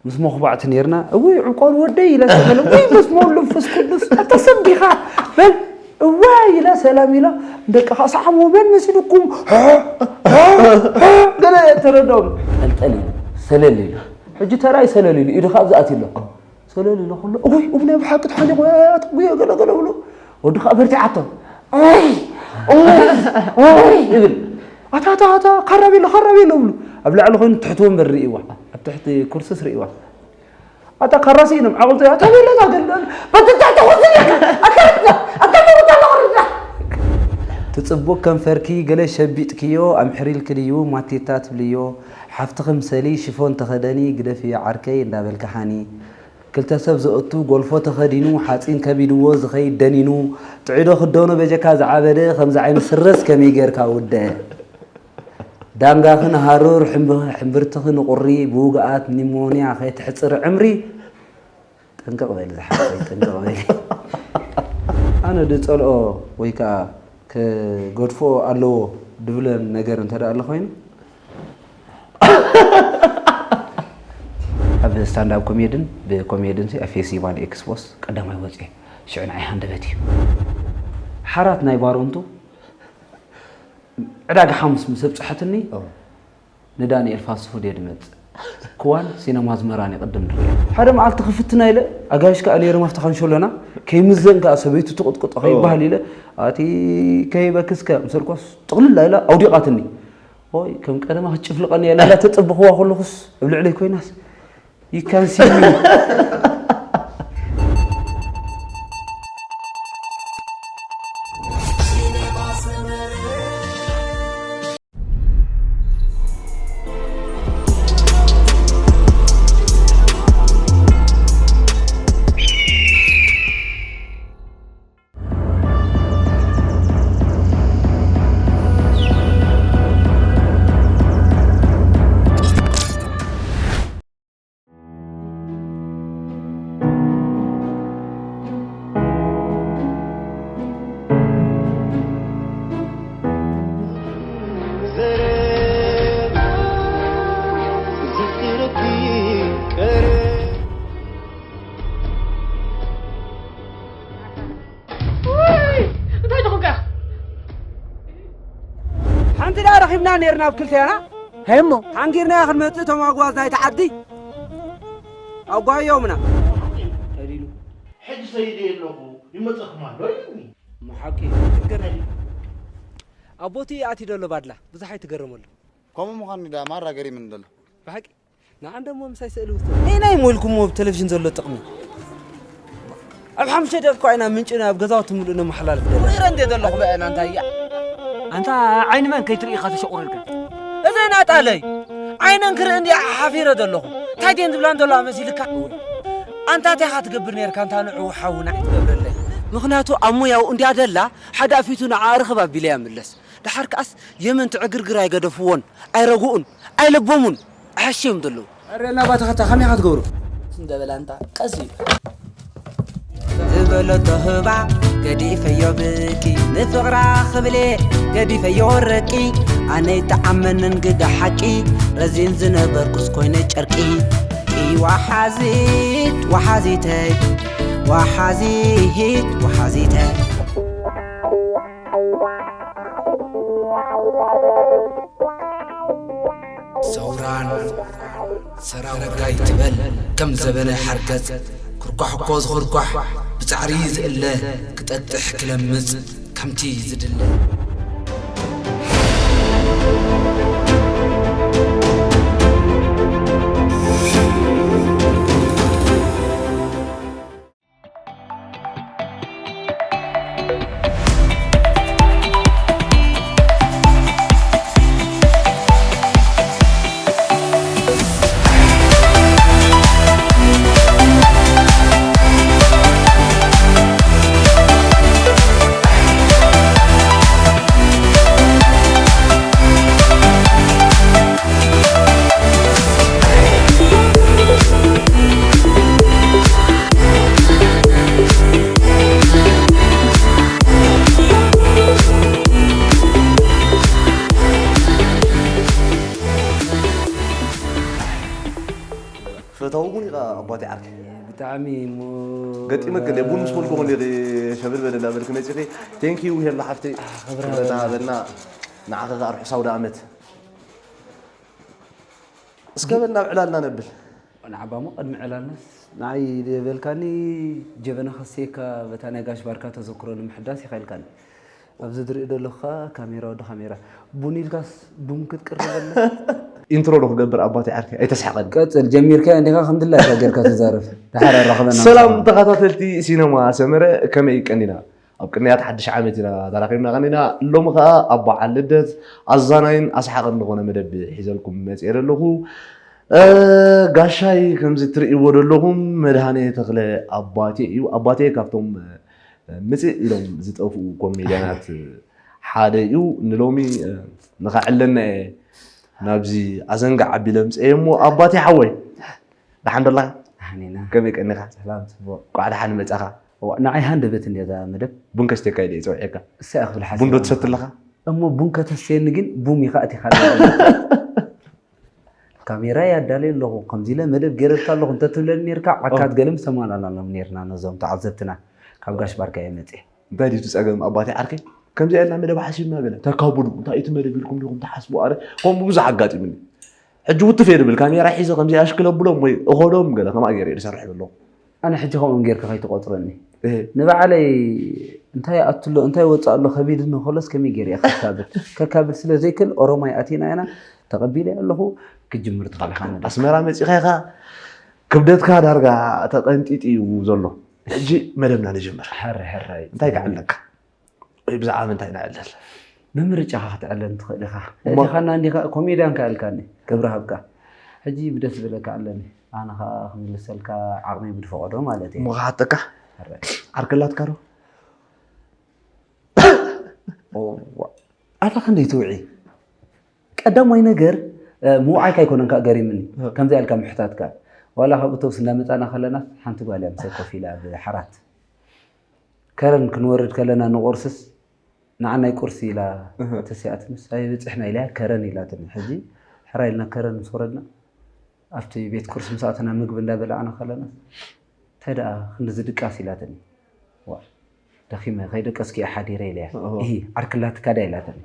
ምስ መኹባዕቲ ነይርና። እውይ ዕቋር ወደይ ኢላ ሰበለ። እውይ በስመ ወወልድ ወመንፈስ ቅዱስ ኣታ ሰብ ዲኻ? በል እዋይ ኢላ ሰላም ኢላ። ደቅኻ ሰዓሞ መን መሲልኩም? ገለ ተረዳው። ጠልጠል ኢሉ ሰለል ኢሉ። ሕጂ ተራይ ሰለል ኢሉ ኢዱ ካብ ዝኣት ኢሎ። ሰለል ኢሎ ኩሉ እውይ እብነ ብሓቂ ተሓሊቑ ኣትጉዮ ገለ ገለ ብሎ። ወዲ ከዓ በርቲዓቶ። እውይ እውይ እውይ ይብል። ኣታ ኣታ ኣታ ካራቤሎ ካራቤሎ ብሉ። ኣብ ላዕሊ ኮይኑ ትሕቲ ወንበር ርእይዋ። ኣብ ትሕቲ ኩርስስ ርእይዋ። ኣታ ካራሲ ኢኖም ዓቕልቶ ኣታ ቤለታ ገለ በትታ ተኹዚ ኣታ ኣታ መሩታ ለቕርዳ። ትጽቡቅ ከንፈርኪ ገለ ሸቢጥክዮ ኣምሕሪልኪ ድዩ ማቴታ ትብልዮ። ሓፍትኺ ምሰሊ ሽፎን ተኸደኒ ግደፍዮ ዓርከይ እንዳበልኪ ሓኒ። ክልተ ሰብ ዘእቱ ጎልፎ ተኸዲኑ ሓፂን ከቢድዎ ዝኸይድ ደኒኑ። ጥዒዶ ክደኖ በጀካ ዝዓበደ ከምዚ ዓይነት ስረስ ከመይ ጌርካ ውደ። ዳንጋኺ ንሃሩር ሕምብ- ሕምብርትኺ ንቁሪ ብውግኣት ኒሞንያ ከይትሕፅሪ ዕምሪ። ጥንቅቕ በሊ ዝሓፍተይ ጥንቅቕ በሊ። ኣነ ድፀልኦ ወይ ከዓ ክገድፍኦ ኣለዎ ድብለን ነገር እንተ ደኣ ኣሎ ኮይኑ ኣብ ስታንዳብ ኮሜድን ብኮሜድን ኣብ ፌስቲቫል ኤክስፖስ ቀዳማይ ወፅኤ ሽዑ ንዓይ ሃንደበት እዩ። ሓራት ናይ ባሮንቱ ዕዳጋ ሓሙስ ምስ ኣብፅሐትኒ ንዳንኤል ፋስት ፉድ እየ ድመፅእ። ክዋን ሲነማ ኣዝመራን ይቕድም ንሪኦ። ሓደ መዓልቲ ክፍትና ኢለ ኣጋይሽ ከኣ ነይሮም ኣብቲ ካንሸሎና ከይምዘን ከኣ ሰበይቱ ትቕጥቅጦ ከይበሃል ኢለ ኣቲ ከይበክስከ ምስ በልኳስ ጥቕልል ኢላ ኣውዲቓትኒ። ኦይ ከም ቀደማ ክትጭፍልቐኒ እያ ኢላ ተጸበኽዋ ከለኹስ ኣብ ልዕለይ ኮይናስ you can see me። ውይ፣ እንታይ ደኹም ከ? ሓንቲ ደኣ ረኺብና ነይርና ኣብ ክልቴና። እንታይ እሞ? ሓንጊርናያ ክንመጽእ እቶም ኣጓዝ ናይቲ ዓዲ ኣጓዮምና። ተዲሉ። ሕጂ ሰይደ ኣለኹ፣ ይመጸኩም ኣሎ ኢሉኒ። እሞ ሓቂ፣ ትገረም። ኣቦቲ ኣትዩ ደሎ ባድላ፣ ብዙሕ ኣይትገረመሉ። ከምኡ ምዃኑ ደኣ ማራ ገሪምኒ ደሎ። ብሓቂ? ንዓን ደሞ ምሳይ ስእሊ ውሰድ። ነይናይ ሞልኩሞ ኣብ ቴሌቪዥን ዘሎ ጥቕሚ። ኣብ ሓሙሽተ ደቂቃ ኢና ምንጭና ኣብ ገዛውቲ ምሉእ ነመሓላልፍ ደለና። ወይረ እንዴ ዘለኹ በአን ኣንታ እያ። ኣንታ ዓይኒ መን ከይትርኢ ኢኻ ተሸቑረልካ? እዘ ናጣለይ ዓይነን ክርኢ እንዲ ሓፊረ ዘለኹ። እንታይ ደን ዝብላን ዘለዋ መሲልካ? ኣንታ እንታይ ኢኻ ትገብር ነርካ ኣንታ ንዑ ሓውና? ትገብረለይ። ምኽንያቱ ኣብ ሙያው እንዲያ ደላ ሓደ ኣፊቱ ንዓ ርኽብ ኣቢለ እያ ምለስ። ደሓር ከኣስ የመን ትዕግርግር ኣይገደፍዎን፣ ኣይረግኡን፣ ኣይለበሙን፣ ኣሕሽዮም ዘለዉ። ኣረ ናባታኸታ ከመይ ኢኻ ትገብሮ? እንደ በላ እንታ ቀስ እዩ። ዝበለቶ ህባ ገዲፈዮ ብቂ ንፍቕራ ክብሌ ገዲፈዮ ወረቂ ኣነ ይጠዓመንን ግዳ ሓቂ ረዚን ዝነበርኩስ ኮይነ ጨርቂ። ወሓዚት ወሓዚተይ ወሓዚት ወሓዚተይ። ሰውራን ሰራውራይ ትበል ከም ዘበነ ሓርገጽ። ኩርኳሕ እኮ ዝኹርኳሕ ብጻዕሪ ዝእለ ክጠጥሕ ክለምጽ ከምቲ ዝድለ። ፈታዊ ቡን ኢኻ ኣባቴ ዓርከይ። ብጣዕሚ እሞ ገጢመ ክል ቡን ምስ በልኩ ክል ሸብል በለ እንዳበልክ መፂኺ። ቴንክ ዩ ሄላ ሓፍተይ። ክብራ ክብረታ ሃበና። ንዓኸ ከዓ ርሑስ ኣውደ ዓመት። እስከ በል ናብ ዕላልና ነብል። ንዓባሞ ቅድሚ ዕላልናስ ንዓይ በልካኒ ጀበና ከስየካ በታ ናይ ጋሽ ባርካ ተዘክሮ ንምሕዳስ ይኸልካኒ። ኣብዚ ዝርኢ ዘለኹ ከዓ ካሜራ ወዲ ካሜራ ቡን ኢልካስ ቡን ክትቅርበልና። ኢንትሮ ዶ ክገብር ኣባቴ ዓርከይ ኣይተስሓቐኒ። ቀፅል ጀሚርካ እንዲኻ ከምድላይካ ጌርካ ተዛረብ። ድሓር ኣራኽበና። ሰላም ተኸታተልቲ ሲነማ ሰመረ ከመይ ቀኒና? ኣብ ቅንያት ሓድሽ ዓመት ኢና ተራኺብና ቀኒና። ሎሚ ከዓ ኣብ በዓል ልደት ኣዛናይን ኣስሓቕን ዝኾነ መደብ ሒዘልኩም መፅኤ ዘለኹ። እ፣ ጋሻይ ከምዚ ትርእይዎ ዘለኹም መድሃኔ ተኽለ ኣባቴ እዩ። ኣባቴ ካብቶም እ፣ ምፅእ ኢሎም ዝጠፍኡ ኮሜድያናት ሓደ እዩ። ንሎሚ እ፣ ንኸዕለና እየ ናብዚ ኣዘንጋዕ ኣቢለ ምፅአ እሞ ኣባቴ ሓወይ ደሓን ዶ ኣለኻ? ኣህኒና ከመይ ቀኒኻ? ሰላም ፅቡቅ። ቋዕ ደሓን መፃኻ። እዋ፣ ንዓይ ሃንደበት እንድያ እዛ መደብ። ቡን ከስተካ ኢለ እየ ፀውዒካ። እሳይ ክብል ሓሲበ ቡን ዶ ትሰቲ ኣለኻ? እሞ ቡን ከተስተየኒ ግን ቡም ኢኻ እቲኻ። ካሜራ ያዳለየ ኣለኹ ከምዚ ኢለ መደብ ገይረልካ ኣለኹ እንተትብለኒ ነርካ ዓካት ገለ ምሰማላላሎም ነርና ነዞም ተዓዘብትና ካብ ጋሽ ባርካ እየ መፅየ። እንታይ ድዩ እቲ ፀገም ኣባቴ ዓርከይ? ከምዚኣ ኢልና መደብ ሓሲብና ገለ ተካብዱ እንታይ እቲ መደብ ኢልኩም ዲኹም ትሓስቡ? ኣረ ከምኡ ብዙሕ ኣጋጢሙኒ። ሕጂ ውትፍ እየ ድብል ካሜራ ሒዘ ከምዚ ኣሽክለ ብሎም ወይ እኸዶም ገለ ከምኣ ገይረ እየ ዝሰርሕ ዘለኹ። ኣነ ሕጂ ከምኦም ጌርካ ከይትቆፅረኒ ንባዕለይ እንታይ ኣትሎ እንታይ ወፅእ ኣሎ ከቢድኒ ከሎስ ከመይ ገይረ እየ ከካብድ ከካብድ ስለ ዘይክእል ኦሮማይ ኣቲና ኢና ተቐቢለ ኣለኹ። ክጅምር ትኽእል ኢኻ መደብ። ኣስመራ መፂኻ ኢኻ ክብደትካ ዳርጋ ተቐንጢጢ እዩ ዘሎ። ሕጂ መደብና ንጅምር። ሕራይ ሕራይ። እንታይ ክዕለካ? ወይ ብዛዕባ ምንታይ ንዕልል? ብምርጫኻ ክትዕለን ትኽእል ኢኻ። እሞ- እቲኻና እንዲኻ ኮሜድያን ከ ኣልካኒ ክብሪ ሃብካ። ሕጂ ብደስ ዝበለካ ኣለኒ ኣነ ኸኣ ክምልሰልካ ዓቕመይ ብድፈቐዶ ማለት እየ። እሞ ክሓተካ ዓርክላትካ ዶ? ኣታ ክንደይ ትውዒ? ቀዳማይ ነገር ምውዓይካ ኣይኮነን ከዓ ገሪምኒ ከምዚ ያልካ ምሕታትካ ዋላ ካብ እቶብስ እንዳመፃና ከለና ሓንቲ ጓል እያ ምሳይ ኮፍ ኢላ ብሓራት ከረን ክንወርድ ከለና ንቁርስስ ንዓናይ ቁርሲ ኢላ ተሲኣትንስ ኣይበፅሕና ኢለያ ከረን ኢላትኒ ሕጂ ሕራ ኢልና ከረን ምስ ወረድና ኣብቲ ቤት ቁርሲ ምስ ኣተና ምግቢ እንዳበላዕና ከለና እንታይ ደኣ ክንድዚ ድቃስ ኢላትኒ ደኺመ ከይደቀስኪ እየ ሓዲረ ኢለያ እሂ ዓርክላትካ ድያ ኢላትኒ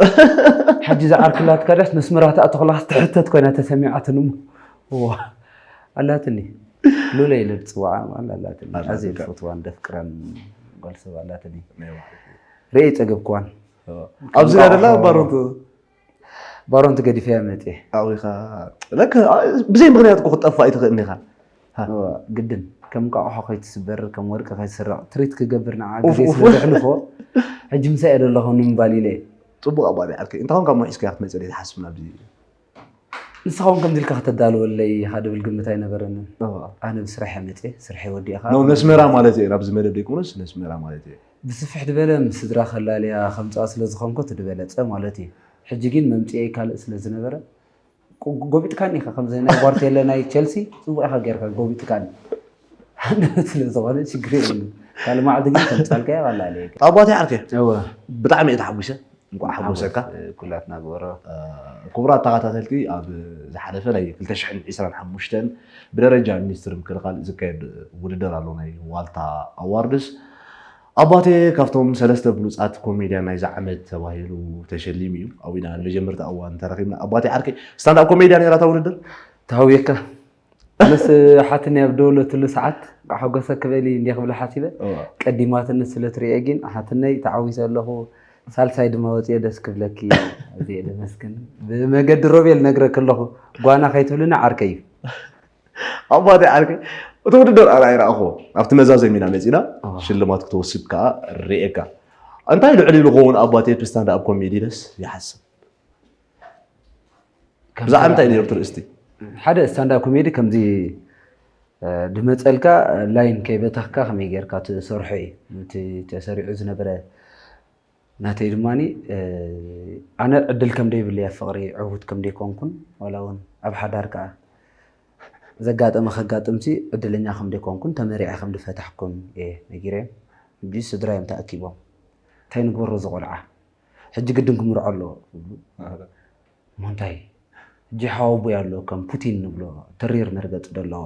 ሕጂ እዛ ዓርክላትካ ድያስ ነስመራ ትኣቱ ከለኻስ ትሕተት ኮይና ተሰሚዓትኒ እሞ እዋ ኣላትኒ ሉለ ኢለ ዝፅዋዓ ጓል ኣላትኒ ኣዝየ ዝፈትዋን ደፍቅራን ጓል ሰብ ኣላትኒ ርእየ ይፀገብክዋን ኣብዚ ዳ ደላ ባሮንቱ ባሮንቱ ገዲፈያ መፅየ ኣዊኻ ለከ ብዘይ ምክንያት እኮ ክትጠፋእ ኣይትኽእልን ኢኻ ግድን ከም እንቋቑሖ ከይትስበር ከም ወርቂ ከይትስረቕ ትሪት ክገብር ንዓ ግዜ ስለዘሕልፎ ሕጂ ምሳይ እየ ዘለኹ ንምባል ኢለ እየ ፅቡቕ ኣባሪ ዓርከይ እንታይ ኮንካ እሞ ሒዝካያ ክትመፅእ ዘይትሓስብ ናብዚ ንስኻ እውን ከምዚ ኢልካ ከተዳልወለይ ኢኻ ድብል ግምት ኣይነበረንን ኣነ ብስራሕ እየ መፅየ ስርሐይ ወዲእኻ ነስመራ ማለት እየ ናብዚ መደብ ደይኮነስ ነስመራ ማለት እየ ብስፍሕ ዝበለ ምስ ስድራ ከላልያ ከምፅኣ ስለ ዝኾንኩ እቲ ዝበለፀ ማለት እዩ ሕጂ ግን መምፅኤይ ካልእ ስለ ዝነበረ ጎቢጥካኒ ኢኻ ከምዚ ናይ ጓርቴለ ናይ ቸልሲ ፅቡቅ ኢኻ ጌርካ ጎቢጥካኒ ስለ ዝኾነ ችግር የብሉ ካልእ መዓልቲ ግን ከምፃልካ ይቐላል ኣባቴ ዓርከ ብጣዕሚ እየ ተሓጒሰ እንኳዕ ሓጎሰካ ኩላትና ግበሮ ክቡራት ተኸታተልቲ ኣብ ዝሓለፈ ናይ ክልተ ሽሕን ዕስራን ሓሙሽተን ብደረጃ ሚኒስትሪ ምክልኻል ዝካየድ ውድድር ኣሎ ናይ ዋልታ ኣዋርድስ ኣባቴ ካብቶም ሰለስተ ብሉፃት ኮሜድያን ናይዚ ዓመት ተባሂሉ ተሸሊሙ እዩ ኣብና ንመጀመርታ እዋን ተረኪብና ኣባቴ ዓርከይ ስታንዳፕ ኮሜድያ ነይራ እታ ውድድር ተሃውየካ ኣነስ ሓትኒ ኣብ ደውለትሉ ሰዓት ሓጎሰ ክበሊ እንዲ ክብለ ሓሲበ ቀዲማትኒ ስለ ትሪኤ ግን ሓትነይ ተዓዊሰ ኣለኹ ሳልሳይ ድማ ወፅየ ደስ ክብለኪ ኣዝየ ደመስግን ብመገዲ ሮቤል ነግረክ ኣለኹ ጓና ከይትብልኒ ዓርከይ እዩ ኣባቴ ዓርከይ እቲ ውድድር ኣነ ኣይረኣኹዎ ኣብቲ መዛዘሚና መፂና ሽልማት ክትወስድ ከዓ ርኤካ እንታይ ልዕሊ ዝኸውን ኣባቴ ስታንድ ኣብ ኮሜዲ ደስ ይሓስብ ብዛዕባ እንታይ ነይሩ ትርእስቲ ሓደ ስታንድ ኣብ ኮሜዲ ከምዚ ድመፀልካ ላይን ከይበተኽካ ከመይ ጌርካ ትሰርሖ እዩ እቲ ተሰሪዑ ዝነበረ ናተይ ድማ ኣነ ዕድል ከም ደይብለይ ኣብ ፍቕሪ ዕዉት ከም ደይኮንኩን ዋላ እውን ኣብ ሓዳር ከዓ ዘጋጠመ ከጋጥምሲ ዕድለኛ ከም ደይኮንኩን ተመሪዐ ከም ድፈታሕኩን እየ ነጊረዮም ሕጂ ስድራ እዮም ተኣኪቦም እንታይ ንግበሮ ዝቆልዓ ሕጂ ግድን ክምርዖ ኣለዎ ክብሉ እሞ እንታይ ሕጂ ሓወቦይ ኣሎ ከም ፑቲን ንብሎ ተሪር መርገፂ ዶ ኣለዎ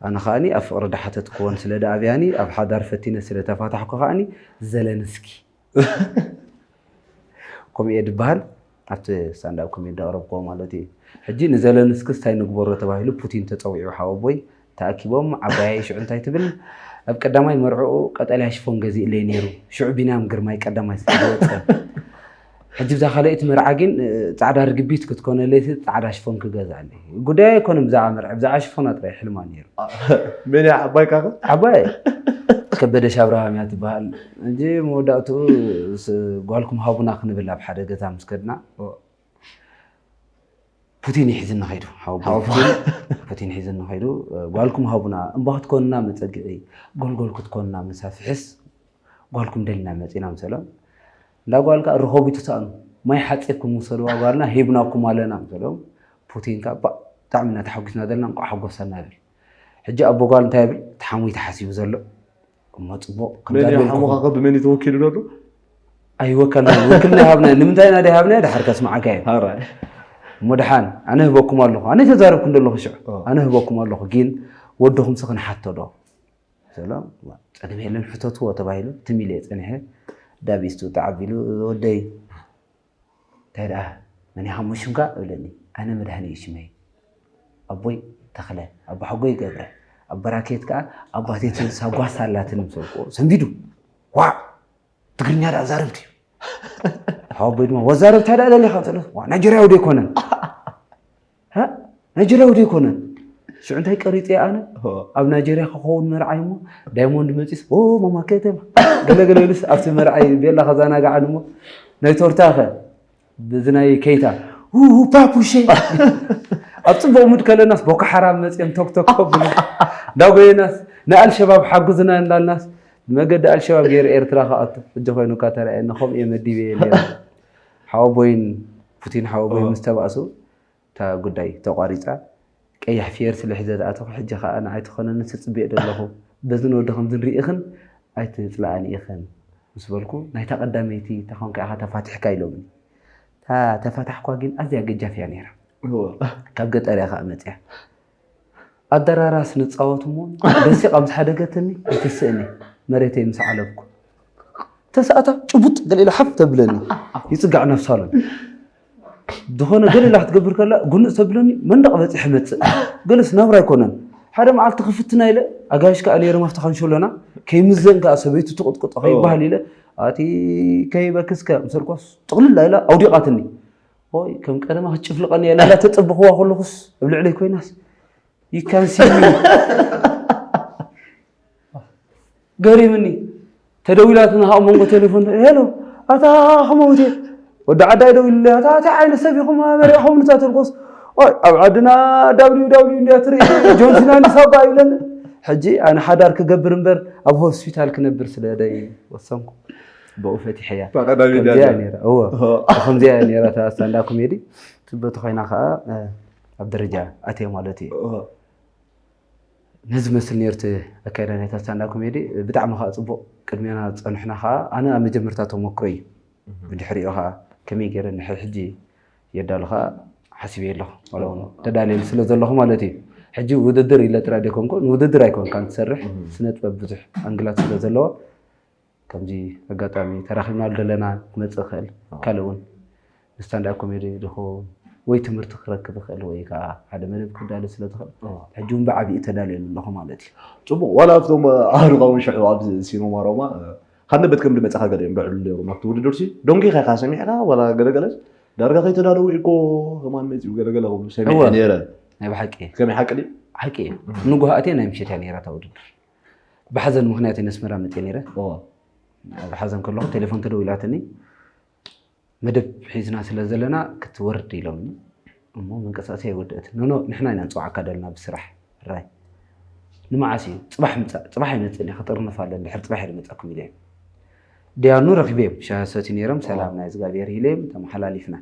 ኣነ ከኣኒ ኣብ ፍቕሪ ዳሓተትክዎን ስለ ደኣብያኒ ኣብ ሓዳር ፈቲነ ስለ ተፋታሕኩ ከኣኒ ዘለንስኪ ከምኡ እየ ድበሃል። ኣብቲ ስታንዳብ ኮሜዲ ዳቕረብክዎ ማለት እዩ። ሕጂ ንዘለንስኪ ስታይ ንግበሮ ተባሂሉ ፑቲን ተፀዊዑ ሓወቦይ ተኣኪቦም ዓባያይ ሽዑ እንታይ ትብል ኣብ ቀዳማይ መርዕኡ ቀጠልያ ሽፎን ገዚእለይ ነይሩ ሽዑ ቢንያም ግርማይ ቀዳማይ ስለ ዝወፀ ሕጂ ብዛ ካልኣይቲ መርዓ ግን ፃዕዳ ርግቢት ክትኮነለይ ፃዕዳ ሽፎን ክገዝኣለይ ጉዳይ ኣይኮነ ብዛዕባ መርዓ ብዛዕባ ሽፎና ጥራይ ሕልማ ነይሩ። መን እያ ዓባይ ካኸ? ዓባይ ከበደሽ ኣብርሃም እያ ትበሃል። እንጂ መወዳእትኡ ጓልኩም ሃቡና ክንብል ኣብ ሓደ ገዛ ምስ ከድና ፑቲን ይሒዝና ኸይዱ ሓወቦይ ፑቲን ሒዝና ኸይዱ ጓልኩም ሃቡና እምባ ክትኮንና መፀግዒ ጎልጎል ክትኮንና መሳፍሕስ ጓልኩም ደሊና መፂና ምሰሎም እንዳ ጓል ከዓ ርኸቡ ተሳእኑ ማይ ሓፂርኩም ውሰድዋ ጓልና ሂብናኩም ኣለና ምሰሎም ፑቲን ከዓ ባእ ብጣዕሚ ኢና ተሓጒስና ዘለና እንቋዕ ሓጎሰና ይብል ሕጂ ኣቦ ጓል እንታይ ይብል ተሓሙይ ተሓሲቡ ዘሎ እሞ ፅቡቕ ከምዛ መን እዩ ዝበልኩ ሓሙኻ ከ ብመን እዩ ተወኪሉ ዘሎ? ኣይወከልና ውክልና ይሃብና ንምንታይ ኢና ደይ ሃብና ድሓር ከስማዓካ እየ ሓራይ እሞ ድሓን ኣነ ህበኩም ኣለኹ ኣነ ተዛረብኩ እንደለኹ ሽዑ ኣነ ህበኩም ኣለኹ ግን ወድኹምሲ ክንሓቶ ዶ ስሎም ጸገም የለን ሕተትዎ ተባሂሉ ትም ኢለ ጸኒሐ ዳቢስቱ ተዓቢሉ ወደይ እንታይ ደኣ መን ኢኻ እሞ ሽምካ እብለኒ ኣነ መድሃኒ እዩ ሽመይ ኣቦይ ተኽለ ኣቦሓጎይ ገብረ ኣብ በራኬት ከኣ ኣባቴ ትብል ሳጓሳ ኣላትኒ ምስ በልክዎ ሰንቢዱ ዋዕ ትግርኛ ደኣ ዛረብ ድዩ ሓወቦይ ድማ ወዛረብ እንታይ ደኣ ደሊኻ ትብሎ ናይጀርያዊ ዶ ኣይኮነን ናይጀርያዊ ዶ ኣይኮነን ሽዑ እንታይ ቀሪፀ ኣነ ኣብ ናይጀርያ ክኸውን መርዓይ እሞ ዳይሞንድ መፂስ ማማ ከተማ ገለገለ ኢሉስ ኣብቲ መርዓይ ቤላ ከዛናግዓን እሞ ናይ ቶርታ ከ ብዚ ናይ ከይታ ፓፑሸ ኣብ ፅቡቅ ሙድ ከለናስ ቦኮ ሓራም መፅኦም ቶክቶክ ከብሉ እንዳጎየናስ ንኣልሸባብ ሓጉዝና እንዳልናስ መገዲ ኣልሸባብ ገይሩ ኤርትራ ክኣቱ ሕጂ ኮይኑ እካ ተረኣየኒ ከምኡ እየ መዲበየ ነይረ ሓወቦይን ፑቲን ሓወቦይ ምስ ተባእሱ እታ ጉዳይ ተቋሪፃ ቀያሕ ፊየር ስለ ሒዘ ዝኣተኹ ሕጂ ከዓ ንዓይ ትኾነኒ ትፅብየ ዘለኹ በዝን ወዲ ከምዝን ርኢኽን ኣይትፅልኣኒ ኢኽን ምስ በልኩ ናይታ ቀዳመይቲ ተኾንካ ኢኻ ተፋቲሕካ ኢሎምኒ እታ ተፋታሕኳ ግን ኣዝያ ገጃፍ እያ ነይራ ካብ ገጠር እያ ከዓ መፅያ ኣደራራስ ንፃወት እሞ ደሲቓ ምስ ሓደገትኒ ኣይትስእኒ መሬተይ ምስ ዓለብኩ ተሰኣታ ጭቡጥ ገለ ኢላ ሓፍ ተብለኒ ይፅጋዕ ናብ ሳሎን ዝኾነ ገለ ኢላ ክትገብር ከላ ጉንፅ ተብለኒ መንደቕ በፂሐ መፅእ ገለስ ናብራ ኣይኮነን ሓደ መዓልቲ ክፍትና ኢለ ኣጋይሽ ከዓ ነይሮም ኣብቲ ካንሸሎና ከይምዘን ከዓ ሰበይቱ ትቕጥቅጦ ከይበሃል ኢለ ኣቲ ከይበክስከ ምሰልኳስ ጥቕልል ኢላ ኣውዲቓትኒ ይ ከም ቀደማ ክትጭፍልቐኒ እያ ኢላ ተፀበኽዋ ከለኹስ ኣብ ልዕለይ ኮይናስ ይካንሲሚ ገሪምኒ ተደዊላትና ካብ መንጎ ቴሌፎን ሄሎ ኣታ ከመውት ወዲ ዓዳይ ደዊሉ ኣታ እንታይ ዓይነት ሰብ ኢኹም መሪእኹም ንታ ተልኮስ ኣብ ዓድና ዳብሊው ዳብሊው እንዲያ ትርኢ ጆንሲና እንዲሳባ ይብለኒ ሕጂ ኣነ ሓዳር ክገብር እምበር ኣብ ሆስፒታል ክነብር ስለ ደይ ወሰንኩ ብኡ ፈቲሐያ ከምዚያ ነይራ እወ ከምዚያ ነይራ እታ ስታንዳ ኮሜዲ ትበቲ ኮይና ከዓ ኣብ ደረጃ ኣትየ ማለት እዩ ነዚ መስል ነርት ኣካይዳ ናይታ ስታንዳ ኮሜዲ ብጣዕሚ ከዓ ፅቡቅ ቅድሜና ዝፀንሕና ከዓ ኣነ ኣብ መጀመርታ ተሞክሮ እዩ ብድሕሪኡ ከዓ ከመይ ገይረ ንሕር ሕጂ የዳሉ ከዓ ሓሲበ ኣለኹ ተዳልየሉ ስለ ዘለኹ ማለት እዩ ሕጂ ውድድር ኢለ ጥራይ ደይኮንኩ ንውድድር ኣይኮንካ ትሰርሕ ስነጥበብ ብዙሕ ኣንግላት ስለ ዘለዎ ከምዚ ኣጋጣሚ ተራኺብናሉ ዘለና ክመፅእ ይኽእል ካልእ እውን ንስታንዳፕ ኮሜዲ ዝኸውን ወይ ትምህርቲ ክረክብ ይኽእል ወይ ከዓ ሓደ መደብ ክዳለ ስለ ዝኽእል ሕጂ እውን ብዓብኡ ተዳልየሉ ኣለኹ ማለት እዩ ፅቡቅ ዋላ ኣብቶም ኣህርቃውን ሽዑ ኣብ ሲኖማ ሮማ ካብ በት ከም ድመፅኻ ገለ እዮም ብዕሉ ነይሮም ኣብቲ ውድድር ሲ ዶንኪ ኸካ ሰሚዕካ ዋላ ገለገለስ ዳርጋ ከይተዳለዉ እኮ ከማን መፅኡ ገለገለ ክብሉ ሰሚዐ ነይረ ናይ ብሓቂ ከመይ ሓቂ ድዩ ሓቂ እዩ ንጉሃ ኣትየ ናይ ምሸት እያ ነይራ እታ ውድድር ብሓዘን ምኽንያት እየ ነስመራ መፅየ ነይረ ብሓዘን ከለኹ ቴሌፎን ተደዊላትኒ መደብ ሒዝና ስለ ዘለና ክትወርድ ኢሎምኒ እሞ ምንቅስቃስ ኣይወደእትን ኖኖ ንሕና ኢና ንፅውዓካ ደለና ብስራሕ ራይ ንመዓስ እዩ ፅባሕ ምፃእ ፅባሕ ይመፅእ እየ ክጥርንፍ ኣለ እንድሕር ፅባሕ እየ ዝመፀኩም ኢለ ድያኑ ረኪበዮም ሻሂ ሰትዩ ነይሮም ሰላም ናይ እግዚኣብሔር ኢለ እዮም ተመሓላሊፍና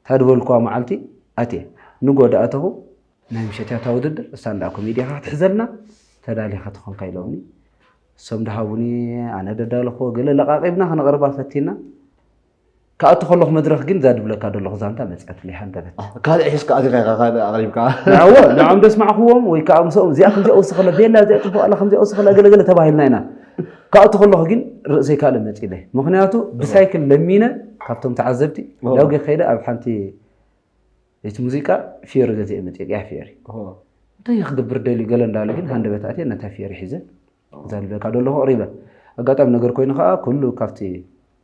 እታ ዝበልኩዋ መዓልቲ ኣትየ ንጎ ዳኣተኹ ናይ ምሸት እያ እታ ውድድር እሳ እንዳ ኮሜድያ ክትሕዘልና ተዳሊኻ ተኾንካ ኢሎምኒ እሶም ድሃቡኒ ኣነ ደዳለኽዎ ገለ ለቃቂብና ከነቕርባ ፈቲና ክኣቱ ከለኹ መድረኽ ግን እዛ ድብለካ ዘለኹ ዛንታ መፅኣትለይ ሃንደበት። ካልእ ሒዝካ ኣቲኻ ኢኻ ካልእ ኣቕሪብካ። ንዕዎ ንዖም ደስማዕክዎም ወይ ከዓ ምስኦም እዚኣ ከምዚኣ ወስኸለ ቤላ እዚኣ ፅቡቅ ኣላ ከምዚኣ ወስኸለ ገለገለ ተባሂልና ኢና። ክኣቱ ከለኹ ግን ርእሰይ ካልእ መፂለይ። ምክንያቱ ብሳይክል ለሚነ ካብቶም ተዓዘብቲ ዳውጌ ከይደ ኣብ ሓንቲ እቲ ሙዚቃ ፊዮሪ ገዚኤ መፅእ ቅያ ፊዮሪ እንታይ ክገብር ደልዩ ገለ እንዳለ ግን ሃንደበት ኣትየ ነታ ፊዮሪ ሒዘ እዛ ልበካ ደለኹ ኣቕሪበ ኣጋጣሚ ነገር ኮይኑ ከዓ ኩሉ ካብቲ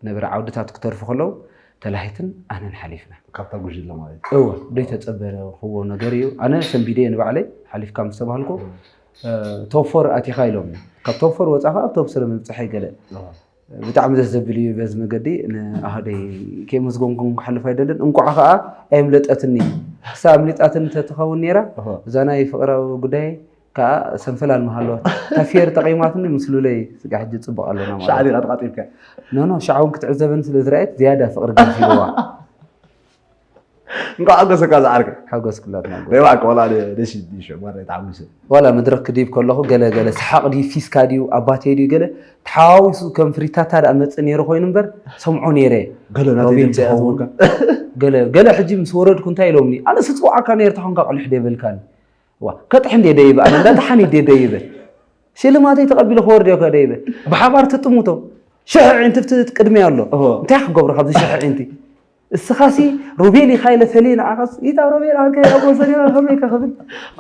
ነበረ ዓውድታት ክተርፉ ከለዉ ተላሂትን ኣነን ሓሊፍና ካብታ ጉጅለ ማለት እወ ደይ ተፀበ ክዎ ነገር እዩ ኣነ ሰንቢደ ንባዕለይ ሓሊፍካ ምስ ተባህልኩ ቶፎር ኣቲኻ ኢሎም ካብ ቶፎር ወፃ ከዓ ኣብ ቶብ ስለ ምብፅሐ ገለ ብጣዕሚ ደስ ዘብል እዩ በዚ መገዲ ንኣህደይ ከየመስገንኩም ክሓልፍ ኣይደልን እንቋዕ ከዓ ኣየምለጠትኒ ክሳ ኣምሊጣትኒ ተትኸውን ነይራ እዛ ናይ ፍቅራዊ ጉዳይ ከዓ ሰንፈላል መሃለዋ ታፊየር ጠቂማትኒ ምስ ሉለይ ስጋ ሕጂ ፅቡቅ ኣለና ማለት ሻዕሊ ቀጥቃጢብካ ኖ ኖ ሻዕውን ክትዕዘበኒ ስለ ዝረኣየት ዝያዳ ፍቅሪ ገንፊልዋ እንኳዕ ሓጎሰካ ዝዓርከ ሓጎስ ኩላትና ናይ ባዕልካ ዋላ ደስ ይብል ሽዑ ማራ ተዓዊሰ ዋላ መድረክ ክድይብ ከለኹ ገለ ገለ ሰሓቕ ድዩ ፊስካ ድዩ ኣባቴ ድዩ ገለ ተሓዋዊሱ ከም ፍሪታታ ደኣ መጽእ ነይሩ ኮይኑ እምበር ሰምዖ ነይረ ገለ ናተይ ሮቤል ድምፂ ዝኸውን። ኣትወካ ገለ ገለ ሕጂ ምስ ወረድኩ እንታይ ኢሎምኒ ኣነ ስፅዋዓካ ነይር ተኾንካ ቅልሕ ደይበልካኒ ዋ ከጥሕ እንዴ ደይበ ኣነ እንዳጥሓን ይዴ ደይበ ሽልማተይ ተቐቢሉ ክወርድ እዮ ከደይበ ብሓባር ትጥምቶ ሽሕ ዕንትፍቲ ቅድሚ ኣሎ እሆ። እንታይ ክገብሩ ካብዚ ሽሕ ዕንቲ እስኻሲ ሮቤል ኢኻ ኢለ ፈሊ ንዓኻስ ኢታ ሮቤል ኣንከ ኣብ ወሰን ኢኻ ከመይ ኢኻ ክብል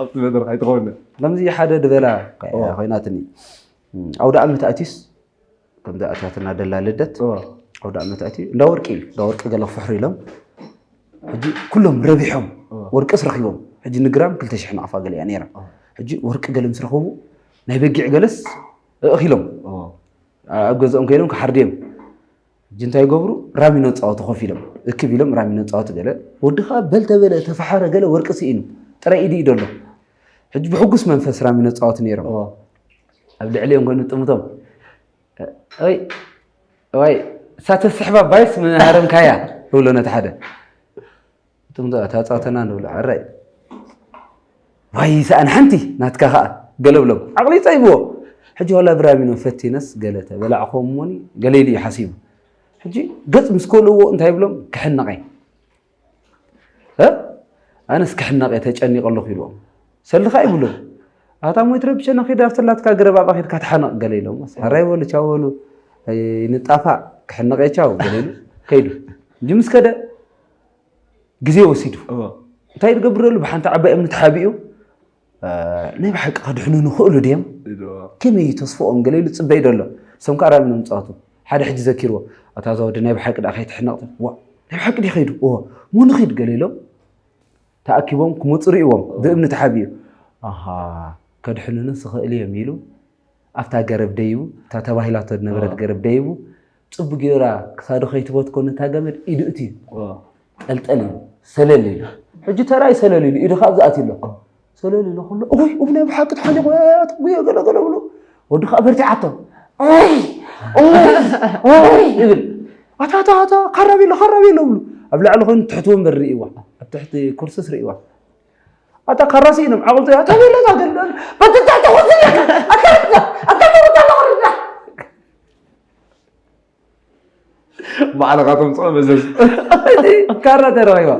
ኣብቲ መድረኽ ኣይትኸውን ከምዚ ሓደ ድበላ ኮይናትኒ ኣውደ ዓመት ኣትዩስ ከምዚ ኣትያትና ደላ ልደት ኣውደ ዓመት ኣትዩ እንዳ ወርቂ እዩ እንዳ ወርቂ ገለ ክፍሕሩ ኢሎም ሕጂ ኩሎም ረቢሖም ወርቅስ ረኺቦም ሕጂ ንግራም ክልተ ሽሕ ናቕፋ ገለ እያ ነይራ ሕጂ ወርቂ ገለ ምስ ረኸቡ ናይ በጊዕ ገለስ እእኺሎም ኣብ ገዝኦም ከይዶም ክሓርድዮም ሕጂ እንታይ ይገብሩ ራሚኖ ፃወቱ ኮፍ ኢሎም እክብ ኢሎም ራሚኖ ፃወቱ ገለ ወዲ ከዓ በል ተበለ ተፈሓረ ገለ ወርቂ ስኢኑ ጥራይ ኢዱ ኢዶ ኣሎ ሕጂ ብሕጉስ መንፈስ ራሚኖ ፃወቱ ነይሮም ኣብ ልዕሊኦም ኮይኑ ጥምቶም ወይ ወይ ሳተ ስሕባ ባይስ ምን ሃረምካያ ይብሎ ነቲ ሓደ እቶም እታ ፃወተና ንብሎ ኣራይ ዋይ ሰኣን ሓንቲ ናትካ ከዓ ገለ ብሎም ዓቕሊ ፀይብዎ ሕጂ ዋላ ብራሚኖ ፈቲነስ ገለ ተበላዕኮም ሞኒ ገለ ኢሉ እዩ ሓሲቡ ሕጂ ገፅ ምስ ከልዎ እንታይ ይብሎም ክሕነቐ ኣነስ ክሕነቕ እየ ተጨኒቐ ኣለኹ ኢልዎም ሰልኻ ይብሉ ኣታ ሞይ ትረብሸና ኺድ ኣብተላትካ ገረብ ኣብኣ ኺድካ ትሓነቕ ገለ ኢሎም ሓራይ በሉ ቻው በሉ ንጣፋ ክሕነቕ እየ ቻው ገለ ኢሉ ከይዱ እንጂ ምስ ከደ ግዜ ወሲዱ እንታይ ዝገብረሉ ብሓንቲ ዓባይ እምኒ ተሓቢኡ ናይ ብሓቂ ከድሕኑ ንኽእሉ ድዮም ከመይ እዩ ተስፍኦም ገለ ኢሉ ፅበይ ደሎ እሶም ከዓ ራሚ ንምፃወቱ ሓደ ሕጂ ዘኪርዎ ኣታ እዛ ወዲ ናይ ብሓቂ ደኣ ከይትሕነቕ ዋ ናይ ብሓቂ ድዩ ከይዱ እዎ ሞ ንኺድ ገለ ኢሎም ተኣኪቦም ክመፁ ርእዎም ብእምኒ ተሓቢኡ ኣሃ ከድሕኑንስ ይኽእል እዮም ኢሉ ኣብታ ገረብ ደይቡ እታ ተባሂላቶ ዝነበረት ገረብ ደይቡ ፅቡ ገይራ ክሳዱ ከይትበትኮ ነታ ገመድ ኢዱ እቲ ጠልጠል ኢሉ ሰለል ኢሉ ሕጂ ተራይ ሰለል ኢሉ ኢዱ ካብ ዝኣት ኣሎ ሰለል ኢሉ ከሎ እይ እብ ናይ ብሓቂ ተሓሊቑ ኣትጉዮ ገለ ገለ ብሎ ወዲ ከዓ በርቲዓቶ ኦይ ኦይ ኦይ ይብል ኣታ ኣታ ኣታ ካራብ የሎ ካራብ የሎ ብሉ ኣብ ላዕሊ ኮይኑ ትሕቲ ወንበር ርእይዋ ኣብ ትሕቲ ኩርስስ ርእይዋ ኣታ ካራሲ ኢኖም ዓቕልቶ ኣታ ቤላ ዛገለ በትታ ተወስለካ ኣታ ኣታ ተወስለካ ባዕልኻ ተምፅኦ መዘዝ ካራ ተረኺባ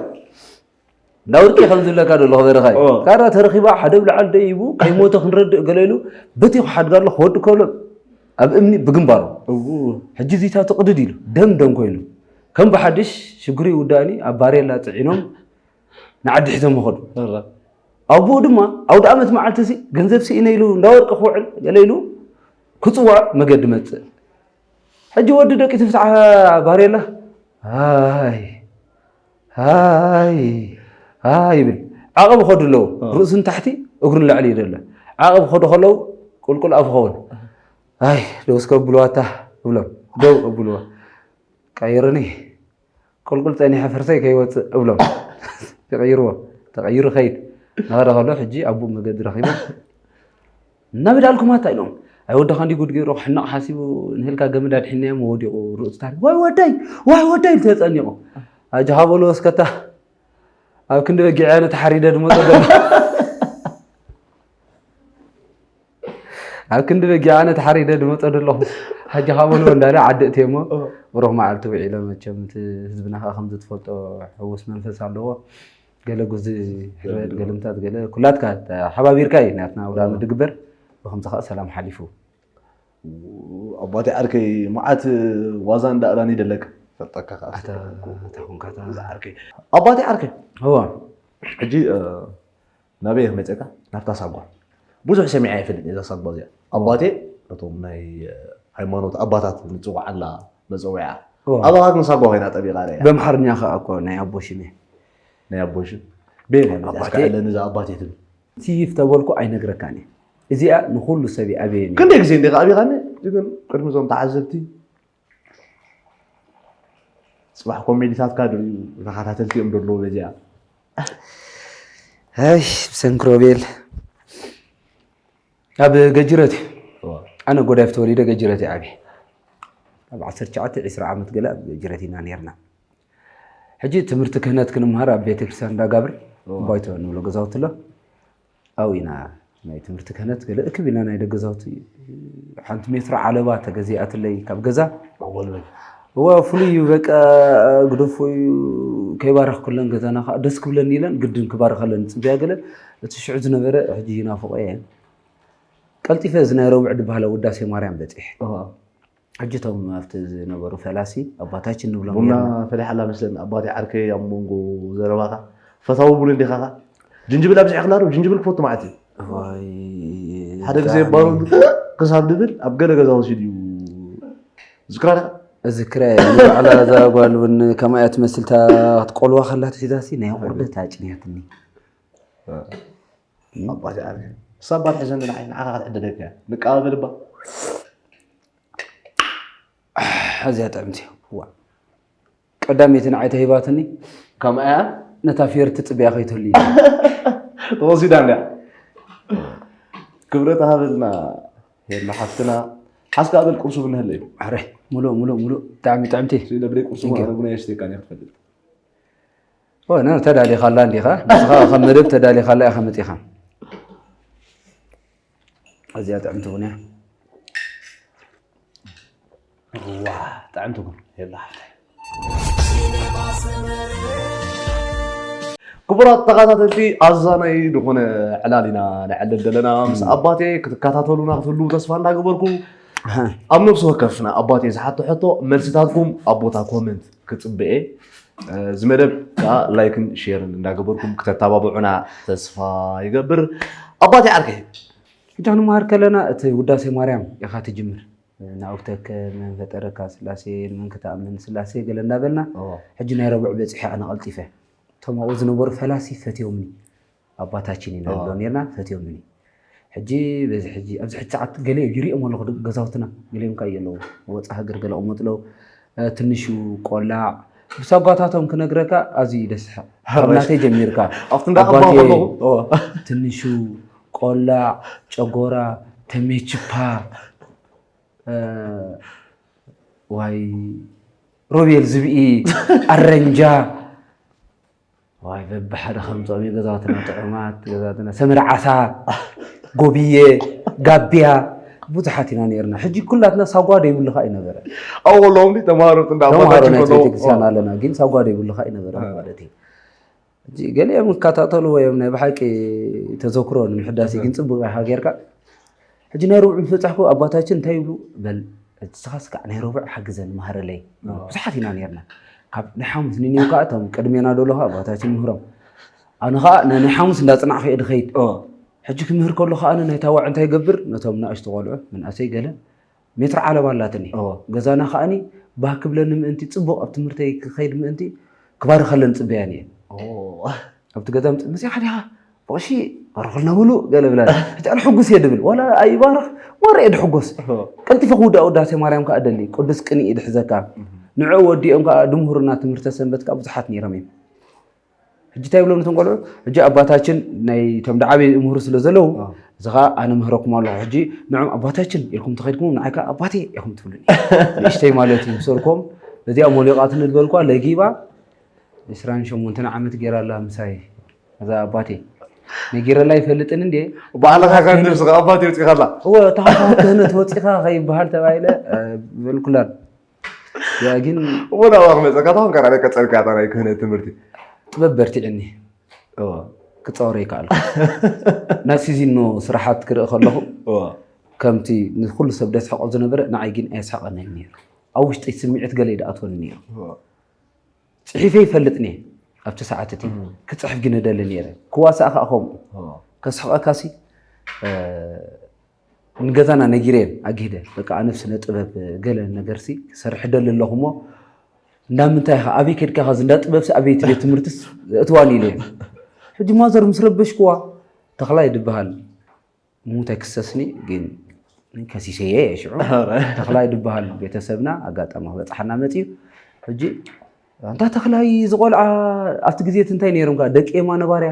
እንዳ ውርቂ ከም ዝብለካ ዘሎ ክበርኻ እዩ። ካራ ተረኺባ ሓደ ብልዓል ደይቡ ከይሞተ ክንረድእ ገለ ኢሉ በቲ ክሓድጋ ኣሎ ክወዲ ከሎ ኣብ እምኒ ብግንባሩ ሕጂ እዚታ ትቕድድ ኢሉ ደም ደም ኮይኑ ከም ብሓድሽ ሽግሩ ይውዳእኒ ኣብ ባሬላ ፅዒኖም ንዓዲ ሒዞም ይኸዱ። ኣቦኡ ድማ ኣውደ ኣመት መዓልቲ እዚ ገንዘብ ስኢነ ኢሉ እንዳ ወርቂ ክውዕል ገለ ኢሉ ክፅዋዕ መገዲ መፅእ። ሕጂ ወዲ ደቂ ትፍታሕ ባሬላ ኣይ ኣይ ኣይ ይብል ዓቐብ ኸዱ ኣለዉ ርእሱ ንታሕቲ እግሩ ንላዕሊ እዩ ዘሎ ዓቐብ ኸዱ ከለዉ ቁልቁል ኣፉ ኸውን ኣይ ደው እስከ ብልዋ እታ እብሎም ደው እብልዋ ቀይርኒ ቁልቁል ፀኒሐ ፍርሰይ ከይወፅእ እብሎም ይቕይርዎ ተቐይሩ ኸይድ ናኸደ ከሎ ሕጂ ኣቡኡ መገዲ ረኺቦም እናበዳልኩም ኣታ ኢሎም ኣይወድኻ እንዲ ጉድ ገይሩ ክሕነቕ ሓሲቡ ንህልካ ገመድ ኣድሒናዮም ወዲቑ ርእሱ ታሪክ ዋይ ወደይ ዋይ ወደይ ኢሉ ተፀኒቑ ኣጅኻ በልዎ እስከታ ኣብ ክንዲ በጊዕ ኣነ ተሓሪደ ድመፀ ዘሎ ኣብ ክንዲ በጊዕ ኣነ ተሓሪደ ድመፀ ዘለኹ ሓጃኻ በልዎ እንዳለ ዓዲ እትየሞ። ብሩኽ መዓልቲ ውዒሎ። መቸም እቲ ህዝብና ከዓ ከምዚ ትፈልጦ ሕውስ መንፈስ ኣለዎ። ገለ ጉዚ ሕርበድ፣ ገለምታት፣ ገለ ኩላትካ ሓባቢርካ እዩ ናትና ውዳ ምድግበር። ብከምዚ ከዓ ሰላም ሓሊፉ። ኣባቴ ዓርከይ፣ መዓት ዋዛ እንዳእላኒ ደለክ። ፈልጠካ ከዓ ኣታ፣ ኣታ ኮንካ፣ ኣታ። እዛ ዓርከይ። ኣባቴ ዓርከይ። እዋ። ሕጂ፣ እ፣ ናበይ መጸካ? ናብታ ሳጓ። ብዙሕ ሰሚዐ ኣይፈልጥ እዛ ሳጓ እዚኣ። እዋ። ኣባቴ ነቶም ናይ፣ እ፣ ሃይማኖት ኣባታት ንጽውዓላ መጸውዒያ። እዋ። ኣባኻ ግን ሳጓ ኮይና ጠቢቓ እያ። በምሓርኛ ከኣ እኮ ናይ ኣቦ ሽም እየ። ናይ ኣቦ ሽም? በየናይ መጽኣ ኣባቴ። እስከ ዕለኒ እዛ ኣባቴ ትብል? ቲፍ ተበልኩ ኣይነግረካን እየ። እዚኣ ንኹሉ ሰብ እየ ኣበየኒ። ክንደይ ግዜ እንዲኻ ኣቢኻኒ? ግን ቅድሚ እዞም ተዓዘብቲ ጽባሕ ኮሜዲታትካ ድዩ ተኸታተልቲ እዮም ዘለዉ በዚኣ። ኣይ፣ ብሰንኪ ሮቤል። ኣብ ገጅረት እዩ። እዋ። ኣነ ጎዳይፍ ተወሊደ ገጅረት እየ ዓብየ። ኣብ ዓሰርተ ትሽዓተ ዒስራ ዓመት ገለ ኣብ ገጅረት ኢና ነይርና። ሕጂ ትምህርቲ ክህነት ክንምሃር ኣብ ቤተክርስትያን እንዳጋብር እዋ። ባይቶ ንብሎ ገዛውቲ ኣሎ። ኣብኡ ኢና ናይ ትምህርቲ ክህነት ገለ እክብ ኢልና ናይ ደገዛውቲ ሓንቲ ሜትሮ ዓለባ ተገዚኣትለይ ካብ ገዛ። መጎልበል። እዋ፣ ፍሉይ እዩ በቃ፣ ግደፎ እዩ ከይባረኽኩለን ገዛና ከዓ ደስ ክብለኒ ኢለን ግድን ክባርኸለን ጽበያ ገለ እቲ ሽዑ ዝነበረ ሕጂ ይናፍቆ እየ። ቀልጢፈ እዚ ናይ ረቡዕ ዝበሃለ ውዳሴ ማርያም በጺሐ። እዋ። ሕጂ እቶም ኣብቲ ዝነበሩ ፈላሲ ኣባታችን ንብሎም ቡና ነርና። ፈሊሓላ መስለኒ ኣባቴ ዓርከይ ኣብ መንጎ ዘረባኻ። ፈታዊ ቡን እንዲኻ ኻ? ጅንጅብል ኣብዚሕክላ ዶ? ጅንጅብል ክፈቱ ማለት እዩ። እዋይ፣ ሓደ ግዜ እታ ባሩ ክሳብ ድብል ኣብ ገለ ገዛ ወሲዱ እዩ። ዝክራ ዲኻ? እዝክራ እየ። ንባዕላ እዛ ጓል እውን ከማያ ትመስል እታ ክትቆልዋ ከላ ትሒዛሲ ናይ ቁርደት ኣጭንያትኒ። ኣባቴ ዓርከይ። እሳ ኣባት ሕዘኒ ንዓይ ንዓኻ ክትዕደደካ እያ። ንቀባበል እባ። ኣዝያ ጥዕምቲ። ዋ። ቀዳመይቲ ንዓይ ተሂባትኒ። ከምኣ እያ? ነታ ፌር ትጽበያ ከይትህሉ እዩ። ተወሲዳ እንድያ። ክብረት ሃበልና ሄርና ሓፍትና። ሓስካ ኣበል ቁርሱ ብንህለ እዩ። ኣረ፣ ሙሉእ፣ ሙሉእ፣ ሙሉእ። ብጣዕሚ ጥዕምቲ። ስኢለ ብለይ ቁርሱ Thank you። ማዕረጉና የስተይካን እያ ክትፈልጥ። ኦ፣ ነ-፣ ተዳሊኻላ እንዲኻ? ንስኻ ከም መደብ ተዳሊኻላ ኢኻ መጺኻ። ኣዝያ ጥዕምቲ እውን እያ። ዋ፣ ጥዕምቲ እውን የላ ሓፍታይ። ክቡራት ተኸታተልቲ፣ ኣዛናይ ዝኾነ ዕላል ኢና ነዕልል ዘለና። ምስ እም። ኣባቴ ክትከታተሉና ክትህልዉ ተስፋ እንዳገበርኩ፣ ኣሃ። ኣብ ነፍሲ ወከፍና ኣባቴ ዝሓቶ ሕቶ መልስታትኩም ኣብ ቦታ ኮመንት ክጽበ እየ። እ፣ እዚ መደብ ከኣ ላይክን ሼርን እንዳገበርኩም ክተተባብዑና ተስፋ ይገብር። ኣባቴ ዓርከይ። ሕጂ ክንመሃር ከለና እቲ ውዳሴ ማርያም ኢኻ ትጅምር። ንኣውተከ መን ፈጠረካ ስላሴ፣ መን ክትኣምን ስላሴ ገለ እንዳበልና፣ እዎ። ሕጂ ናይ ረቡዕ በጺሐ ኣነ ቀልጢፈ። እቶም ኣብኡ ዝነበሩ ፈላሲ ፈትዮምኒ። ኣባታችን ኢና እዎ። ንብሎ ኔርና፣ ፈትዮምኒ። ሕጂ በዚ ሕጂ፣ ኣብዚ ሕጂ ሰዓት ገለ ይሪኦም ኣለኹ ደ-፣ ገዛውትና፣ ገሊኦም ከኣ የለዉ። ወጻኢ ሃገር ገለ ቅመጡ ኣለዉ። እ፣ ትንሹ ቆላዕ፣ ብሳጓታቶም ክነግረካ ኣዝዩ እዩ ደስ ዝብል። ካብ ናተይ ጀሚርካ። ኣብቲ እንዳ ኣባቴ፣ ቀባው ከለኹ፣ እዎ። ትንሹ ቆላዕ፣ ጨጎራ፣ ተሜችፓ፣ እ፣ ዋይ፣ ሮቤል ዝብኢ፣ ኣረንጃ፣ ዋይ፣ በብሓደ ከምጽኦም እዩ። ገዛውትና ጥዑማት፣ ገዛውትና ሰመረ ዓሳ፣ ጎብየ፣ ጋብያ፣ ብዙሓት ኢና ነይርና። ሕጂ ኩላትና ሳጓ ደይብሉ ከኣ ኣይነበረን። ኣዎ፣ ሎሚ ተምሃሮ እንዳ ተምሃሮ ኣባታችን ናይ ከለዉ፣ ቤተክርስትያን ኦ። ኣለና፣ ግን ሳጓ ደይብሉ ከኣ ኣይነበረን እ። ማለት እዩ። ሕጂ ገሊኦም ይከታተልዎ እዮም፣ ናይ ብሓቂ ተዘክሮ ንምሕዳስ እዩ፣ ግን ጽቡቕ ኢኻ ጌርካ። ሕጂ ናይ ረቡዕ ምስ በጻሕኩ ኣባታችን እንታይ ይብሉ? በል፣ እስኻስ ከዓ ናይ ረቡዕ ሓግዘኒ፣ መሃረለይ። ኦ። ብዙሓት ኢና ኔርና። ካብ ናይ ሓሙስ ንኔው ከዓ እቶም ቅድሜና ደሎ ከዓ ኣባታችን ምህሮም። ኣነ ከዓ ናይ፣ ናይ ሓሙስ እንዳጽናዕኩ እየ ድኸይድ። ኦ። ሕጂ ክምህር ከሎ ከዓ ኣነ ናይ ታዋዕ እንታይ ይገብር? ነቶም ንኣሽቱ ቆልዑ፣ ምንኣሰይ ገለ፣ ሜትሮ ዓለባ ኣላትኒ። ኦ። ገዛና ከኣኒ ባህ ክብለኒ ምእንቲ፣ ጽቡቕ ኣብ ትምህርተይ ክኸይድ ምእንቲ፣ ክባርኸለን ጽበያን እየ። ኦ። ኣብቲ ገዛ ምጽ-፣ "መጺኻ ዲኻ? ብቕሺ ባርኹልና ምሉእ" ገለ ብላኒ። ሕጂ ኣነ ሕጉስ እየ ድብል። ዋላ ኣይባርኽ፣ ወረ እየ ድሕጎስ። ኦ። ቀልጢፈ ክውዳእ ውዳሴ ማርያም ከኣ እደሊ። ቅዱስ ቅንኢ ድሕዘካ። እህ። ንዕኡ ወዲኦም ከኣ ድምህሩና ትምህርተ ሰንበት ከኣ ብዙሓት ነይሮም እዮም። ሕጂ እንታይ ይብሎም ነቶም ቆልዑ? ሕጂ ኣባታችን ናይ እቶም ደዓበየ ይምህሩ ስለ ዘለዉ፣ ኣዎ። እዚ ኸኣ ኣነ ምህረኩም ኣለኹ። ሕጂ ንዕም ኣባታችን ኢልኩም ተኸድኩም፣ ንዓይ ከኣ ኣባቴ ኢኹም ትብሉኒ። ንእሽተይ ማለት እዩ፣ ምሰርኩም። በዚኣ ሞሊቓትኒ ዝበልኳ ለጊባ ዕስራን ሸሞንተን ዓመት ገይራ ኣላ ምሳይ። እዛ ኣባቴ። ነጊረላ ይፈልጥን እንዴ? ባዕልኻ ካብ ነብስኻ ኣባት የውፅእኻላ። እወ፣ ታኻ ክህነት ወፂኻ ከይበሃል ተባሂለ፣ እ፣ በልኩላን። ያ ግን እሞ ናብኣ ክመፀካ፣ ታኹም ከራ ቀፀልካ፣ እታ ናይ ክህነት ትምህርቲ። ጥበብ በርቲዕኒ። እወ፣ ክፃወር ይከኣልኩ። ናይ ሲዚኖ ስራሓት ክርኢ ከለኹ፣ እወ። ከምቲ ንኩሉ ሰብ ደስሕቆ ዝነበረ፣ ንዓይ ግን ኣየስሕቀኒ ነይሩ። ኣብ ውሽጠይ ስምዒት ገለ ይድኣትወኒ ነይሩ። እወ። ጽሒፈ ይፈልጥኒ ኣብቲ ሰዓት እቲ። ክጽሕፍ ግን እደሊ ነይረ። ክዋሳእ ከኣ ከምኡ። እወ። ከስሕቐካሲ፣ እ፣ ንገዛና ነጊረየን ኣጊደ። በቃ ኣነ ስነ ጥበብ ገለ ነገርሲ ክሰርሕ እደሊ ኣለኹ እሞ፣ እንዳ ምንታይ ኢኻ፣ ኣበይ ከድካ ኢኻ፣ እዚ እንዳ ጥበብሲ ኣበይ እቲ ቤት ትምህርትስ እትዋኒ ኢለየን። ሕጂ ማዘር ምስ ረበሽክዋ፣ ተኽላይ ድበሃል። ምሙት ኣይክሰስኒ፣ ግን ከሲሰየ እየ ሽዑ። ኧረ። ተኽላይ ድበሃል ቤተሰብና ኣጋጣሚ ክበጽሓና መጽዩ። ሕጂ፣ ኣንታ ተኽላይ፣ እዚ ቆልዓ ኣብቲ ግዜ እቲ እንታይ ነይሮም ከኣ፣ ደቂ ኤማ ነባርያ፣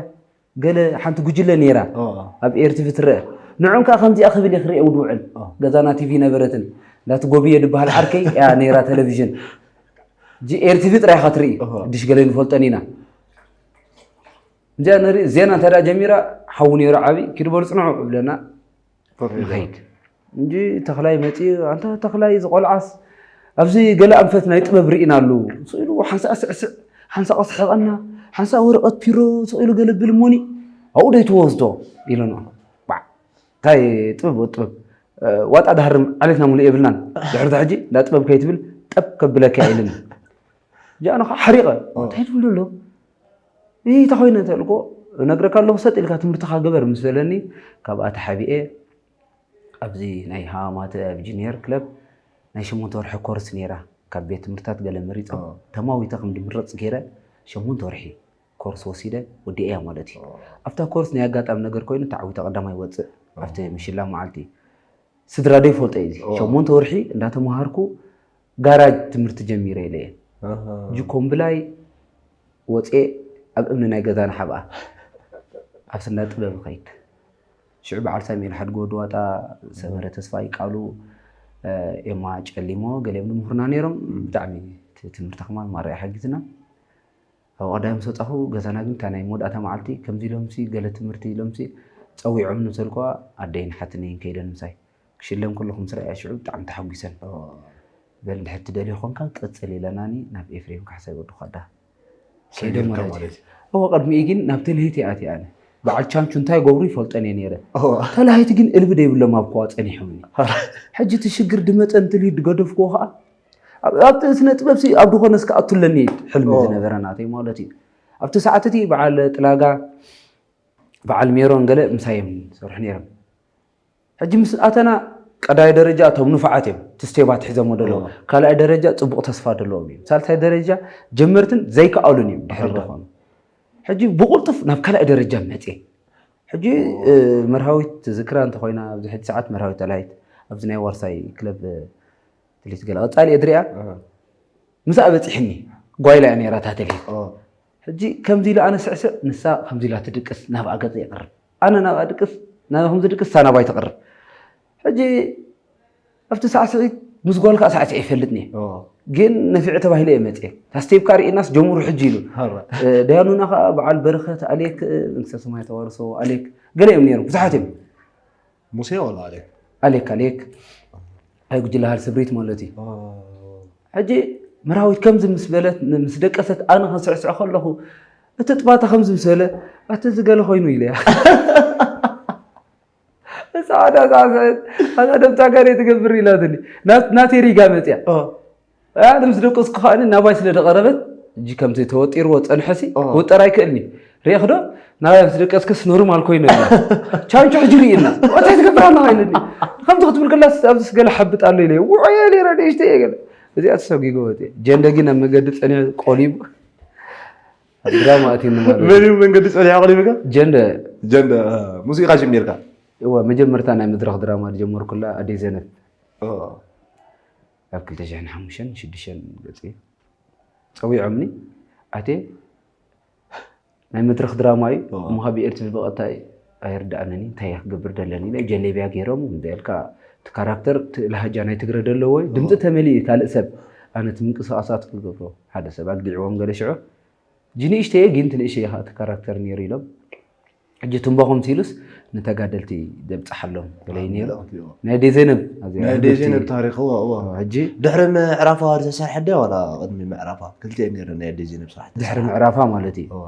ገለ ሓንቲ ጉጅለ ነይራ፣ ኦ። ኣብ ኤር ቲቪ ትረአ። ንዕኦም ከኣ ከምዚኣ ክብል እየ ክርእዮም ድውዕል። ኦ። ገዛና ቲቪ ነበረትን። እንዳቲ ጎብየ ድበሃል ዓርከይ እያ ነይራ ቴሌቪዥን። ሕጂ ኤር ቲቪ ጥራይ ኢኻ ትርኢ። ኦ። ድሽ ገለ ንፈልጠን ኢና። እዚኣ ንርኢ፣ ዜና እንተ ደኣ ጀሚራ፣ ሓው ነይሩ ዓቢ፣ "ኪዱ በሉ ጽንሑ" እብለና። ንኸይድ እንጂ ተኽላይ መጺኡ፣ "ኣንታ ተኽላይ፣ እዚ ቆልዓስ ኣብዚ ገለ ኣንፈት ናይ ጥበብ ርኢናሉ። ስቕ ኢሉ ሓንሳእ ስዕስዕ፣ ሓንሳእ ከስሕቐና፣ ሓንሳእ ወረቐት ፒሮ ስቕ ኢሉ ገለብል እሞኒ፣ ኣብኡ ዶ ይትወስዶ?" ኢሉና። ባዕ፣ እንታይ ጥበብ፣ ወዲ ጥበብ፣ እ፣ ዋጣ ዳህርም ዓሌትና ሙሉእ የብልናን። ድሕሪ ሕጂ እንዳ ጥበብ ከይትብል ጠብ ከብለካ ኢልን። እዚኣ ንኻ ሓሪቐ፣ እንታይ ትብሉ ኣሎ? ይህ ተኾይነ ተልኮ እነግረካ ኣለኹ፣ ሰጥ ኢልካ ትምህርትኻ ግበር ምስ በለኒ፣ ካብኣ ተሓቢኤ ኣብዚ ናይ ሃማማተ ኣብ ጂኒየር ክለብ ናይ ሸሞንተ ወርሒ ኮርስ ነይራ። ካብ ቤት ትምህርትታት ገለ መሪጾም፣ ኦ። ተማዊተ ከም ድምረጽ ገይረ፣ ሸሞንተ ወርሒ ኮርስ ወሲደ፣ ወዲኤያ ማለት እዩ። ኦ። ኣብታ ኮርስ ናይ ኣጋጣሚ ነገር ኮይኑ፣ ተዓዊተ ቀዳማይ ወጽእ፣ ኣብቲ ምሽላ መዓልቲ። ስድራ ዶ ይፈልጦ እዩ እዚ? ኦ። ሸሞንተ ወርሒ እንዳተምሃርኩ፣ ጋራጅ ትምህርቲ ጀሚረ ኢለ እየ። ኣሃ። ሕጂ ኮምብላይ ወፅኤ ኣብ እምኒ ናይ ገዛና ሓብኣ ኣብ ስነ ጥበብ ኸይድ። ሽዑ በዓል ሳሙኤል ሓድጎ ድዋጣ፣ ሰመረ ተስፋይ ቃሉ፣ እ፣ ኤማ ጨሊሞ፣ ገሊኦም ምሁርና ነይሮም። ብጣዕሚ እቲ ትምህርቲ ከማን ማራ ሓጊዝና። ኣብ ቀዳይ ምስ ወፃኹ ገዛና ግን እታ ናይ መወዳእታ መዓልቲ ከምዚ ኢሎምሲ ገለ ትምህርቲ ኢሎምሲ ፀዊዖም ንሰልኳ ኣደይን ሓትነይን ከይደን ምሳይ ክሽለም ከለኹ ምስ ረኣያ ሽዑ ብጣዕሚ ተሓጒሰን። በል እንድሕር ትደልዮ ኾንካ ቀጽል ኢለናኒ ናብ ኤፍሬም ካሕሳይ ወዲ ኳዳ ከይደ ሰጊርካ ማለት እዩ። ማለት እዩ። እወ ቅድሚኡ ግን ናብ ተልሂት እየ ኣትየ ኣነ። በዓል ቻንቹ እንታይ ገብሩ ይፈልጠን እየ ነይረ። እወ። ተላሂት ግን እልቢ ደይብሎም ኣብ ከዋ ጸኒሖምኒ። ሕጂ እቲ ሽግር ድመጸን ትልሂት ድገደፍክዎ ኸዓ ኣብ- ኣብቲ ስነ ጥበብ ሲ ኣብ ዝኾነ እስከ ኣቱለኒ ሕልሚ እወ። ዝነበረ ናተይ ማለት እዩ። ኣብቲ ሰዓት እቲ በዓል ጥላጋ በዓል ሜሮን ገለ ምሳይ እዮም ዝሰርሑ ነይሮም። ሕጂ ምስ ኣተና ቀዳይ ደረጃ እቶም ንፉዓት እዮም፣ እቲ ስቴባት ሒዞሞ ደለዉ። እወ። ካልኣይ ደረጃ ጽቡቕ ተስፋ ደለዎም እዮም። ሳልሳይ ደረጃ ጀመርትን ዘይከኣሉን እዮም ድሕሪ እወ። ዝኾኑ። ሕጂ ብቕልጡፍ ናብ ካልኣይ ደረጃ መጽየ። ሕጂ፣ እ፣ መርሃዊት ትዝክራ እንተኾይና ኣብዚ ሕጂ ሰዓት መርሃዊት ተላሂት ኣብዚ ናይ ዋርሳይ ክለብ፣ እ፣ ትልሂት ገለ ቀጻሊ እየ ድሪኣ። እወ። ምስኣ በጺሕኒ ጓይላ እያ ነይራ እታ ትልሂት። እወ። ሕጂ ከምዚ ኢሉ ኣነ ስዕስዕ ንሳ ከምዚ ኢላ ትድቅስ ናብኣ ገጸ ይቕርብ። ኣነ ናብኣ ድቅስ፣ ናብኣ ከም ዝድቅስ እሳ ናባይ ትቕርብ። ሕጂ ኣብቲ ሳዕስዒት ምስ ጓል ከኣ ሳዕስዒ ይፈልጥኒ። እወ። ግን ነፊዐ ተባሂለ እየ መጽየ። እታ ስቴፕካ ርኢናስ ጀምሩ ሕጂ ኢሉ። ሀረ። እ፣ ደያኑና ከኣ በዓል በረኸት ኣሌክ፣ እ፣ መንግስተ ሰማይ ተዋርሶ ኣሌክ፣ ገለ እዮም ነይሮም፣ ብዙሓት እዮም። ሙሴ ወላ ኣሌክ? ኣሌክ፣ ኣሌክ፣ ኣይ ጉጅለ ሃል ስብሪት ማለት እዩ። እወ። ሕጂ መርሃዊት ከምዚ ምስ በለት፣ ምስ ደቀሰት፣ ኣነ ከስዕስዕ ከለኹ፣ እቲ ጥባታ ከምዚ ምስ በለ፣ ኣቲ እዚ ገለ ኮይኑ ኢለያ። ጻዕዳ ሳዕስዕት፣ ኣታ ደምታ ጋር ትገብር ኢላትኒ። ናት-፣ ናተይ ሪጋ መጽያ። እወ። ኣነ ምስ ደቀስኩ ከኣ ናባይ ስለ ደቐረበት፣ እጂ ከምቲ ተወጢርዎ ጸንሐሲ፣ እወ። ክውጠር ኣይክእልኒ። ሪእኽ ዶ? ናባይ ምስ ደቀስክስ ኖርማል ኮይኑ ኢላ። ቻንቹ ሕጂ ርኢና። እንታይ ትገብር ኣለኻ ኢለኒ። ከምቲ ክትብል ከላስ ኣብዚስ ገለ ሓብጥ ኣሎ ኢለ። ውዑይ እየ ነይረ፣ ንእሽተይ እየ ገለ። እዚኣ ተሰጒጎ ወጽየ። ጀንደ ግን ኣብ መገዲ ጸኒሑ ቆሊቡ። ኣብ ድራማ ኣትዩኒ ማለት እዩ። መን እዩ መንገዲ ጸኒሑ ኣቕሪብካ? ጀንደ። ጀንደ፣ እ፣ ሙዚቃ ጀሚርካ? እወ፣ መጀመርታ ናይ መድረኽ ድራማ ዝጀመርኩላ ኣደይ ዘነብ። ኦ። ኣብ ክልተ ሽሕን ሓሙሽተን ሽዱሽተን ገጽ እዩ። ጸዊዖምኒ፣ ኣትየ፣ ናይ መድረኽ ድራማ እዩ። ኦ። እሞ ካብ ኤር ቲቪ ብቐጥታ ኣይርድኣንን እዩ፣ እንታይ እየ ክገብር ደለኒ ኢለ፣ ጀሌብያ ገይሮም፣ እንደ ኢልካ፣ እቲ ካራክተር፣ እቲ ላሃጃ ናይ ትግረ ደለዎ እዩ፣ ድምጺ ኦ። ተመሊኡ እዩ፣ ካልእ ሰብ፣ ኣነ እቲ ምንቅስቓሳት ክገብሮ፣ ሓደ ሰብ ኣግዲዕዎም ገለ ሽዑ፣ ጂ ንእሽተይ እየ፣ ግን እቲ ንእሽተይ እዩ፣ እቲ ካራክተር ነይሩ ኢሎም፣ ሕጂ ትንበኹም ሲሉስ ንተጋደልቲ ደብፅሓሎም ገለ እዩ ነይሩ። ናይ ኣደይ ዘይነብ ኣብዚኣ ናይ ኣደይ ህብብቲ ዘይነብ ታሪኽ፣ እዋ፣ እዋ። ሕጂ ድሕሪ ምዕራፋ ዝተሰርሐ ድያ ዋላ ቅድሚ ምዕራፋ? ክልቲኤን ነይረን ናይ ኣደይ ዘይነብ ስራሕቲ ድሕሪ ዝሰርሓ። ምዕራፋ ማለት እዩ። እዋ።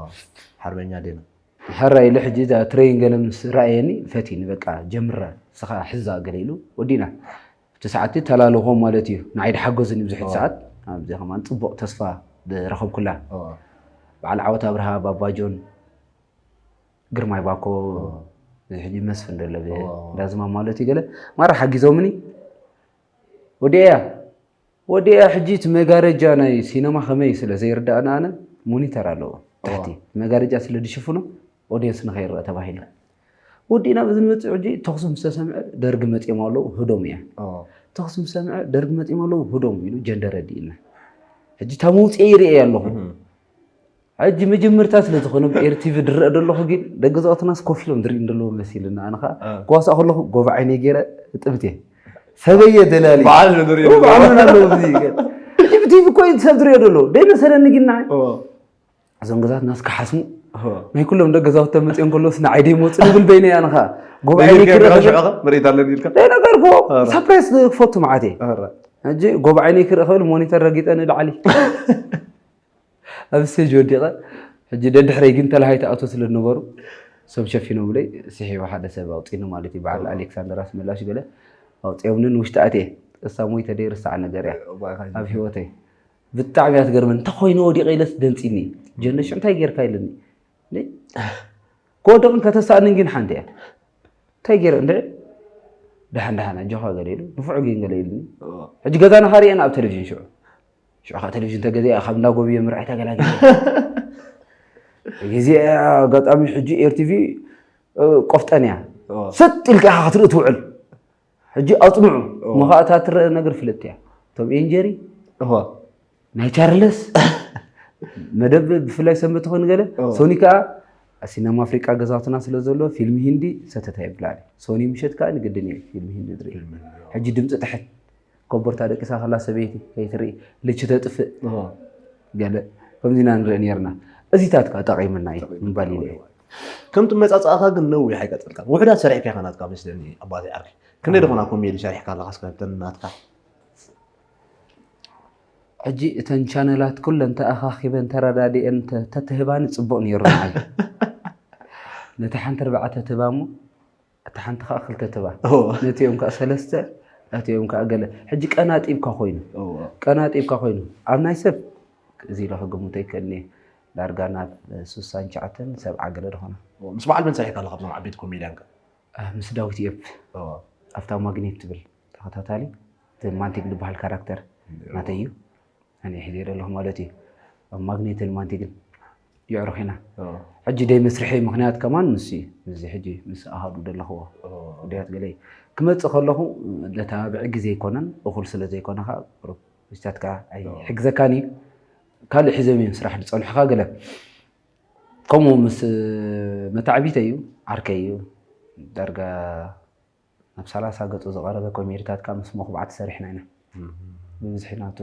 ሓርበኛ ዴና። ሕራይ ኢሉ ሕጂ እዛ ትሬን ገለ ምስ ረኣየኒ ፈቲኒ፣ በቃ ጀምራ፣ ንስኻ ሕዛ ገለ ኢሉ ወዲና። እቲ ሰዓት ተላልኾም ማለት እዩ። ንዓይ ድሓገዙኒ ብዙሕ ሰዓት። ኣብዚ ከማን ጽቡቕ ተስፋ ዝረኸብኩላ። በዓል ዓወት ኣብርሃ፣ ባባ ጆን፣ ግርማይ ባኮ፣ እዚ ሕጂ መስፍን ደሎ ብ-፣ ዳዝማ ማለት እዩ። ገለ ማራ ሓጊዞምኒ። ወዲያ፣ ወዲያ ሕጂ እቲ መጋረጃ ናይ ሲነማ ከመይ ስለ ዘይርዳእና ኣነ ሞኒተር ኣለዎ። ታሕቲ መጋረጃ ስለ ድሽፍኖ ኦዲየንስ ንኸይረአ ተባሂሉ። ወዲእና በዚ ንመጽእ ሕጂ ተኹሲ ምስ ተሰምዐ ደርጊ መጺኦም ኣለዉ፣ ህዶም እያ። ተኹሲ ምስ ሰምዐ ደርጊ መጺኦም ኣለዉ፣ ህዶም ኢሉ ጀንደር ኣዲእና። ሕጂ እታ መውጽኤ ይርእየ ኣለኹ። ሕጂ መጀመርታ ስለ ዝኾነ ብኤር ቲቪ ድረአ ደለኹ፣ ግን ደገ ዘዋትናስ ኮፍ ኢሎም ዝርኢ እንደለዉ መሲልና። ኣነ ኸኣ ክዋሳእ ከለኹ ጎብ ዓይነይ ገይረ እጥብት እየ። ሰበየ ደላሊ። በዓል ንርኢ ኦ፣ በዓል ኣለዉ። ምን ኣለዉ እዚ? ሕጂ ብቲቪ እኮ እዩ ሰብ ዝርእዮ ደሎ። ደይ መሰለኒ ግን ንዓይ። እዞም ገዛትና እስከ ሓስሙ። ናይ ኩሎም ደገ ገዛውቲ መጺኦም ከለውስ ንዓይ ደይ መጹ ንብል በይነ እያ ንኻ። ጎብ ዓይነይ ክርኢ ከብል ሽዑ ኸ ምርኢት ኣለኒ ኢልካ? ደይ ነገርኩዎ። ኧረ። ሳፕራይዝ ክፈቱ መዓት እየ። ኧረ። ሕጂ ጎብ ዓይነይ ክርኢ ከብል ሞኒተር ረጊጠ ንላዕሊ። ኣብ ስቴጅ ወዲቐ። ሕጂ ደድሕረይ ግን ተላሃይቲ ኣቶ ስለ ዝነበሩ ሰብ ሸፊኖምለይ፣ ስሒቡ ሓደ ሰብ ኣውጺኒ ማለት እዩ። በዓል ኣሌክሳንደር ኣስመላሽ ገለ ኣውጺኦምኒ፣ ንውሽጢ ኣትየ። እሳ ሞይተ ደይርሳዕ ነገር እያ ኣብ ህይወተይ። ብጣዕሚ እያ ትገርመኒ። እንታይ ኮይነ ወዲቐ ኢለስ ደንጺኒ። ጀነ ሽዑ እንታይ ጌርካ ኢለኒ። ነ-፣ ክወድቕን ከተሳእንን ግን ሓንቲ እያ። እንታይ ገይረ እንድዒ? ደሓን ደሓን ኣጆኻ ገለ ኢሉ፣ ንፉዕ ግን ገለ ኢሉኒ። እዎ። ሕጂ ገዛና ኻሪአና ኣብ ቴሌቪዥን ሽዑ። ሽዑ ኸዓ ቴሌቪዥን ተገዚኣ፣ ካብ እንዳጎብየ ምርኣይ ተገላጊለ። ግዜ ኣጋጣሚ ሕጂ ኤር ቲቪ፣ እ፣ ቆፍጠን እያ። እዎ። ስጥ ኢልካ ኢኻ ክትርኢ ትውዕል። ሕጂ ኣጽንዑ። እዎ። እሞ ኸዓ እታ ትረአ ነገር ፍልጥቲ እያ። እቶም ኤንጀሪ፣ እዎ። ናይ ቻርለስ መደብ ብፍላይ ሰንበት ትኾን ገለ፣ ኦ። ሶኒ ከኣ ኣብ ሲነማ ኣፍሪቃ ገዛውትና ስለ ዘሎ ፊልም ሂንዲ ሰተታ የብላኒ። ሶኒ ምሸት ከኣ ንግድን እዩ ፊልም ሂንዲ ዝርኢ። ፊልም ሂንዲ፣ ኦ። ሕጂ ድምፂ ጥሕት፣ ኮቦርታ ደቂሳ ከላ ሰበይቲ ከይትርኢ፣ ልቺ ተጥፍእ። ኦ። ገለ ከምዚ ኢና ንርኢ ነርና። እዚታት ከኣ ጠቒምና እዩ ጠቒምና ምባል ኢለ እየ። እየ። ከምቲ መጻጻእኻ ግን ነዊሕ ኣይቀጸልካን። ውሑዳት ሰሪሕካ ኢኻ ናትካ መስለኒ ኣባቴ ዓርኪ። ክንደይ ኦ። ደኾና ኮሜዲ ሰሪሕካ ኣለኻ እስከ ብተን ናትካ? ሕጂ እተን ቻነላት ኩለን ተኣኻኺበን ተረዳዲኤን ተ-፣ ተትህባኒ ጽቡቕ ነይሩ ንዓይ። ነቲ ሓንቲ ኣርባዕተ ትህባ እሞ፣ እታ ሓንቲ ኸኣ ክልተ ትህባ። እዎ። ነቲኦም ከኣ ሰለስተ፣ እቲኦም ከኣ ገለ። ሕጂ ቀናጢብካ ኮይኑ። እዎ። ቀናጢብካ ኮይኑ። ኣብ ናይ ሰብ እዚ ኢለ ክግምቶ ኣይክእልን እየ። ዳርጋ ናብ ስሳን ትሽዓተን ሰብዓ ገለ ድኾና። እዎ። ምስ በዓል መን ሰሪሕካ ኣለኻ ካብዞም ዓበይቲ ኮሜድያን ከ? አ፣ ምስ ዳዊት ኤፕ። እዎ። ኣብታ ማግኔት ትብል ተኸታታሊ፣ እቲ ማንቲግ ዝበሃል ካራክተር እዎ። ናተይ እዩ። ኣነ ሒዘ ዘለኹ ማለት እዩ። ኣብ ማግኔትን ማንቲግን የዕሩኽ ኢና። እዎ። ሕጂ ደይ መስርሒ ምኽንያት ከማን ንሱ እዩ። እዚ ሕጂ ምስ ኣሃዱ ዘለኽዎ እዎ። ጉዳያት ገለ እዩ። ክመጽእ ከለኹ ለተባብዒ ግዜ ኣይኮነን፣ እኹል ስለ ዘይኮነ ኸኣ ቁሩብ ምስታትካ እዎ። ኣይሕግዘካን እዩ። ካልእ ሒዞም እዮም ስራሕ ዝጸንሑኻ ገለ። ከምኡ ምስ መታዕቢተይ እዩ፣ ዓርከይ እዩ። ዳርጋ ናብ ሰላሳ ገጹ ዝቐረበ ኮሜዲታት ከኣ ምስ መኹብዓቲ ሰሪሕና ኢና። እህ። ብብዝሒ ናቱ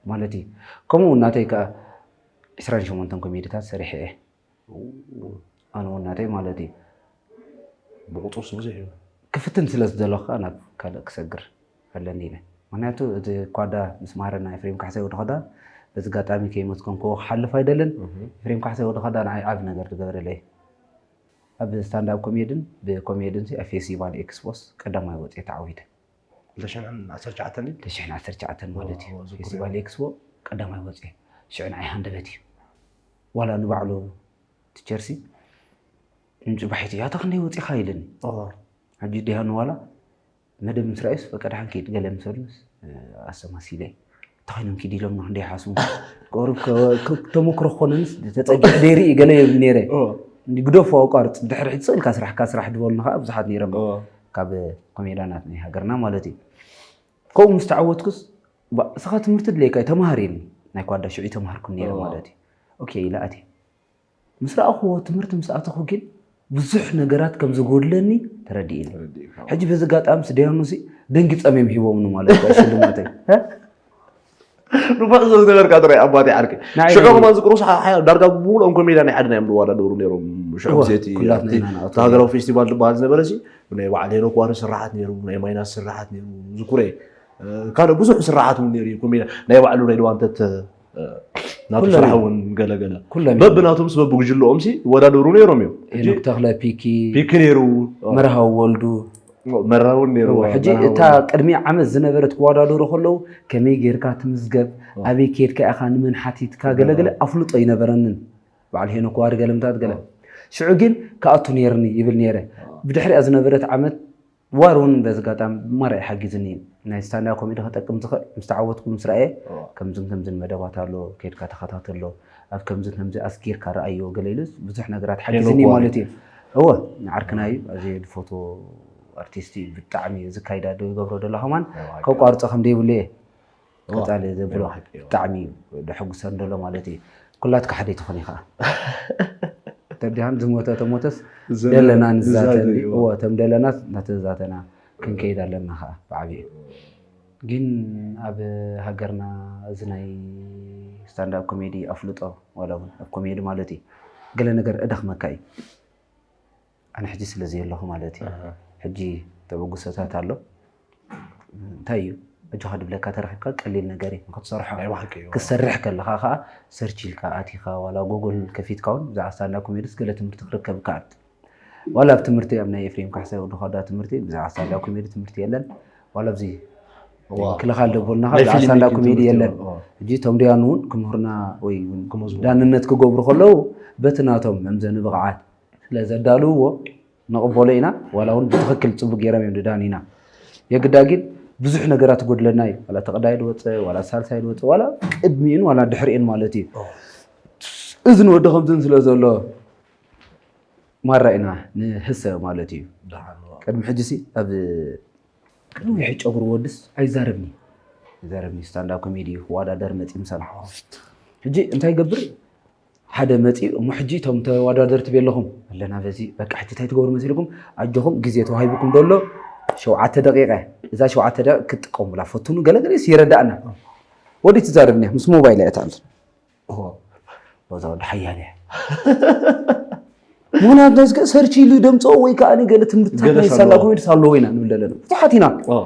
ማለት እዩ። ከምኡ እውን ናተይ ከኣ ዕስራን ሸሞንተን ኮሜዲታት ሰሪሐ እየ። ኡ። ኣነ እውን ናተይ ማለት እዩ። ብቑጽርስ ብዙሕ እዩ። ክፍትን ስለ ዝደለኹ ከኣ ናብ ካልእ ክሰግር ኣለኒ ኢለ። ምኽንያቱ እቲ ኳዳ ምስ መሃረና ኤፍሬም ካሕሳይ ወዲ ኸዳ፣ በዚ ኣጋጣሚ ከይመስገንክዎ ክሓልፍ ኣይደልን። እህ። ኤፍሬም ካሕሳይ ወዲ ኸዳ ንዓይ ዓቢ ነገር ዝገበረለይ። ኣብ ስታንዳፕ ኮሜድን ብኮሜድን ሲ ኣብ ፌስቲቫል ኤክስፖስ ቀዳማይ ወፅየ ተዓዊተ። ክልተ ሽሕን ዓሰርተ ትሽዓተን ድዩ? ክልተ ሽሕን ዓሰርተ ትሽዓተን ማለት እዩ። ኦ፣ ዝክሪ። ፌስቲቫል ኤክስፖ ቀዳማይ ወፅየ። ሽዑ ንዓይ ሃንደበት እዩ። ዋላ ንባዕሉ ቲቸርሲ ምጭባሒት እዩ። ኣታ ክንደይ ወፂኻ ኢልኒ። ኦ። ሕጂ ዲሃ ንዋላ መደብ ምስ ረኣዩስ፣ በቃ፣ ደሓን ኪድ፣ ገለ ምስ በሉስ፣ እ፣ ኣሰማሲለ፣ እንታይ ኮይኖም ኪድ ኢሎምና፣ ክንደይ ይሓስቡ? ቁሩብ ከ-፣ ከ-፣ ተመክሮ ክኾነንስ፣ ተጸጊዐ ደይርኢ ገለ ይብል ነይረ። ኦ። እንዲ ግደፎ፣ ኣቋርጽ፣ ድሕሪ ሕጂ ስቕ ኢልካ ስራሕካ ስራሕ ዝበሉና ከኣ ብዙሓት ነይሮም። ኦ። ካብ ኮሜድያናት ናይ ሃገርና ማለት እዩ። ከምኡ ምስ ተዓወትኩስ፣ ባ-፣ ንስኻ ትምህርቲ ድልየካ እዩ፣ ተማሃር ኢሉኒ። ናይ ኳዳ ሽዑ ተማሃርኩም ነይረ ኦ። ማለት እዩ። ኦኬ ኢለ ኣትየ። ምስ ረኣኹዎ፣ ትምህርቲ ምስ ኣተኹ ግን ብዙሕ ነገራት ከም ዝጎድለኒ ተረዲእኒ። ተረዲእካ። ሕጂ በዚ ኣጋጣሚ ምስ ደያኑሲ ደንጊጾም እዮም ሂቦምኒ ማለት እዩ ሽልማተይ። እ? ንፉዕ ሰብ ዝነበርካ ጥራይ ኣባቴ ዓርኪ። ናይ ሽዑ ከማን ዝቅርሱ ዳርጋ ብምሉኦም ኮሜድያ ናይ ዓድና እዮም ዝወዳደሩ ነይሮም። ሽዑ እወ፣ ብዘቲ ኩላትና ኣብቲ ኢና ንኣቱ እቲ ሃገራዊ ፌስቲቫል ዝበሃል ዝነበረ ሲ ናይ በዓል ሄኖክ ዋሪ ስራሓት ነይሩ፣ ናይ ማይናስ ስራሓት ነይሩ ዝኩረ ካልእ ብዙሕ ስራሓት እውን ነይሩ እዩ። ኮሜድያ ናይ ባዕሉ ሬድዮ ኣንተት ናቱ ኩሎም ስራሕ እዮም። እውን ገለገለ ኩሎም እዮም። በብናቶምስ በብጉጅለኦም ሲ ይወዳደሩ ነይሮም እዮም። ሄኖክ ተኽለ፣ ፒኪ፣ ፒክ ነይሩ፣ መርሃዊ ወልዱ። መራውን ነይሩ። ሕጂ እታ ቅድሚ ዓመት ዝነበረት ክወዳደሩ ከለዉ ከመይ ጌርካ ትምዝገብ፣ ኣበይ ከድካ ኢኻ፣ ንመን ሓቲትካ፣ ገለገለ ኣፍልጦ ይነበረንን። በዓል ሄኖክ ዋሪ ገለምታት ገለ ሽዑ ግን ክኣቱ ነይርኒ ይብል ነይረ። ብድሕሪኣ ዝነበረት ዓመት ዋር እውን በዚ ኣጋጣሚ ማራ ሓጊዝኒ እዩ። ናይ ስታንዳ ኮሜዲ ከጠቅም ዝኽእል ምስ ተዓወትኩ ምስ ረኣየ ከምዝን ከምዝን መደባት ኣሎ፣ ከድካ ተኸታተሎ፣ ኣብ ከምዝን ከምዚ ኣስጊርካ ረኣዮ ገለ ኢሉ ብዙሕ ነገራት ሓጊዝኒ ሄኖክ ዋሪ። ማለት እዩ። እወ ንዓርክና እዩ ኣዚ ድፎቶ ኣርቲስት እዩ። ብጣዕሚ ዝካይዳ ዶ ይገብሮ ደሎ ከማን ከቋርጾ ከም ደይብሉ እየ ቀጻሊ ዘብሎ። ናይ ብሓቂ እዩ። ብጣዕሚ ደሐጉሰን ደሎ ማለት እዩ። ኩላትካ ሓደ ትኾን ኢኻ። ተዲሃን ዝሞተ ተሞተስ ዘለ- ደለና ንዛተ ንዛተኒ እዩ። እወ ተም ደለና እናተዛተና ክንከይድ ኣለና ከዓ ብዓብዩ። ግን ኣብ ሃገርና እዚ ናይ ስታንዳፕ ኮሜዲ ኣፍልጦ ዋላ እውን ኣብ ኮሜዲ ማለት እዩ ገለ ነገር እደኽመካ እዩ። ኣነ ሕጂ ስለ ዘየለኹ ማለት እዩ። ሕጂ ተበግሶታት ኣሎ። እንታይ እዩ ኣጆኻ ድብለካ ተረኺብካ ቀሊል ነገር እዩ ንክትሰርሖ። ናይ ብሓቂ እዩ። ክትሰርሕ ከለኻ ከዓ ሰርች ኢልካ ኣቲኻ ዋላ ጉግል ከፊትካ እውን ብዛዕባ ስታንዳፕ ኮሜዲስ ገለ ትምህርቲ ክርከብ ይከኣል። ዋላ ኣብ ትምህርቲ ኣብ ናይ ኤፍሬም ካሕሳይ ወዲ ኳዳ ትምህርቲ ብዛዕባ ስታንዳፕ ኮሜዲ ትምህርቲ የለን። ዋላ ኣብዚ ዋው። ክልኻል ደቦልና ናይ ብዛዕባ ፊልም ስታንዳፕ ሜኪንግ ኮሜዲ ትምህርቲ የለን። የለን። ሕጂ እቶም ዲያኑ እውን ክምህሩና ወይ እውን ክመዝሙ። ዳንነት ክገብሩ ከለዉ በቲ ናቶም መምዘኒ ብቕዓት ስለ ዘዳልውዎ ንቕበሎ ኢና። ዋላ እውን ብትኽክል ፅቡቅ ገይሮም እዮም ድዳን ኢና። የግዳ ግን ብዙሕ ነገራት ጎድለና እዩ። ዋላ ተቐዳይ ድወፀ ዋላ ሳልሳይ ድወፀ ዋላ ቅድሚኡን ዋላ ድሕሪኡን ማለት እዩ። እዚ ንወዲ ከምዝን ስለ ዘሎ ማራ ኢና ንህሰ ማለት እዩ። ደሓን እዋ። ቅድሚ ሕጂ ሲ ኣብ ነዊሕ ጨጉሪ ወድስ ኣይዛረብኒ ኣይዛረብኒ ስታንዳፕ ኮሜዲ ክወዳደር መፂ ምሳና። ሕጂ እንታይ ገብር ሓደ መፂ እሞ ሕጂ እቶም ተወዳደርቲ ቤለኹም ኣለና በዚ በቃ ሕጂ እንታይ ትገብሩ መሲልኩም ኣጆኹም ግዜ ተዋሂብኩም ደሎ ሸውዓተ ደቂቀ እዛ ሸውዓተ ደቂቅ ክትጥቀሙላ ፈትኑ ገለገለ ይረዳእና። ወዲ ትዛረብኒ ምስ ሞባይል እያ ትኣል እዋ። በዛ ወዲ ሓያል እያ ምክንያቱ ናይ ስጋ ሰርች ኢሉ ደምፅኦ ወይ ከዓ ገለ ትምህርትታት ገለ ናይ ሳሎ። ሳላ ኮሜድስ ኣለዎ ኢና ንብል ዘለና ብዙሓት ኢና። እዋ።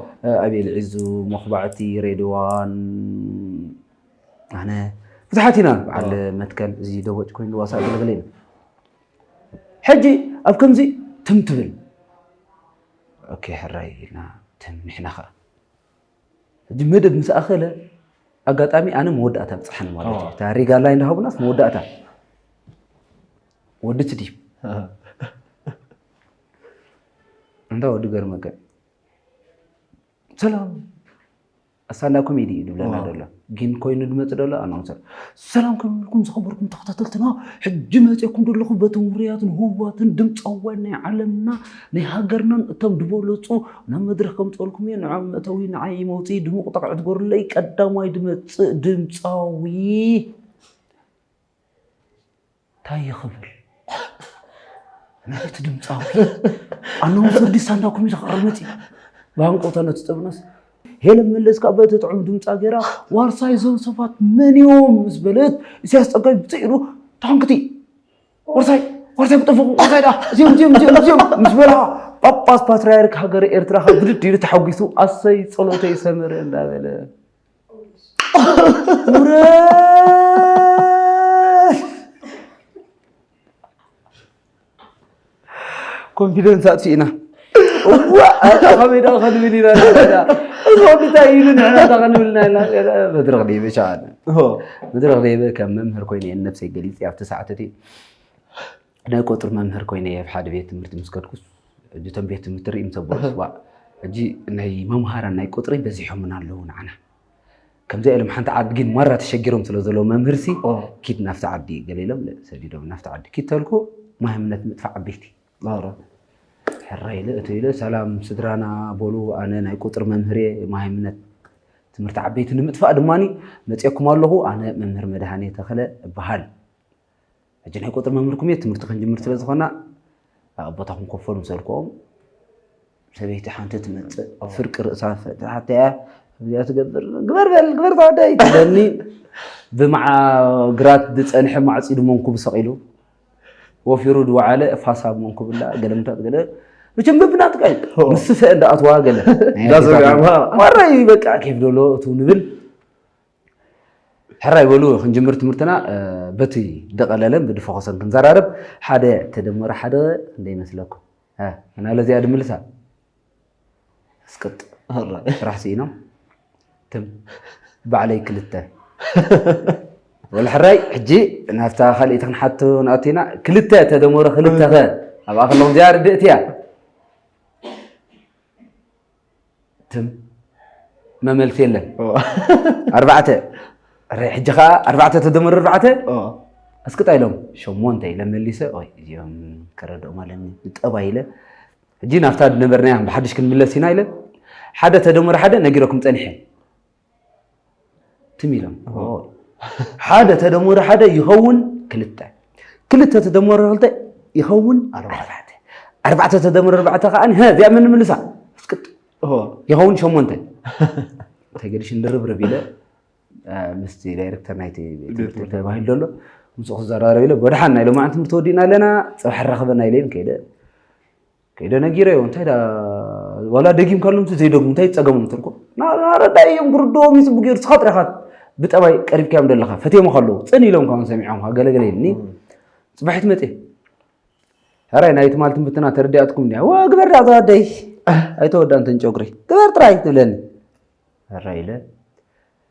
ኣቤል ዒዙ፣ መኽባዕቲ፣ ሬድዋን ኣነ ብዙሓት ኢና በዓል መትከል እዚ ደቦጭ ኮይኑ ዋሳ ኣገልግለ ኢና። ሕጂ ኣብ ከምዚ ትም ትብል ኦኬ ሕራይ ኢልና ትም ንሕና ኸዓ ሕጂ መደብ ምስ ኣኸለ ኣጋጣሚ ኣነ መወዳእታ ብፅሓን ማለት እዩ። እታ ሪጋ ላይን ዝሃቡናስ መወዳእታ ወዲ ትዲብ እንታ ወዲ ገርመከ ሰላም ኣሳንዳ ኮሜዲ እዩ ድብለና ደሎ ግን ኮይኑ ድመፅ ደሎ ኣናውንሰር ሰላም ከመልኩም ዝኸበርኩም ተኸታተልትና ሕጂ መፅኩም ደለኹ በቶም ውሩያትን ህዋትን ድምፃውያን ናይ ዓለምና ናይ ሃገርናን እቶም ድበለፁ ናብ መድረክ ከምፀልኩም እየ ንዖም መእተዊ ንዓይ መውፅኢ ድሙቕ ጠቕዒ ትገሩለይ ቀዳማይ ድመፅእ ድምፃዊ እንታይ ይኽብል ናይቲ ድምፃዊ ኣነውሰር ዲስ ሳንዳ ኮሜዲ ክቐርብ መፂ ብሃንቆታ ነቲ ጥብነስ ሄለን መለስ ከዓ በቲ ጥዑም ድምፃ ገይራ ዋርሳይ እዞም ሰባት መን እዮም ምስ በለት እስያስ ፀጋይ ብፅኢሩ ታንክቲ ዋርሳይ ዋርሳይ ብጠፈኹ ዋርሳይ ዳ እዚኦም እዚኦም እዚኦም እዚኦም ምስ በላ ጳጳስ ፓትርያርክ ሃገረ ኤርትራ ከዓ ብድድ ኢሉ ተሓጒሱ ኣሰይ ፀሎተይ ሰመረ እንዳበለ ውረድ ኮንፊደንስ ኣጥፊእና እዋ ኣታ ከመይ ደኣ ከንብል ኢና ዘለና እዚ ወዲ እንታይ ኢሉ ንሕና እንታይ ከንብል ኢና ኢልና መድረኽ ደይበ ሸዓነ መድረኽ ደይበ ከም መምህር ኮይነ እየ ነብሰይ ገሊፅ ኣብቲ ሰዓት እቲ ናይ ቁፅሪ መምህር ኮይነ ኣብ ሓደ ቤት ትምህርቲ ምስ ከድኩስ ሕጂ እቶም ቤት ትምህርቲ ርኢ ምስ ኣበሉስ ዋ ሕጂ ናይ መምሃራን ናይ ቁፅሪ በዚሖምና ኣለዉ ንዓና ከምዚኣ ኢሎም ሓንቲ ዓዲ ግን ማራ ተሸጊሮም ስለ ዘለዉ መምህርሲ ኪድ ናብቲ ዓዲ ገለ ኢሎም ሰዲዶም ናብቲ ዓዲ ኪድ ተልኩ ማህምነት ምጥፋእ ዓበይቲ ሕራይ ኢለ እቶ ኢለ ሰላም ስድራና በሉ ኣነ ናይ ቁፅሪ መምህር እየ ማህምነት ትምህርቲ ዓበይቲ ንምጥፋእ ድማ መፅየኩም ኣለኹ ኣነ መምህር መድሃኔ ተኸለ እበሃል ሕጂ ናይ ቁፅሪ መምህርኩም እየ ትምህርቲ ክንጅምር ስለ ዝኾና ኣቦታኹም ኮፈሉ ምሰልክኦም ሰበይቲ ሓንቲ ትመፅእ ፍርቂ ርእሳ ፈትሓተያ እዚኣ ትገብር፣ ግበር በል፣ ግበር ተወደይ ትብለኒ። ብመዓ ግራት ዝጸንሐ ማዕጺዱ መንኩቡ ሰቒሉ፣ ወፊሩ ድወዓለ፣ ፋሳ ኣብ መንኩቡ ኣላ፣ ገለ ምታት ገለ፣ መቸም በብናትካ እዩ። ኦ። ምስ ስፈ እንዳኣትዋ ገለ። እንዳዘርጋሕዋ። ወረይ በቃ፣ ኬፍ ደሎ እቱ ንብል። ሕራይ በሉ፣ ክንጅምር ትምህርትና፣ እ፣ በቲ ደቐለለን ብድፈኸሰን ክንዘራረብ። ሓደ ተደመረ ሓደ ክንደይ ይመስለኩም? እ፣ ኣና ለዚኣ ድምልሳ። እስቅጥ። ሕራይ። ስራሕ ስኢኖም። ትም። ባዕለይ ክልተ። ወላ ሕራይ፣ ሕጂ ናብታ ካልኣይቲ ክንሓቶ ንኣቲና፣ ክልተ ተደመረ ክልተ ኸ? ኣብኣ ከለኹም እዚኣ ርድእቲ እያ። ትም። መመልሲ የለን። ኦ። ኣርባዕተ። ረ-፣ ሕጂ ኸኣ ኣርባዕተ ተደመረ ኣርባዕተ? ኦ። ኣስቅጣ ኢሎም። ሸሞንተ ኢለ መሊሰ። ኦይ፣ እዚኦም ከረድኦም ኣለኒ። ንጠባ ኢለ። ሕጂ ናብታ ዝነበርናያ ብሓድሽ ክንምለስ ኢና ኢለ። ሓደ ተደመረ ሓደ ነጊረኩም ጸኒሐ። ትም ኢሎም። ኦ። ሓደ ተደመረ ሓደ ይኸውን ክልተ። ክልተ ተደመረ ክልተ ይኸውን ኣርባዕተ። ኣርባዕተ። ኣርባዕተ ተደመረ ኣርባዕተ ከኣ፣ ሀ፣ እዚኣ መን ምልሳ? ኣስቅጥ። ኦ። ይኸውን ሸሞንተ። እንታይ ገዲሽ እንድርብርብ ኢለ፣ አ፣ ምስቲ ዳይሬክተር ናይቲ ቤት ትምህርቲ ትምህርቲ። ተባሂሉ ዘሎ፣ ምስኡ ክዘራረብ ኢለ፣ "በደሓን ናይ ሎማዓንቲ ትምህርቲ ወዲእና ኣለና፣ ጽባሕ ንራኸበና" ኢለ ከይደ። ከይደ ነጊረዮ፣ እንታይ ዳ-፣ ዋላ ደጊምካሎም ዘይደግሙ፣ እንታይ ጸገሞም ትርኮ? ና-፣ ናረዳ እዮም ክርድኦም እዩ ጽቡቅ ገይሩ፣ ንስኻ ጥራኻ ብጠባይ ቀሪብካዮም ደለኻ፣ ፈትዮም ከለዉ፣ ጽን ኢሎም ካውን ሰሚዖም፣ ገለገለ ኢልኒ። እም። ጽባሒት መጽየ። ሕራይ ናይ ትማል ትምህርትና ተረዲኣትኩም እንድያ። "ዋ፣ ግበር ዳ ተዋደይ። ኣይተወዳእን ተን ጨጉሪ። ግበር ጥራይ" ትብለኒ። ሕራይ ኢለ።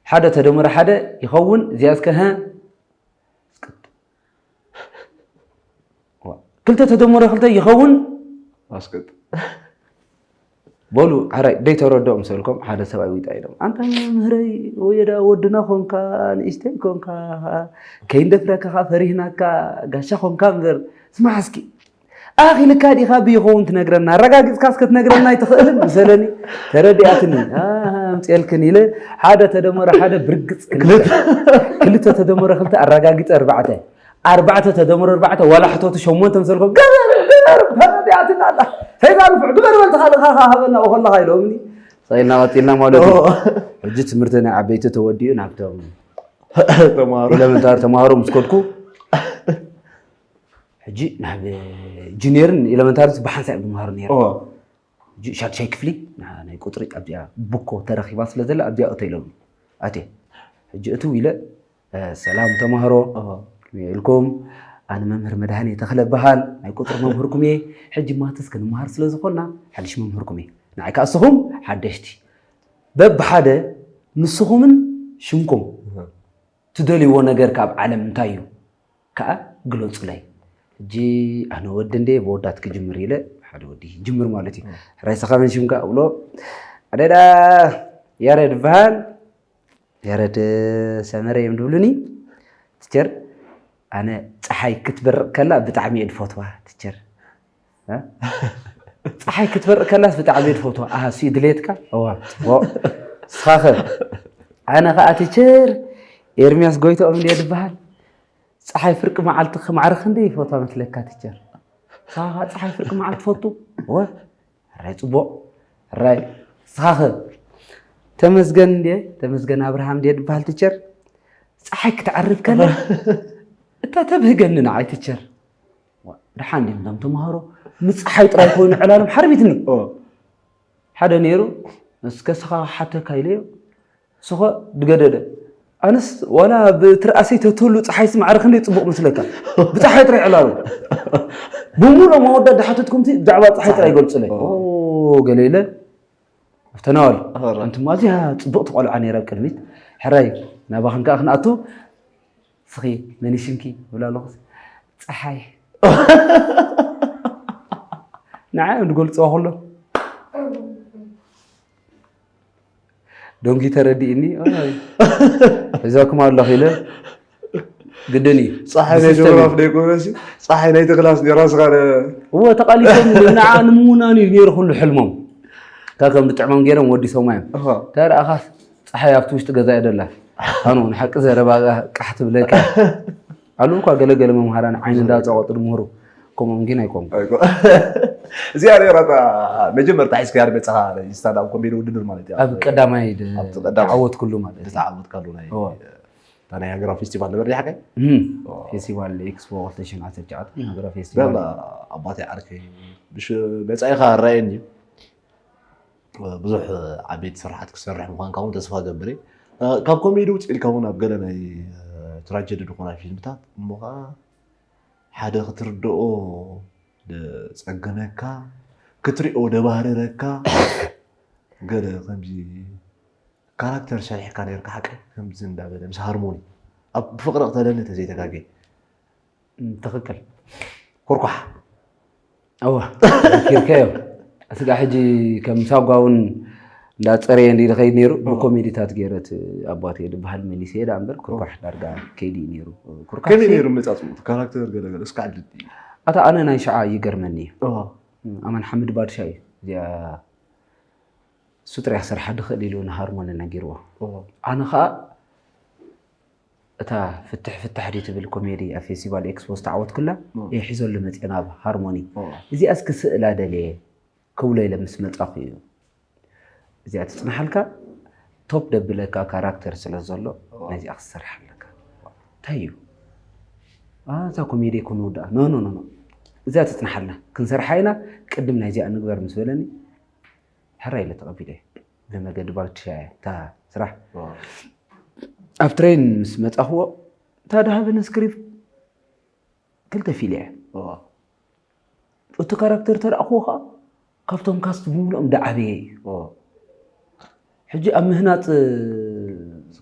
ሓደ ተደመረ ሓደ ይኸውን፣ እዚኣ እስከ፣ ሀ? ዋ፣ ክልተ ተደመረ ክልተ ይኸውን? ኣስቅጥ። በሉ፣ ሕራይ፣ ደይ ተረድኦም ሰልኮም፣ ሓደ ሰብኣይ ዊጣ ኢሎም። "ኣንታ መምህረይ፣ ወዮ ደኣ ወድና ኮንካ፣ ንእሽተይ ኮንካ፣ ከይንደፍረካ ኸኣ ፈሪህናካ፣ ጋሻ ኮንካ እምበር፣ ስማዕ እስኪ፣ ኣኺልካ ዲኻ ብይኸውን ትነግረና? ኣረጋጊጽካ እስከ ትነግረና ኣይትኽእልን?" ምሰለኒ፣ ተረዲኣትኒ። "ኣሃ፣ ኣምጽኤልክን" ኢለ፣ ሓደ ተደመረ ሓደ ብርግጽ ክልተ። ክልተ ተደመረ ክልተ ኣረጋጊጸ ኣርባዕተ። ኣርባዕተ ተደመረ ኣርባዕተ ዋላ ሕቶቱ ሸሞንተ ምሰልኩም፣ "ግበር፣ ግበር፣ ተረዲኣትና ኣላ። ሰይጣን ንፉዕ፣ ግበር በል፣ ተኻልኻ ሃበና፣ ወኸላኻ" ኢሎምኒ። ሰይልና ቀጺልና ማለት እዩ። ኦ። ሕጂ ትምህርቲ ናይ ዓበይቲ ተወዲኡ ናብቶም ተማሃሮ። ኤለመንታሪ ተማሃሮ ምስ ከድኩ፣ ሕጂ ናብ ጁኒየርን ኤለመንታሪን ብሓንሳእ እዮም ዝመሃሩ ነይሮም። ኦ። ሕጂ ሻድሻይ ክፍሊ፣ ና-፣ ናይ ቁጽሪ ኣብዚኣ ቡኮ ተረኺባ ስለ ዘላ ኣብዚኣ እቶ ኢሎም። ኣትየ። ሕጂ እትው ኢለ፣ "እ፣ ሰላም ተማሃሮ፣ ኦ። ከመይ ኢልኩም? ኣነ መምህር መድሃኔ ተኽለ እበሃል፣ ናይ ቁጽሪ መምህርኩም እየ። ሕጂ ማትስ ክንመሃር ስለ ዝኾንና ሓድሽ መምህርኩም እየ። ንዓይ ከኣ እስኹም ሓደሽቲ። በብሓደ ንስኹምን ሽምኩም እህ። ትደልይዎ ነገር ካብ ዓለም እንታይ እዩ? ከኣ ግለጹለይ። ሕጂ ኣነ ወዲ እንዴ ብወዳት ክጅምር" ኢለ፣ ሓደ ወዲ ይጅምር ማለት እዩ። እህ። "ሕራይ ንስኻ መን ሽምካ?" እብሎ፣ "ኣደዳ ያሬድ እበሃል፣ ያሬድ ሰመረ እዮም ድብሉኒ። ቲቸር፣ ኣነ ጸሓይ ክትበርቕ ከላ ብጣዕሚ እየ ድፈትዋ ቲቸር።" እ? "ጸሓይ ክትበርቕ ከላስ ብጣዕሚ እየ ድፈትዋ። ኣሃ፣ እሱ እዩ ድሌትካ? እዋ፣ ጽቡቕ። ንስኻኸ?" "ኣነ ኸኣ ቲቸር ኤርምያስ ጎይትኦም እንድየ ድበሃል። ጸሓይ ፍርቂ መዓልቲ ክማዕረ ክንደይ ይፈትዋ መስለካ ቲቸር? ንስኻ ኸኣ ጸሓይ ፍርቂ መዓልቲ ትፈቱ?" "እወ፣ ሕራይ ጽቡቕ። ሕራይ ንስኻኸ?" "ተመስገን እንድየ፣ ተመስገን ኣብርሃም እንድየ ድበሃል ቲቸር። ጸሓይ ክትዓርብ ከላ እታ ተብህገኒ ንዓይ ቲቸር።" ዋ፣ ደሓን ድዮም እዞም ተምሃሮ? ምስ ጸሓይ ጥራይ ኮይኑ ዕላሎም ሓርቢትኒ። ኦ። ሓደ ነይሩ፣ "እስከ እስኻ ሓተካ" ኢለዮ፣ ስኸ ድገደደ። ኣነስ ዋላ ብትርኣሰይ ተትህሉ ጸሓይስ ማዕረ ክንደይ ጽቡቕ መስለካ። ብጸሓይ ጥራይ ዕላሉ። ብምሉኦም ኣወዳት ድሓተትኩምሲ ብዛዕባ ጸሓይ ጥራይ ገልጹለይ። ኦ። ኦ፣ ገለ ኢለ። ኣፍተናዋል። ኣረ። ኣንቱም ኣዝያ ጽብቕቲ ቆልዓ ነይራ ኣብ ቅድሚት። ሕራይ፣ ናባኽን ከኣ ክንኣቱ። እስኺ መን እዩ ሽምኪ? እብላ ኣለኹስ፣ ጸሓይ። ንዓይ እዮም ዝገልጽዋ ኩሎም። ደንጉ ተረዲእኒ፣ ኣይ፣ ሒዛኩም ኣለኹ ኢለ፣ ግድን እዩ። ጸሓይ ናይ ብሲስተም ጆግራፍ እዩ። ደይኮነሲ፣ ጸሓይ ናይቲ ክላስ ነይራ፣ ንስኻ ደ-፣ እወ፣ ተቓሊሶም ንዓ ንምውናን እዩ ነይሩ ኩሉ ሕልሞም። ካብ ከም ብጥዕሞም ገይሮም ወዲሶማ እዮም። እኻ። እንታይ ደኣ ኻስ፣ ጸሓይ ኣብቲ ውሽጢ ገዛ እያ ደላ። ኣኑ፣ ንሓቂ ዘረባ ቃሕ ትብለካ። ኣለዉ እኳ ገለ ገለ መምሃራን ዓይኒ እንዳጸቐጡ ዝምህሩ። ከምኦም ግን ኣይኮንኩ። እዚኣ ነራታ መጀመርታ ሒዝካ ያር መፅኻ ስታንዳፕ ኮሜዲ ውድድር ማለት እዩ። ኣብ ቀዳማይ ድ- ኣብቲ ቀዳማይ። ተዓወትኩሉ ማለት እዩ። ዝተዓወትካሉ ናይ እዋ። እታ ናይ ሃገራዊ ፌስቲቫል ነበር ዲሓቀ እም፣ ፌስቲቫል ኤክስፖ ክልተ ሽሕን ዓሰርተ ትሽዓተ ሃገራዊ ፌስቲቫል። በላ ኣባቴ ዓርከይ ብሽ መፃኢኻ ኣራየኒ ብዙሕ ዓበይቲ ስራሓት ክሰርሕ ምዃንካ እውን ተስፋ ገብር እየ። ካብ ኮሜዲ ውፅእ ኢልካ እውን ኣብ ገለ ናይ ትራጀዲ ዝኾና ፊልምታት እሞ ከዓ ሓደ ክትርድኦ ደፀግመካ ክትሪኦ ደባህርረካ ገለ ከምዚ ካራክተር ሰሪሕካ ነርካ ሓቂ ከምዚ እንዳበለ ምስ ሃርሞኒ ኣብ ብፍቅሪ ቅተለኒ ተዘይተጋገ እም፣ ትኽክል። ኮርኳሕ እዋ ዘኪርካዮ። እስጋ ሕጂ ከም ሳጓ እውን እንዳፀረየ እንዲ ዝኸይድ ነይሩ። ብኮሜዲታት ገይረት ኣባቴ ዝበሃል መሊሰ ዳ እምበር ኩርኳሕ ዳርጋ ከይዲ እዩ ነይሩ። ኩርኳሕ ከመይ ሲ- ነይሩ መፃፅሙ ካራክተር ገለገለ እስካ ዕድል ኣታ ኣነ ናይ ሸዓ ይገርመኒ እዩ። ኣማን ሓምድ ባድሻ እዩ እዚኣ እሱ ጥራይ ክሰርሓ ድኽእል ኢሉ ንሃርሞኒ ነጊርዎ። ኣነ ከዓ እታ ፍትሕ ፍታሕ ድዩ ትብል ኮሜዲ ኣብ ፌስቲቫል ኤክስፖ ዝተዓወትኩላ እየ ሒዘሉ መፅአ ናብ ሃርሞኒ። እዚኣ እስኪ ስእላ ደልየ ክብሎ ኢለ ምስ መፃኹ እዩ። እዚኣ ትፅንሓልካ ቶፕ ደብለካ ካራክተር ስለ ዘሎ ነዚኣ ክትሰርሕ ኣለካ። እንታይ እዩ? ኣ፣ እዛ ኮሜዲ ይኮን ወዳኣ ኖ ኖ ኖ ኖ። እዚኣ ትፅንሓልና ክንሰርሓ ኢና። ቅድም ናይዚኣ ንግበር ምስ በለኒ ሕራ ኢለ ተቐቢለ። ብመገዲ ባልትሻ እያ እታ ስራሕ። ኣብ ትሬን ምስ መፃኽዎ እታ ድሃበኒ ስክሪፕት ክልተ ፊል እያ። እቲ ካራክተር ተረእኽዎ ከዓ ካብቶም ካስት ብምሉኦም ዳዓበየ እዩ። ሕጂ ኣብ ምህናፅ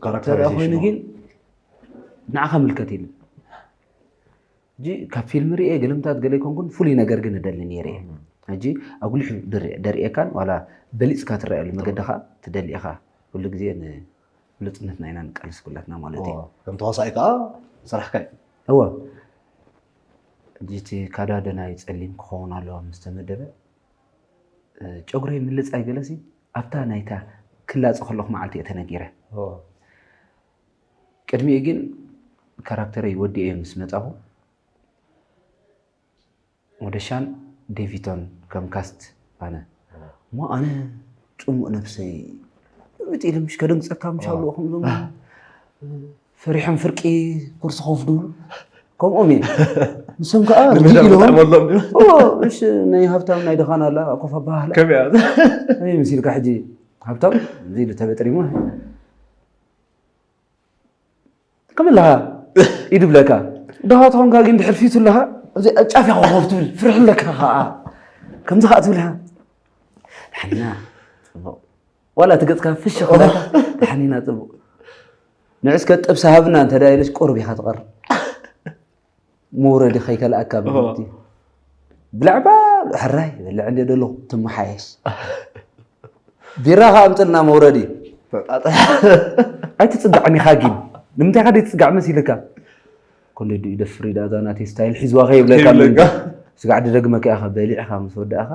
ካራክተር ተረኣ ኮይኑ ሽማ። ግን ንዓኻ ምልከት የለን። ሕጂ ካብ ፊልም ርኤ ገለምታት ገለ ይኮንኩን ፍሉይ ነገር ግን እደሊ ነይረ እየ። ሕጂ ኣጉሊሑ ድር- ደርእየካን ዋላ በሊፅካ ትረኣየሉ መገዲ ከዓ ትደሊ ኢኻ። ኩሉ ግዜ ንብሉፅነትና ኢና ንቃለስ ኩላትና ማለት እዩ። ከም ተዋሳኢ ከዓ ስራሕካ እዩ። እወ ሕጂ እቲ ካዳደናይ ፀሊም ክኸውን ኣለዎ ምስ ተመደበ እ፣ ጨጉረይ ምልፃይ ገለሲ ኣብታ ናይታ ክላፀ ከለኹ መዓልቲ እየ ተነጊረ። ቅድሚኡ ግን ካራክተረይ ወዲኤ ምስ መፃኹ ወደሻን ዴቪቶን ከም ካስት ኣነ እሞ ኣነ ፅሙእ ነብሰይ ምጥ ኢለ ምሽ ከደንግፀካ ምሽ ኣለዎ ከምዞም ፈሪሖም ፍርቂ ኩርሲ ኮፍ ድብሉ ከምኦም እየ። ንሶም ከዓ ርድእ ኢሎም ንመሎም እዎ፣ እሺ ናይ ሃብታም ናይ ድኻን ኣላ ኮፍ ኣባሃላ ከመይ እያ? ኣይ ምስ ኢልካ ሕጂ ሃብታም እዚ ኢሉ ተበጥሪሙ ከመይ ኣለኻ ኢዱ ብለካ ደኻ ተኾንካ ግን ድሕር ፊቱ ኣለኻ እዚ ኣብ ጫፍ ኢኻ ኮፍ ትብል ፍርሒ ኣለካ ከዓ ከምዚ ከዓ ትብል ኢኻ ሓና ፅቡቕ ዋላ እቲ ገፅካ ፍሽ ክብለካ ሓኒና ፅቡቕ ንዕስከ ጥብሲ ሃብና እንተ ኢለሽ ቁሩብ ኢኻ ትቐርብ መውረዲ ከይከልኣካ ብግዲ ብላዕባ ሕራይ በልዕ እንደ ደለኹ ትመሓየሽ ቢራ ከ ኣምፅልና መውረዲ ኣይትፅጋዕን ኢኻ ግን ንምንታይ ከ ዘይትፅጋዕ መሲልካ ኮንደዱ ይደፍር ኢዳ እዛ ናተይ ስታይል ሒዝዋ ከይብለካ ከይብለካ። ስጋዕ ድደግመካ ኢኻ በሊዕኻ ምስ ወዳእኻ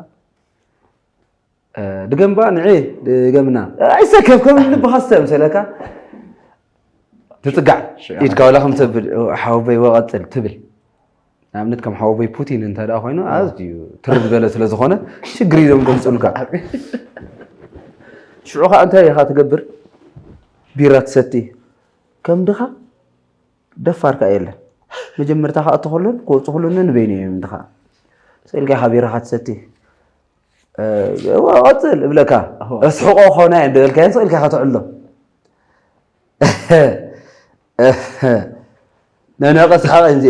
ድገምባ ንዒ ድገምና ኣይሰከፍ ከም ልብኻ ዝተምሰለካ ትፅጋዕ ኢድካ ዋላ ከም ተብል ሓወበይ ወቐፅል ትብል ንኣብነት ከም ሓወበይ ፑቲን እንተ ደኣ ኮይኑ ኣዝዩ ትርር ዝበለ ስለ ዝኾነ ሽግር እዮም ዘምፅኡልካ ሽዑ ከዓ እንታይ ኢኻ ትገብር ቢራ ትሰቲ ከም ድኻ ደፋር ከዓ የለን መጀመርታ ከዓ እትኸሎን ክወፁ ከሎን ንበይኑ እዮም ድኻ ስእልካ ኢኻ ቢራኻ ትሰቲ እዋ ቀፅል እብለካ እስሕቆ ኾነ እንድበልካዮ ስእልካ ኢኻ ትዕሎ ነነቀ ስሓቀ እንዚ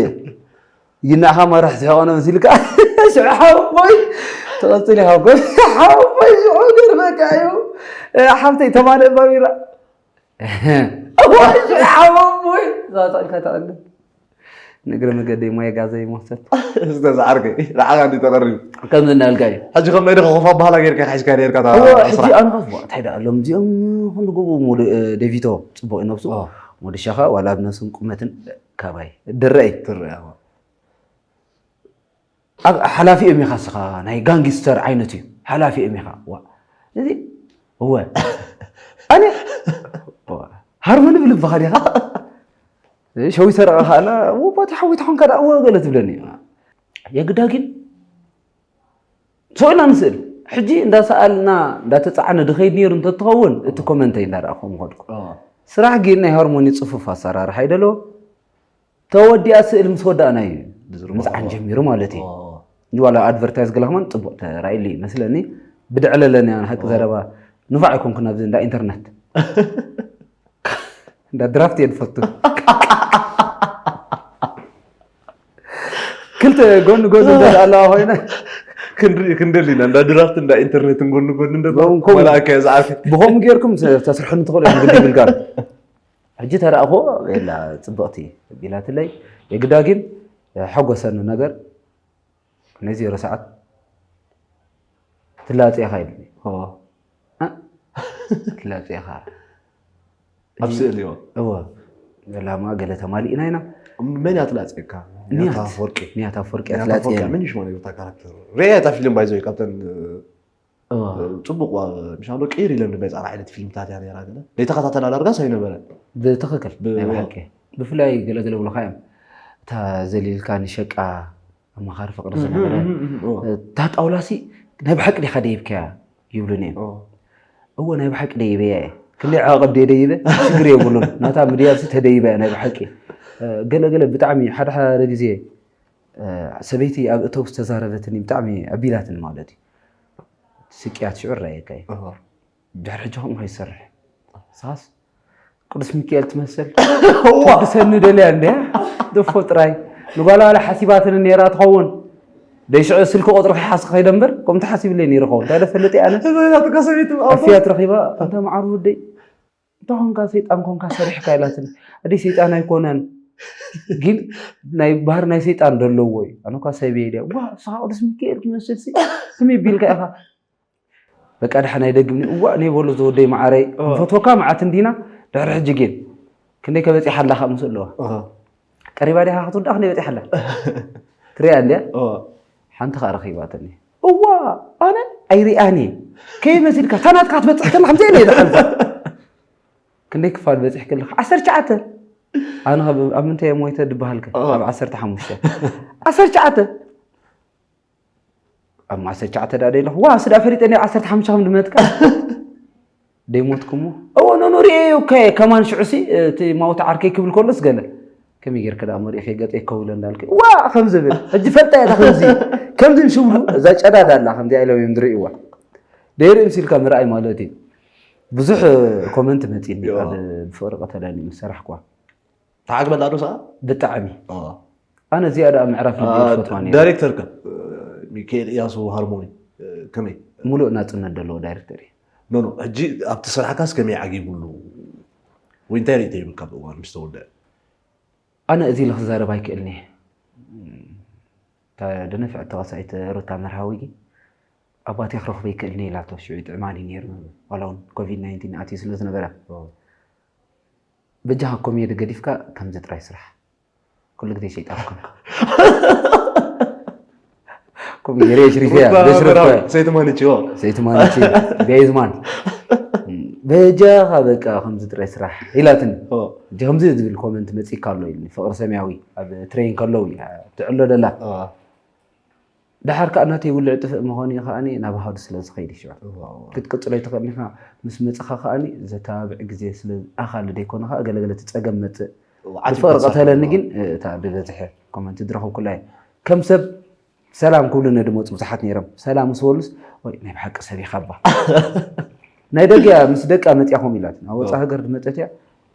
ይናኻ መራሕ ስሕቆ ነው ሲልካ ሽዑ ሓወቦይ ትቐፅል ኢኻ ጎ ሓወቦይ ሽዑ ገርመካ እዩ ሓብተይ ተማለ ባቢራ ሓወቦይ ዛፀልካ ተቐልብ ንእግረ መገደይ ማይ ጋዘይ መውሰድ ዝተዛዓርከ ንዓኻ እንዲ ተቐሪቡ ከምዚ እናልካ እዩ ሕጂ ከም ናይ ደኸ ኮፋ በሃላ ጌርካ ሓሽካ ኔርካ እታ እዎ ስራሕ ሕጂ ኣነ ከፍዋ እንታይ ደኣ ኣሎም እዚኦም ኩሉ ግቡ ሞደ ደቪቶ ፅቡቅ እዩ ነብሱ ሞደ ሻኻ ዋላ ኣብ ነብስን ቁመትን ካባይ ድረይ ትረያ ኣብ ሓላፊኦም ኢኻ ስኻ ናይ ጋንጊስተር ዓይነት እዩ ሓላፊኦም ኢኻ ዋ እዚ እወ ኣነ ሃርመኒ ብልብኻ ዲኻ ሸዊት ሰረቐ ከኣላ ወቦቲ ሓዊት ኾንካ ደኣ እወ ገለ ትብለኒ የግዳ ግን ሰው ኢልና ንስእል። ሕጂ እንዳሰኣልና እንዳተፃዕነ ድኸይድ ነይሩ እንተትኸውን እቲ ኮመንተይ እንዳረኣኹ ምኸድኩ። ስራሕ ግን ናይ ሃርሞኒ ፅፉፍ ኣሰራርሓ ይደሎ። ተወዲኣ ስእል ምስ ወዳእና እዩ ምፅዓን ጀሚሩ ማለት እዩ። ዋላ ኣድቨርታይዝ ገለ ከማን ፅቡቅ ተራኢሉ እዩ መስለኒ። ብድዕለለኒ ሓቂ ዘረባ ንፋዕ ኣይኮንኩ ናብዚ እንዳ ኢንተርነት እንዳ ድራፍት እየ ዝፈቱ። ክልተ ጎኒ ጎኒ እንተ ኣለዋ ኮይነ ክንደሊ ኢና እንዳ ድራፍት እንዳ ኢንተርነትን ጎኒ ጎኒ እንደ መላእከ ዝዓፊ። ብኸምኡ ጌርኩም ተስርሑኒ ትኽእሉ እዮም ግዲ ግልጋል። ሕጂ ተረእኹ የላ ጽብቕቲ ቢላትለይ። የግዳ ግን ሓጎሰኒ ነገር ናይ ዜሮ ሰዓት ትላጽ ኢኻ ኢሉኒ። ትላጽ ኢኻ። ኣብ ስእሊ እዎ። እወ። ዕላማ ገለ ተማሊእና ኢና። መን እያ ትላጽየካ? ንያት። ንያት ኣፈወርቂ። ንያት ኣፈወርቂ እያ ንያት ኣፈወርቂ ትላጽየኒ። መን እዩ ሽማ ነይሩ እታ ካራክተር? ሪኣ እታ ፊልም ባይዘ ካብተን እወ። ጽቡቕ ዋ-፣ ምሻሎ ቅይር ኢለን ዝመጻ ዓይነት ፊልምታት እያ ነይራ ገለ። ዘይተኸታተላ ዳርጋስ ኣይነበረ። ብትኽክል፣ ብ-፣ ናይ እወ። ብሓቂ። ብፍላይ ገለ ገለ ብሉኻ እዮም። እታ ዘሊልካ ንሸቃ ኣማኻሪ ፍቕሪ ዝነበረ፣ እታ ጣውላሲ ናይ ብሓቂ ዲኻ ደይብካያ ይብሉኒ እዮም። እወ፣ ናይ ብሓቂ ደይበያ እየ። ክንደይ ዓቐብ ደይደይበ ሽግር የብሉን። ናታ ምድያብሲ ተደይበያ ናይ ብሓቂ። ገለ ገለ ብጣዕሚ ሓደ ሓደ ግዜ ሰበይቲ ኣብ እተው ዝተዛረበትኒ ብጣዕሚ ኣቢላትኒ ማለት እዩ። ስቅያት ሽዑ ራየካ እዩ። ድሕሪ ሕጂ ከምኡ ከይሰርሕ። ሳስ ቅዱስ ሚካኤል ትመስል። እዋ። ትቅድሰኒ ደልያ እንድያ። ድፎ ጥራይ። ንጓላ ዋላ ሓሲባትኒ ነይራ ትኸውን። ደይ ሽዑ ስልኪ ቁፅሪ ከይሓዝኩ ከይደ እምበር፣ ከምኡ ተሓሲብለይ ነይሩ ኸውን። እንታይ ዶ ፈልጥ እየ ኣነ? እዛ ናትካ ሰበይቲ ብኣቦ። ኣፍያ ትረኺባ፣ "ኣንታ መዓር ወደይ፣ እንታይ ኮንካ ሰይጣን ኮንካ ሰሪሕካ?" ኢላትኒ። ኣደይ ሰይጣን ኣይኮነን። ግን ናይ ባህሪ ናይ ሰይጣን ዶ ኣለዎ እዩ? ኣነ እኳ ሰብየ ኢለ፣ "ዋ፣ ንስኻ ቅዱስ ሚካኤል ትመስል ሲ፣ ከመይ ቢልካ ኢኻ?" በቃ ደሓን ኣይደግምኒ። እዋእ፣ ነይ በሎ ዝወደይ መዓረይ። እወ። ንፈትወካ መዓት እንዲና፣ ድሕሪ ሕጂ ግን ክንደይ ከበጺሓ ኣላ ካብ ምስ ኣለዋ። እወ። ቀሪባ ዲኻ ክትውዳእ ክንደይ በጺሓ ኣላ? ትሪኣ እንድያ? እወ። ሓንቲ ኸኣ ረኺባትኒ። እዋ፣ ኣነ ኣይሪኣን እየ። ከመይ መሲልካ? እታ ናትካ ክትበጽሕ ከላ ከምዚ ኢለ እየ ዝሓልፋ። ክንደይ ክፋል በጺሕኪ ኣለኺ? ዓሰርተ ትሽዓተ። ኣነ ኸ ኣብ ምንታይ እየ ሞይተ ድበሃልከ? እወ። ኣብ ዓሰርተ ሓሙሽተ። ዓሰርተ ትሽዓተ። ኣብ ዓሰርተ ትሽዓተ ደኣ ደይለኹ። ዋ፣ እሱ ደኣ ፈሊጠ ነይረ ዓሰርተ ሓሙሽተ ከም ድመትካ። ደይሞትኩሞ? እወ፣ ኖኖ፣ ሪኤዮ እኮ እየ። ከማን ሽዑሲ፣ እቲ ማውቲ ዓርከይ ክብል ከሎስ ገለ። ከመይ ጌርካ ደኣ መሪእኺ ገጸይ ከው ኢለ እንዳልኩ። ዋ፣ ከም ዝብል። ሕጂ ፈልጣ እያ ከምዚ። ከምዚ ምስ ይብሉ፣ እዛ ጨዳዳ ኣላ፣ ከምዚ ኢሎም እዮም ዝርእይዋ። ደይርኢ ምስ ኢልካ ምርኣይ ማለት እዩ። ብዙሕ ኮመንት መጺእኒ፣ ዮ። ኣብ ብፍቕሪ ቀተለኒ ምስ ሰራሕኩዋ። ተዓግበላ ዶ ሰኣ? ብጣዕሚ። ኦ። ኣነ እዚኣ ደኣ ምዕራፍ ልቢ አ፣ እፈትዋ ነይረ። ዳይሬክተር ከ? ሚካኤል እያሱ ሃርሞኒ፣ እ፣ ከመይ? ሙሉእ ናጽነት ዘለዎ ዳይሬክተር እዩ። ኖ፣ ኖ፣ ሕጂ ኣብቲ ስራሕካስ ከመይ ዓጊቡሉ? ወይ እንታይ ርእይቶ ይብልካ ብእዋኑ ምስ ተወደአ? ኣነ እዚ ኢለ ክዛረብ ኣይክእልን እየ። እታ ደነፍዐት ተዋሳኢት ሩታ መርሃዊ ኣባቴ ክረኽቦ ይክእልን እየ ኢላቶ። ሽዑ ይጥዕማኒ ነይሩ። ዋላ እውን ኮቪድ ናይንቲን ኣትዩ ስለ ዝነበረ። ኦ። በጃኻ ኮሜዲ ገዲፍካ ከምዚ ጥራይ ስራሕ። ኩሉ ግዜ ሸይጣን ኮንካ። ኮሜዲ ሬሽ ሪፍያ፣ ሩታ ሬሽ ሪፍያ። መርሃዊ፣ ሰይቲ ማንቺ፣ ኦ። ሰይቲ ማንቺ፣ ቤዝማን። በጃኻ በቃ ከምዚ ጥራይ ስራሕ ኢላትኒ። ኦ። ሕጂ ከምዚ ዝብል ኮመንት መጺእካ ኣሎ ኢልኒ። ፍቕሪ ሰማያዊ ኣብ ትሬን ከለዉ እያ ትዕሎ ደላ። ኦ። ደሓር ከኣ ናተይ ውልዕ ጥፍእ ምዃኑ እዩ ከኣኒ ናብ ኣሃዱ ስለ ዝኸይድ እዩ ሽዑ። እዋ፣ እዋ። ክትቅጽሎ ኣይትኽእልን ኢኻ። ምስ መጻኻ ከኣኒ ዘተባብዕ ግዜ ስለ ኣኻሊ ደይኮነ ከኣ ገለገለ እቲ ጸገም መጽእ። እዋ፣ ዓቲብካ ብፍቕሪ ትሰርሕ ቀተለኒ ኣለዋ። ግን፣ እታ ዝበዝሐ ኮመንት ዝረኸብኩላ እየ። ከም ሰብ ሰላም ክብሉኒ ድመጹ ብዙሓት ነይሮም። ሰላም ምስ በሉስ፣ "ወይ፣ ናይ ብሓቂ ሰብ ኢኻ እባ." ናይ ደገ እያ፣ ምስ ደቃ መጽያ ከምኡ ኢላትኒ። ኣብ ወጻኢ እዋ። ሃገር ድመጸት እያ።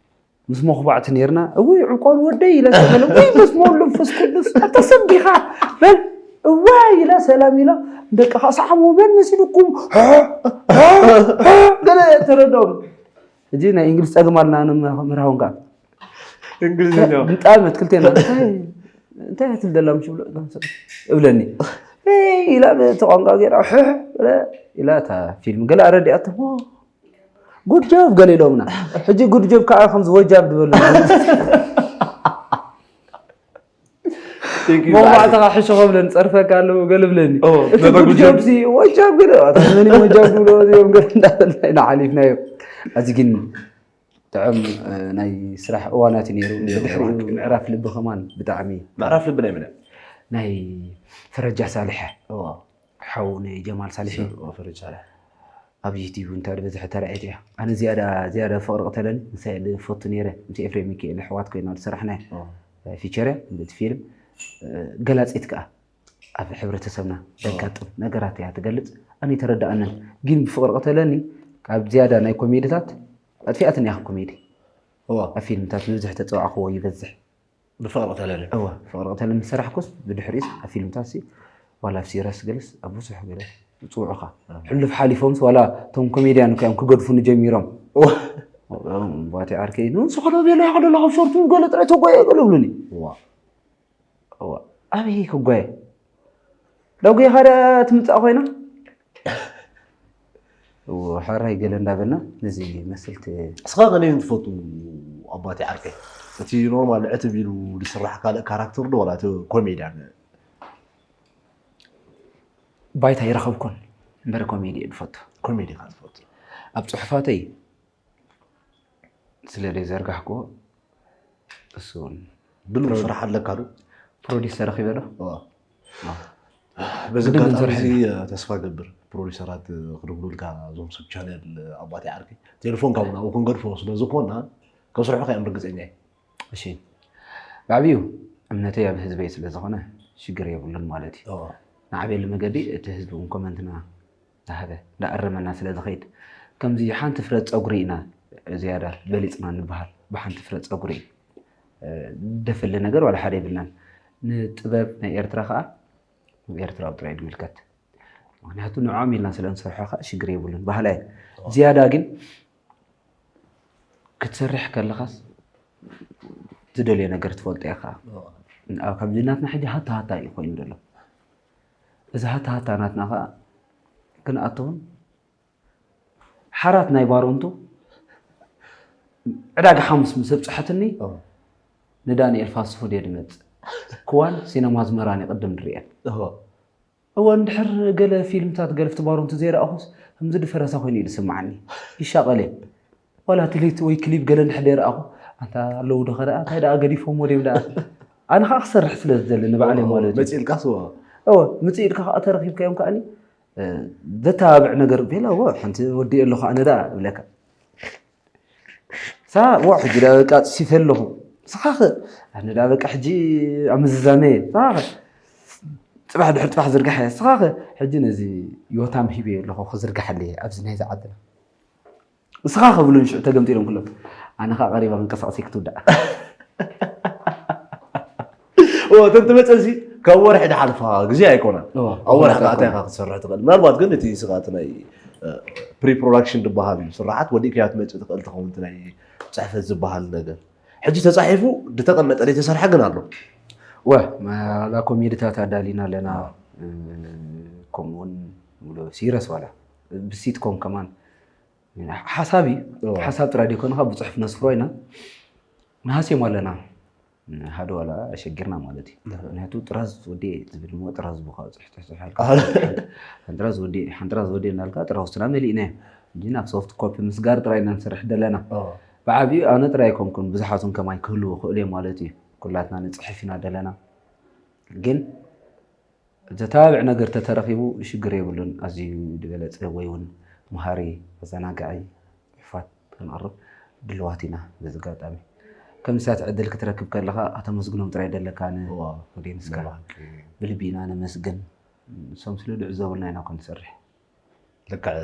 ምስ መኹባዕቲ ኔርና፣ "እውይ፣ ዕቋር ወደይ" ኢለ ተበለ፣ "ውይ፣ በስመ ወወልድ ወመንፈስ ቅዱስ፣ ኣታ ሰብ ዲኻ?" በል፣ "እዋይ" ኢላ፣ ሰላም ኢላ፣ ደቅኻ ሰዓሞ፣ "መን መሲልኩም?" ገለ ተረድኦም። ሕጂ ናይ እንግሊዝ ጸገም ኣለና፣ ኣነ ምርሃውን ከኣ። እንግሊዝኛ። ብጣዕሚ ኣትክልቴና፣ "እንታይ፣ እንታይ ትብል ዘላ ምሽ ብሎ?" እብለኒ። "ኤይ" ኢላ፣ በቲ ቋንቋ ገይራ፣ "ሕሕ" ኢላ፣ እታ ፊልም ገለ ኣረዲኣቶ። ጉድ ጆብ ገለ ኢሎምና። ሕጂ ጉድ ጆብ ከዓ ከምዚ ወጃብ ዝበሉ። Thank you፣ መዋዕልትኻ ሕሾ ከብለን ጸርፈካ ኣለዉ ገለ ብለኒ። ኦ፣ እቲ ነታ ጉድ ጉድ ጆብ። ጆብ ሲ ወጃብ ገለ፣ ኣታ መን እዩ ወጃብ ዝብሎ እዚኦም ገለ እንዳበልና ኢና ሓሊፍናዮ። ኣዚ ግን ጥዑም፣ እ፣ ናይ ስራሕ እዋናት እዩ ነይሩ። ነይሩ፣ ብድሕሪኡ እዋን። ምዕራፍ ልቢ ከማን ብጣዕሚ ምዕራፍ ልቢ ናይ መን እያ? ናይ ፈረጃ ሳልሐ እዋ ሓው ናይ ጀማል ሳልሒ እዋ ፈረጃ ሳልሐ ኣብ ዩቲዩብ እንታይ ዝበዝሐ ተራእየት እያ። ኣነ ዝያዳ ዝያዳ ፍቕሪ ቅተለኒ ንሳይ ዝፈቱ ነይረ። ምስ ኤፍሬም ሚካኤል ኣሕዋት ኮይና ዝሰራሕናዮ እዋ ፊቸር እያ። ነቲ ፊልም ገላፂት ከዓ ኣብ ሕብረተሰብና ዘጋጥም ነገራት እያ ትገልፅ። ኣነ ተረዳኣንን ግን ብፍቕሪ ቅተለኒ ካብ ዝያዳ ናይ ኮሜድታት ኣጥፊኣትኒ እያ። ኮሜዲ እዋ ኣብ ፊልምታት ብብዝሕ ተፀዋዕክዎ ይበዝሕ። ብፍቕሪ ቅተለኒ እዋ ፍቕሪ ቅተለኒ ሰራሕኩስ ብድሕሪስ ኣብ ፊልምታት ሲ ዋላ ኣብ ሲረስ ገለስ ኣብ ብዙሕ ገለ ይፅውዑኻ። ሕሉፍ ሓሊፎምስ ዋላ እቶም ኮሜድያን እኮ እዮም ክገድፉኒ ጀሚሮም። ባቲ ዓርከይ ንስኻ ዶ ቤላ ይኸደላ ካብ ሸርቱ ገለ ጥራይ ተጓየ ገለ ብሉኒ። እዋ እዋ ኣበይ ክጓየ ዳጉየ ካዳ ትምፃእ ኮይና እዎ፣ ሕራይ ገለ እንዳበልና ነዚ መስልቲ እስኻ ከመይ ትፈቱ ኣባቴ ዓርከይ? እቲ ኖርማል ዕትብ ኢሉ ዝስራሕ ካልእ ካራክተር ዶ ዋላ እቲ ኮሜድያን? ባይታ ይረኸብኩን እምበር ኮሜዲ እየ ዝፈቱ። ኮሜዲ ኢኻ ትፈቱ። ኣብ ፅሑፋተይ ስለ ዘይዘርጋሕክዎ እሱ እውን ብሉ ስራሕ ኣለካ ዶ? ፕሮዲሰር ረኺበ ዶ? እዋ። ኣዎ። በዚ ግድን ኣጋጣሚ ክንሰርሕ እዚ ተስፋ ገብር ፕሮዲሰራት ክድውሉልካ እዞም ሰብ ቻነል ኣባቴ ዓርከይ ቴሌፎን ካብ ናብኡ ክንገድፎ ስለ ዝኾና ከስርሑኻ እዮም ርግፀኛ እየ። እሺ ብዓብዩ እምነተይ ኣብ ህዝበይ ስለ ዝኾነ ሽግር የብሉን ማለት እዩ። እዋ። ንዓብየሉ መገዲ እቲ ህዝቢ እውን ኮመንትና ዝሃበ እንዳኣረመና ስለ ዝኸይድ ከምዚ ሓንቲ ፍረ ፀጉሪ ኢና ዝያዳ በሊፅና ንበሃል። ብሓንቲ ፍረ ፀጉሪ እዩ። እ፣ ደፈለ ነገር ዋላ ሓደ የብልናን። ንጥበብ ናይ ኤርትራ ከዓ ንኤርትራዊ ጥራይ ዝምልከት። ምክንያቱ ንዕኦም ኢልና ስለ ንሰርሖ ከዓ ሽግር የብሉን ባህላ እዩ። ዝያዳ ግን ክትሰርሕ ከለኻስ ዝደልዮ ነገር ትፈልጦ ኢኻ። ኣብ ካብዚ ናትና ሕጂ ሃታ ሃታ እዩ ኮይኑ ዘሎ። እዚ ሃታ ሃታ ናትና ከዓ ክንኣተውን ሓራት ናይ ባሮንቱ ዕዳጋ ሓሙስ ምስ ኣብፅሐትኒ እዋ። ንዳንኤል ፋስት ፉድ እየ ድመፅእ። ክዋን ሲነማ ኣዝመራን ይቕድም ድርእየን። እዋ። እወ እንድሕር ገለ ፊልምታት ገለፍቲ ባሮንቱ ዘይረኣኹስ ከምዚ ድፈረሰ ኮይኑ እዩ ዝስምዓኒ። ይሻቐል እየ። ዋላ ትሊት ወይ ክሊፕ ገለ እንድሕር ዘይረኣኹ ኣንታ ኣለዉ ዶ ከደኣ እንታይ ደኣ ገዲፎሞ ድዮም ደኣ። ኣነ ከዓ ክሰርሕ ስለ ዝደሊ ንባዕለ ማለት እዩ። መፂእልካ ስዋ እወ ምፅእ ኢልካ ከዓ ተረኪብካዮም ከዓኒ እ፣ ዘተባብዕ ነገር ቤላ እወ ሓንቲ ወዲ ኣለኹ ኣነ ደኣ እብለካ። ሳ ዋ ሕጂ ዳ በቃ ፅሲፈ ኣለኹ። ስኻ ኸ ኣነ ዳ በቃ ሕጂ ኣብ ምዝዛመ እየ። ስኻ ኸ ፅባሕ ድሕሪ ፅባሕ ዝርጋሐ እየ። ስኻ ኸ ሕጂ ነዚ ዮታም ሂበ ኣለኹ ክዝርግሓለ እየ ኣብዚ ናይዚ ዓድና። ንስኻ ክብሉ ንሽዑ ተገምጢሎም ኩሎም ኣነ ኸ ቀሪባ መንቀሳቐሲ ክትውዳእ። እተን ትመፀ እዚ ካብ ወርሒ ድሓልፋ ግዜ ኣይኮነን። እዎ፣ ኣብ ወርሒ እዎ፣ ከዓ እንታይ ኢኻ ክትሰርሕ ትኽእል? ምናልባት ግን እቲ ስኻ እቲ ናይ ፕሪ ፕሮዳክሽን ዝበሃል እዩ ስራሓት ወዲእካዮ ትመፅእ ትኽእል ትኸውን እቲ ናይ ፅሕፈት ዝበሃል ነገር ሕጂ ተፃሒፉ ዝተቐመጠ ዘይተሰርሐ ግን ኣሎ። ወ ማላ ኮሜድታት ኣዳሊና ኣለና። እ፣ ከምኡ እውን ሙሉ ሲረስ ዋላ ብሲትኮም ከማን ሓሳብ እዩ። እዎ። ሓሳብ ጥራይ ዘይኮነ ካብ ብፅሑፍ ነስፍሮ ኢና። ንሃስዮም ኣለና ሓደ ዋላ ኣሸጊርና ማለት እዩ። ምክንያቱ ጥራዝ ወዲ ዝብል ሞ ጥራዝ ብካ ፅሕፅሕፅሕ ኣልካ ሓንጥራዝ ወዲ ሓንጥራዝ ወዲ እናልካ ጥራውስትና መሊእና እዩ። እንጂ ናብ ሶፍት ኮፒ ምስጋር ጥራይ ኢና ንሰርሕ ደለና። እዎ። ብዓብዩ ኣነ ጥራይ ኣይኮንኩን ብዙሓት እውን ከማይ ክህልዉ ክእሉ እዮም ማለት እዩ። ኩላትና ንፅሕፍ ኢና ደለና። ግን ዘተባብዕ ነገር ተተረኺቡ ሽግር የብሉን። ኣዝዩ ዝበለፀ ወይ እውን መሃሪ ኣዘናጋዒ ፅሑፋት ከነቕርብ ድልዋት ኢና። በዚ ኣጋጣሚ ከም ንሳት ዕድል ክትረክብ ከለኻ ከተመስግኖም ጥራይ ደለካ ን እዋ። ወዴንስካ ብባህቂ። ብልቢ ኢና ነመስግን። ንሶም ስለ ዝዕዘቡልና ኢና ኮን ንሰርሕ። ልክዕ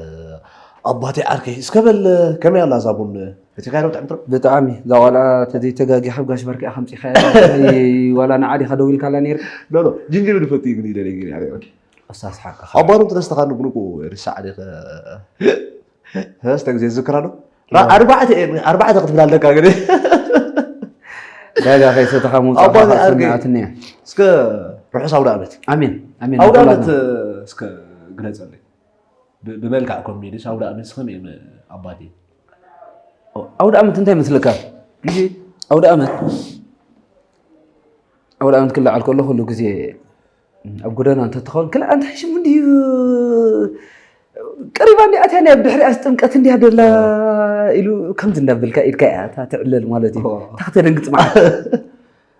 ኣባቴ ዓርከይ እስከ በል ከመይ ኣላ እዛ ቡን ፈቲኻዮ ዶ ብጣዕሚ ጥዑም? ብጣዕሚ እዛ ቆልዓ ተዘይተጋጊ ካብ ጋሽ ባርኪ ከምፂኻ ዋላ ንዓዲኻ ደው ኢልካላ ነይር ኖ ኖ ጅንጅብል ፈትዩ ግን ይደለ ግን ያለ ኣሳስሓካ ኣባሩ ትረስተኻሉ ብንቁ ርሳዕ ዲኸ ሰለስተ ግዜ ዝዝክራ ዶ ኣርባዕተ እየ ኣርባዕተ ክትብል ኣለካ ግን ዳጋ ከይሰተኻ ምውፃእ ኣባቴ ከዓ ዓርከይ። ስምዓትኒ እያ እስከ ርሑስ ኣውደ ዓመት ኣሜን ኣሜን ኣውደ ዓመት ንኩላትና። እስከ ግለፀለይ ብ- ብመልክዕ ኮሜዲስ ኣውደ ዓመት እስከ መ- ኣባቴ ኣውደ ዓመት እንታይ ይመስለካ? ግዜ ኣውደ ዓመት ኣውደ ዓመት ክለዓል ከሎ ኩሉ ግዜ ኣብ ጎደና እንተትኸውን ክላ እንታይ ሽሙ እንድዩ ቀሪባ እንዲ ኣትያ ናይ ኣብ ድሕሪኣስ ጥምቀት እንዲያ ደላ ኢሉ ከምዚ እንዳበልካ ኢድካ እያ እታ ትዕለል ማለት እዩ። ኦ። እታ ከተደንግፅ ማለት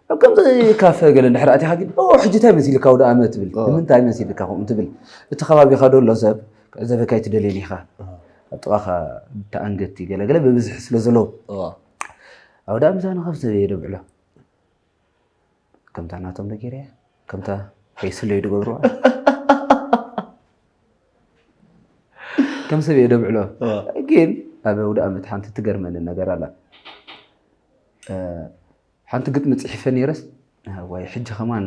ኣብ ከምዚ ካፈ ገለ እንድሕር ኣቲኻ ግን፣ "ኦ፣ ሕጂ እንታይ መሲልካ ኣውደ ኣመት?" ትብል። ኦ። "ንምንታይ መሲልካ ከምኡ?" ትብል። እቲ ከባቢኻ ደሎ ሰብ ክዕዘበካ ኣይትደልዮን ኢኻ። ኦ። ኣብ ጥቓኻ ተኣንገድቲ ገለ ገለ ብብዝሒ ስለ ዘለዉ። ኦ። ኣውደ ኣመት ኣነ ካብ ሰብ እየ ደብዕሎ። ከምታ ናቶም ዶ ገይረ እያ? ከምታ ከይስለዩ ድገብርዋ? ከም ሰብ እየ ደብዕሎ። ኦ። ግን ኣብ ኣውደ ኣመት ሓንቲ ትገርመኒ ነገር ኣላ። እ፣ ሓንቲ ግጥሚ ጽሒፈ ነይረስ፣ ዋይ፣ ሕጂ ከማን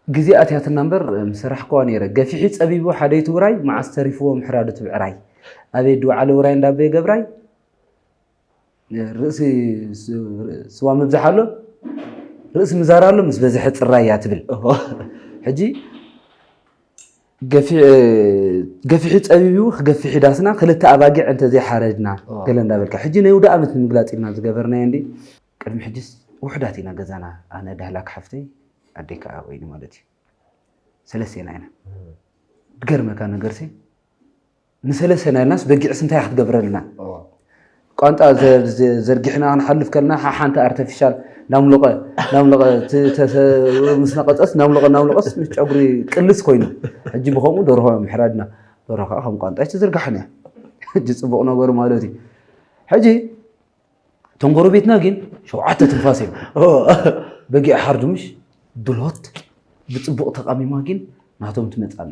ግዜ ኣትያትና እምበር፣ ምሰራሕክዋ ነይረ። "ገፊሒ ጸቢቡ ሓደይቱ ውራይ፣ መዓስ ተሪፍዎ ምሕራዱ እቲ ብዕራይ። ኣበይ ድወዓለ ውራይ እንዳበየ ገብራይ፣ ርእሲ ስ-፣ ስዋ ምብዛሕ ኣሎ፣ ርእሲ ምዛር ኣሎ፣ ምስ በዝሐ ጽራይ እያ" ትብል። ኦሆ። ሕጂ ገፊ-፣ ገፊሑ ጸቢቡ ክገፍሕ ዳስና፣ ክልተ ኣባጊዕ እንተዘይሓረድና፣ ኦ። ገለ እንዳበልካ። ሕጂ ናይ ውደ ኣመት ንምግላጽ ኢልና ዝገበርናዮ እንዲ፣ ቅድሚ ሕጂስ ውሑዳት ኢና ገዛና፣ ኣነ፣ ዳህላክ ሓፍተይ፣ ኣደይ ከኣ ወይኒ ማለት እዩ። ሰለስቴና ኢና። እም። ድገርመካ ነገርሲ፣ ንሰለስቴና ኢልናስ በጊዕስ እንታይ ክትገብረልና? ኦ። ቋንጣ ዘ-፣ ዘ-፣ ዘርጊሕና ክንሓልፍ ከለና፣ ሓ-፣ ሓንቲ ኣርተፊሻል ናምልቐ፣ ናምልቐ፣ ት-፣ ተሰ-፣ ምስ ነቐጸስ፣ ናምልቐ፣ ናምልቐስ፣ ምስ ጨጉሪ ቅልስ ኮይኑ። ሕጂ ብኸምኡ ደርሆ ምሕራድና። ደርሆ ከዓ ከም ቋንጣ ኣይተዘርጋሕን እያ። ሕጂ ጽቡቕ ነገሩ ማለት እዩ። ሕጂ እቶም ጎረቤትና ግን ሸውዓተ ትንፋስ እዮም። ኦ። በጊዕ ሓርዱ ምሽ ድሎት ብጽቡቕ ተቃሚማ ግን ናቶም ትመጻና።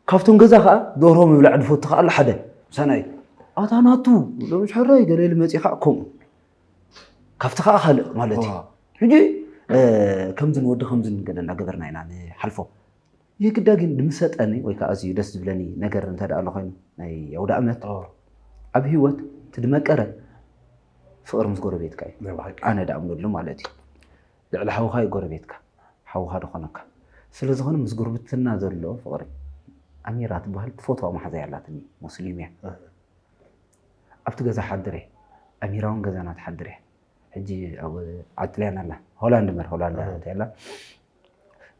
ካብቶም ገዛ ከዓ ደርሆ ምብላዕ ድፈቱ ከዓ ኣሎ ሓደ። ምሳና እዩ። ኣታ ናቱ፣ ሎምሽ ሕራይ ገለ ኢሉ መጺኡ ከዓ ከምኡ። ካብቲ ከዓ ካልእ ማለት እዩ። ዋ። ሕጂ፣ እ፣ ከምዚ ንወዲ ከምዚ ንገለ እናገበርና ኢና ንሓልፎ። የግዳ ግን ድምሰጠኒ ወይ ከዓ ኣዝዩ ደስ ዝብለኒ ነገር እንተ ደኣ ኣሎ ኮይኑ፣ ናይ ኣውደ ኣመት፣ ኦ። ኣብ ህይወት እቲ ድመቀረ ፍቕሪ ምስ ጎረቤትካ እዩ። ናይ ብሓቂ። ኣነ ደኣ እምነሉ ማለት እዩ። ልዕሊ ሓውኻ እዩ ጎረቤትካ፣ ሓውኻ ድኾነካ። ስለ ዝኾነ ምስ ጉርብትና ዘሎ ፍቕሪ፣ ኣሚራ ትበሃል ትፈትዋ መሓዛ ኣላትኒ፣ ሞስሊም እያ። እህ። ኣብቲ ገዛ ሓድር እየ፣ ኣሚራ እውን ገዛና ትሓድር እያ። ሕጂ ኣብ ዓዲ ጥልያን ኣላ፣ ሆላንድ እምበር፣ ሆላንድ እህ። እንታይ ኣላ?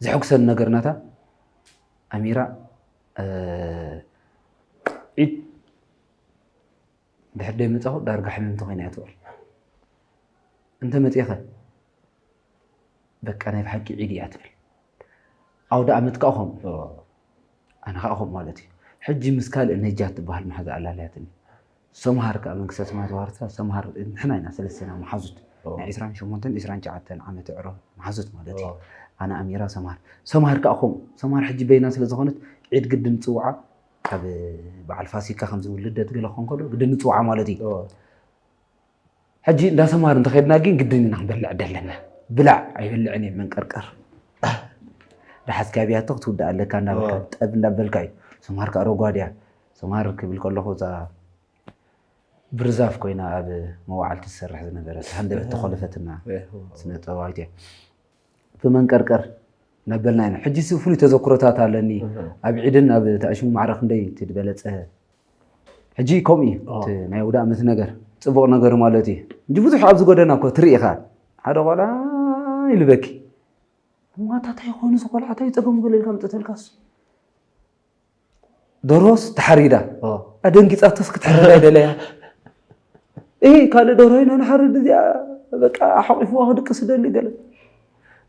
ዘሐጉሰኒ ነገር ናታ፣ ኣሚራ፣ እ፣ ዒድ ድሕር ደይመጻኹ ዳርጋ ሕምምቲ ኮይና እያ ትውዕል። እንተ መጺእኸ፣ በቃ ናይ ብሓቂ ዒድ እያ ትብል። ኣውደ ኣመት ከኣ ኸምኡ። ኦ። ኣነ ከኣ ኸምኡ ማለት እዩ። ሕጂ ምስ ካልእ ነጃት ትበሃል መሓዛ ኣላልያትኒ። ሰምሃር ከኣ መንግስተ ሰማያት ዋርሳ፣ ሰምሃር ንሕና ኢና ሰለስቴና መሓዙት። ኦ። ናይ ዕስራን ሸሞንተን ዕስራን ትሽዓተን ዓመት ዕሮ መሓዙት ማለት እዩ። ኦ። ኣነ ኣሚራ ሰምሃር። ሰምሃር ከኣ ኸምኡ። ሰምሃር ሕጂ በይና ስለ ዝኾነት ዒድ ግድን ንጽውዓ። ካብ በዓል ፋሲካ ከምዚ እውን ልደት ገለ ክኾን ከሎ ግድን ንጽውዓ ማለት እዩ። ኦ። ሕጂ እንዳ ሰምሃር እንተኸድና ግን ግድን ኢና ክንበልዕ ደለና። ብላዕ ኣይበልዕን እየ መንቀርቀር። ደሓዝካ ኣብያቶ ክትውድእ ኣለካ እንዳበልካ፣ ኦ። ጠብ እንዳበልካ እዩ። ሰምሃር ከኣ ረጓድ እያ። ሰምሃር ክብል ከለኹ እዛ ብርዛፍ ኮይና ኣብ መዋዕልቲ ትሰርሕ ዝነበረት ሃንደበት ተኾለፈትና እህ፣ ስነ ጥበባዊት እያ። ብመንቀርቀር ነበልና ኢና። ሕጂ ሲ ፍሉይ ተዘክሮታት ኣለኒ። እህ። ኣብ ዒድን ኣብ ተኣሽሙ ማዕረ ክንደይ እቲ ዝበለጸ። ሕጂ ከምኡ እዩ። ኦ። እቲ ናይ ውዳእ ምስ ነገር ጽቡቕ ነገር ማለት እዩ። እንጂ ብዙሕ ኣብዚ ጎደና እኮ ትርኢ ኢኻ። ሓደ ቆልዓ ይልበኪ። እማ እንታይ ኮይኑ እዚ ቆልዓ እንታይ ጸገሙ ገለ ኢልካ ምጽእ ተልካስ? ደርሆስ ተሓሪዳ። ኦ። ኣደንጊጻቶስ ክትሕረድ ኣይደለያ። እሂ፣ ካልእ ደርሆ ኢና ንሓርድ እዚኣ፣ በቃ፣ ኣሕቂፍዋ ክድቅስ ይደሊ ገለ።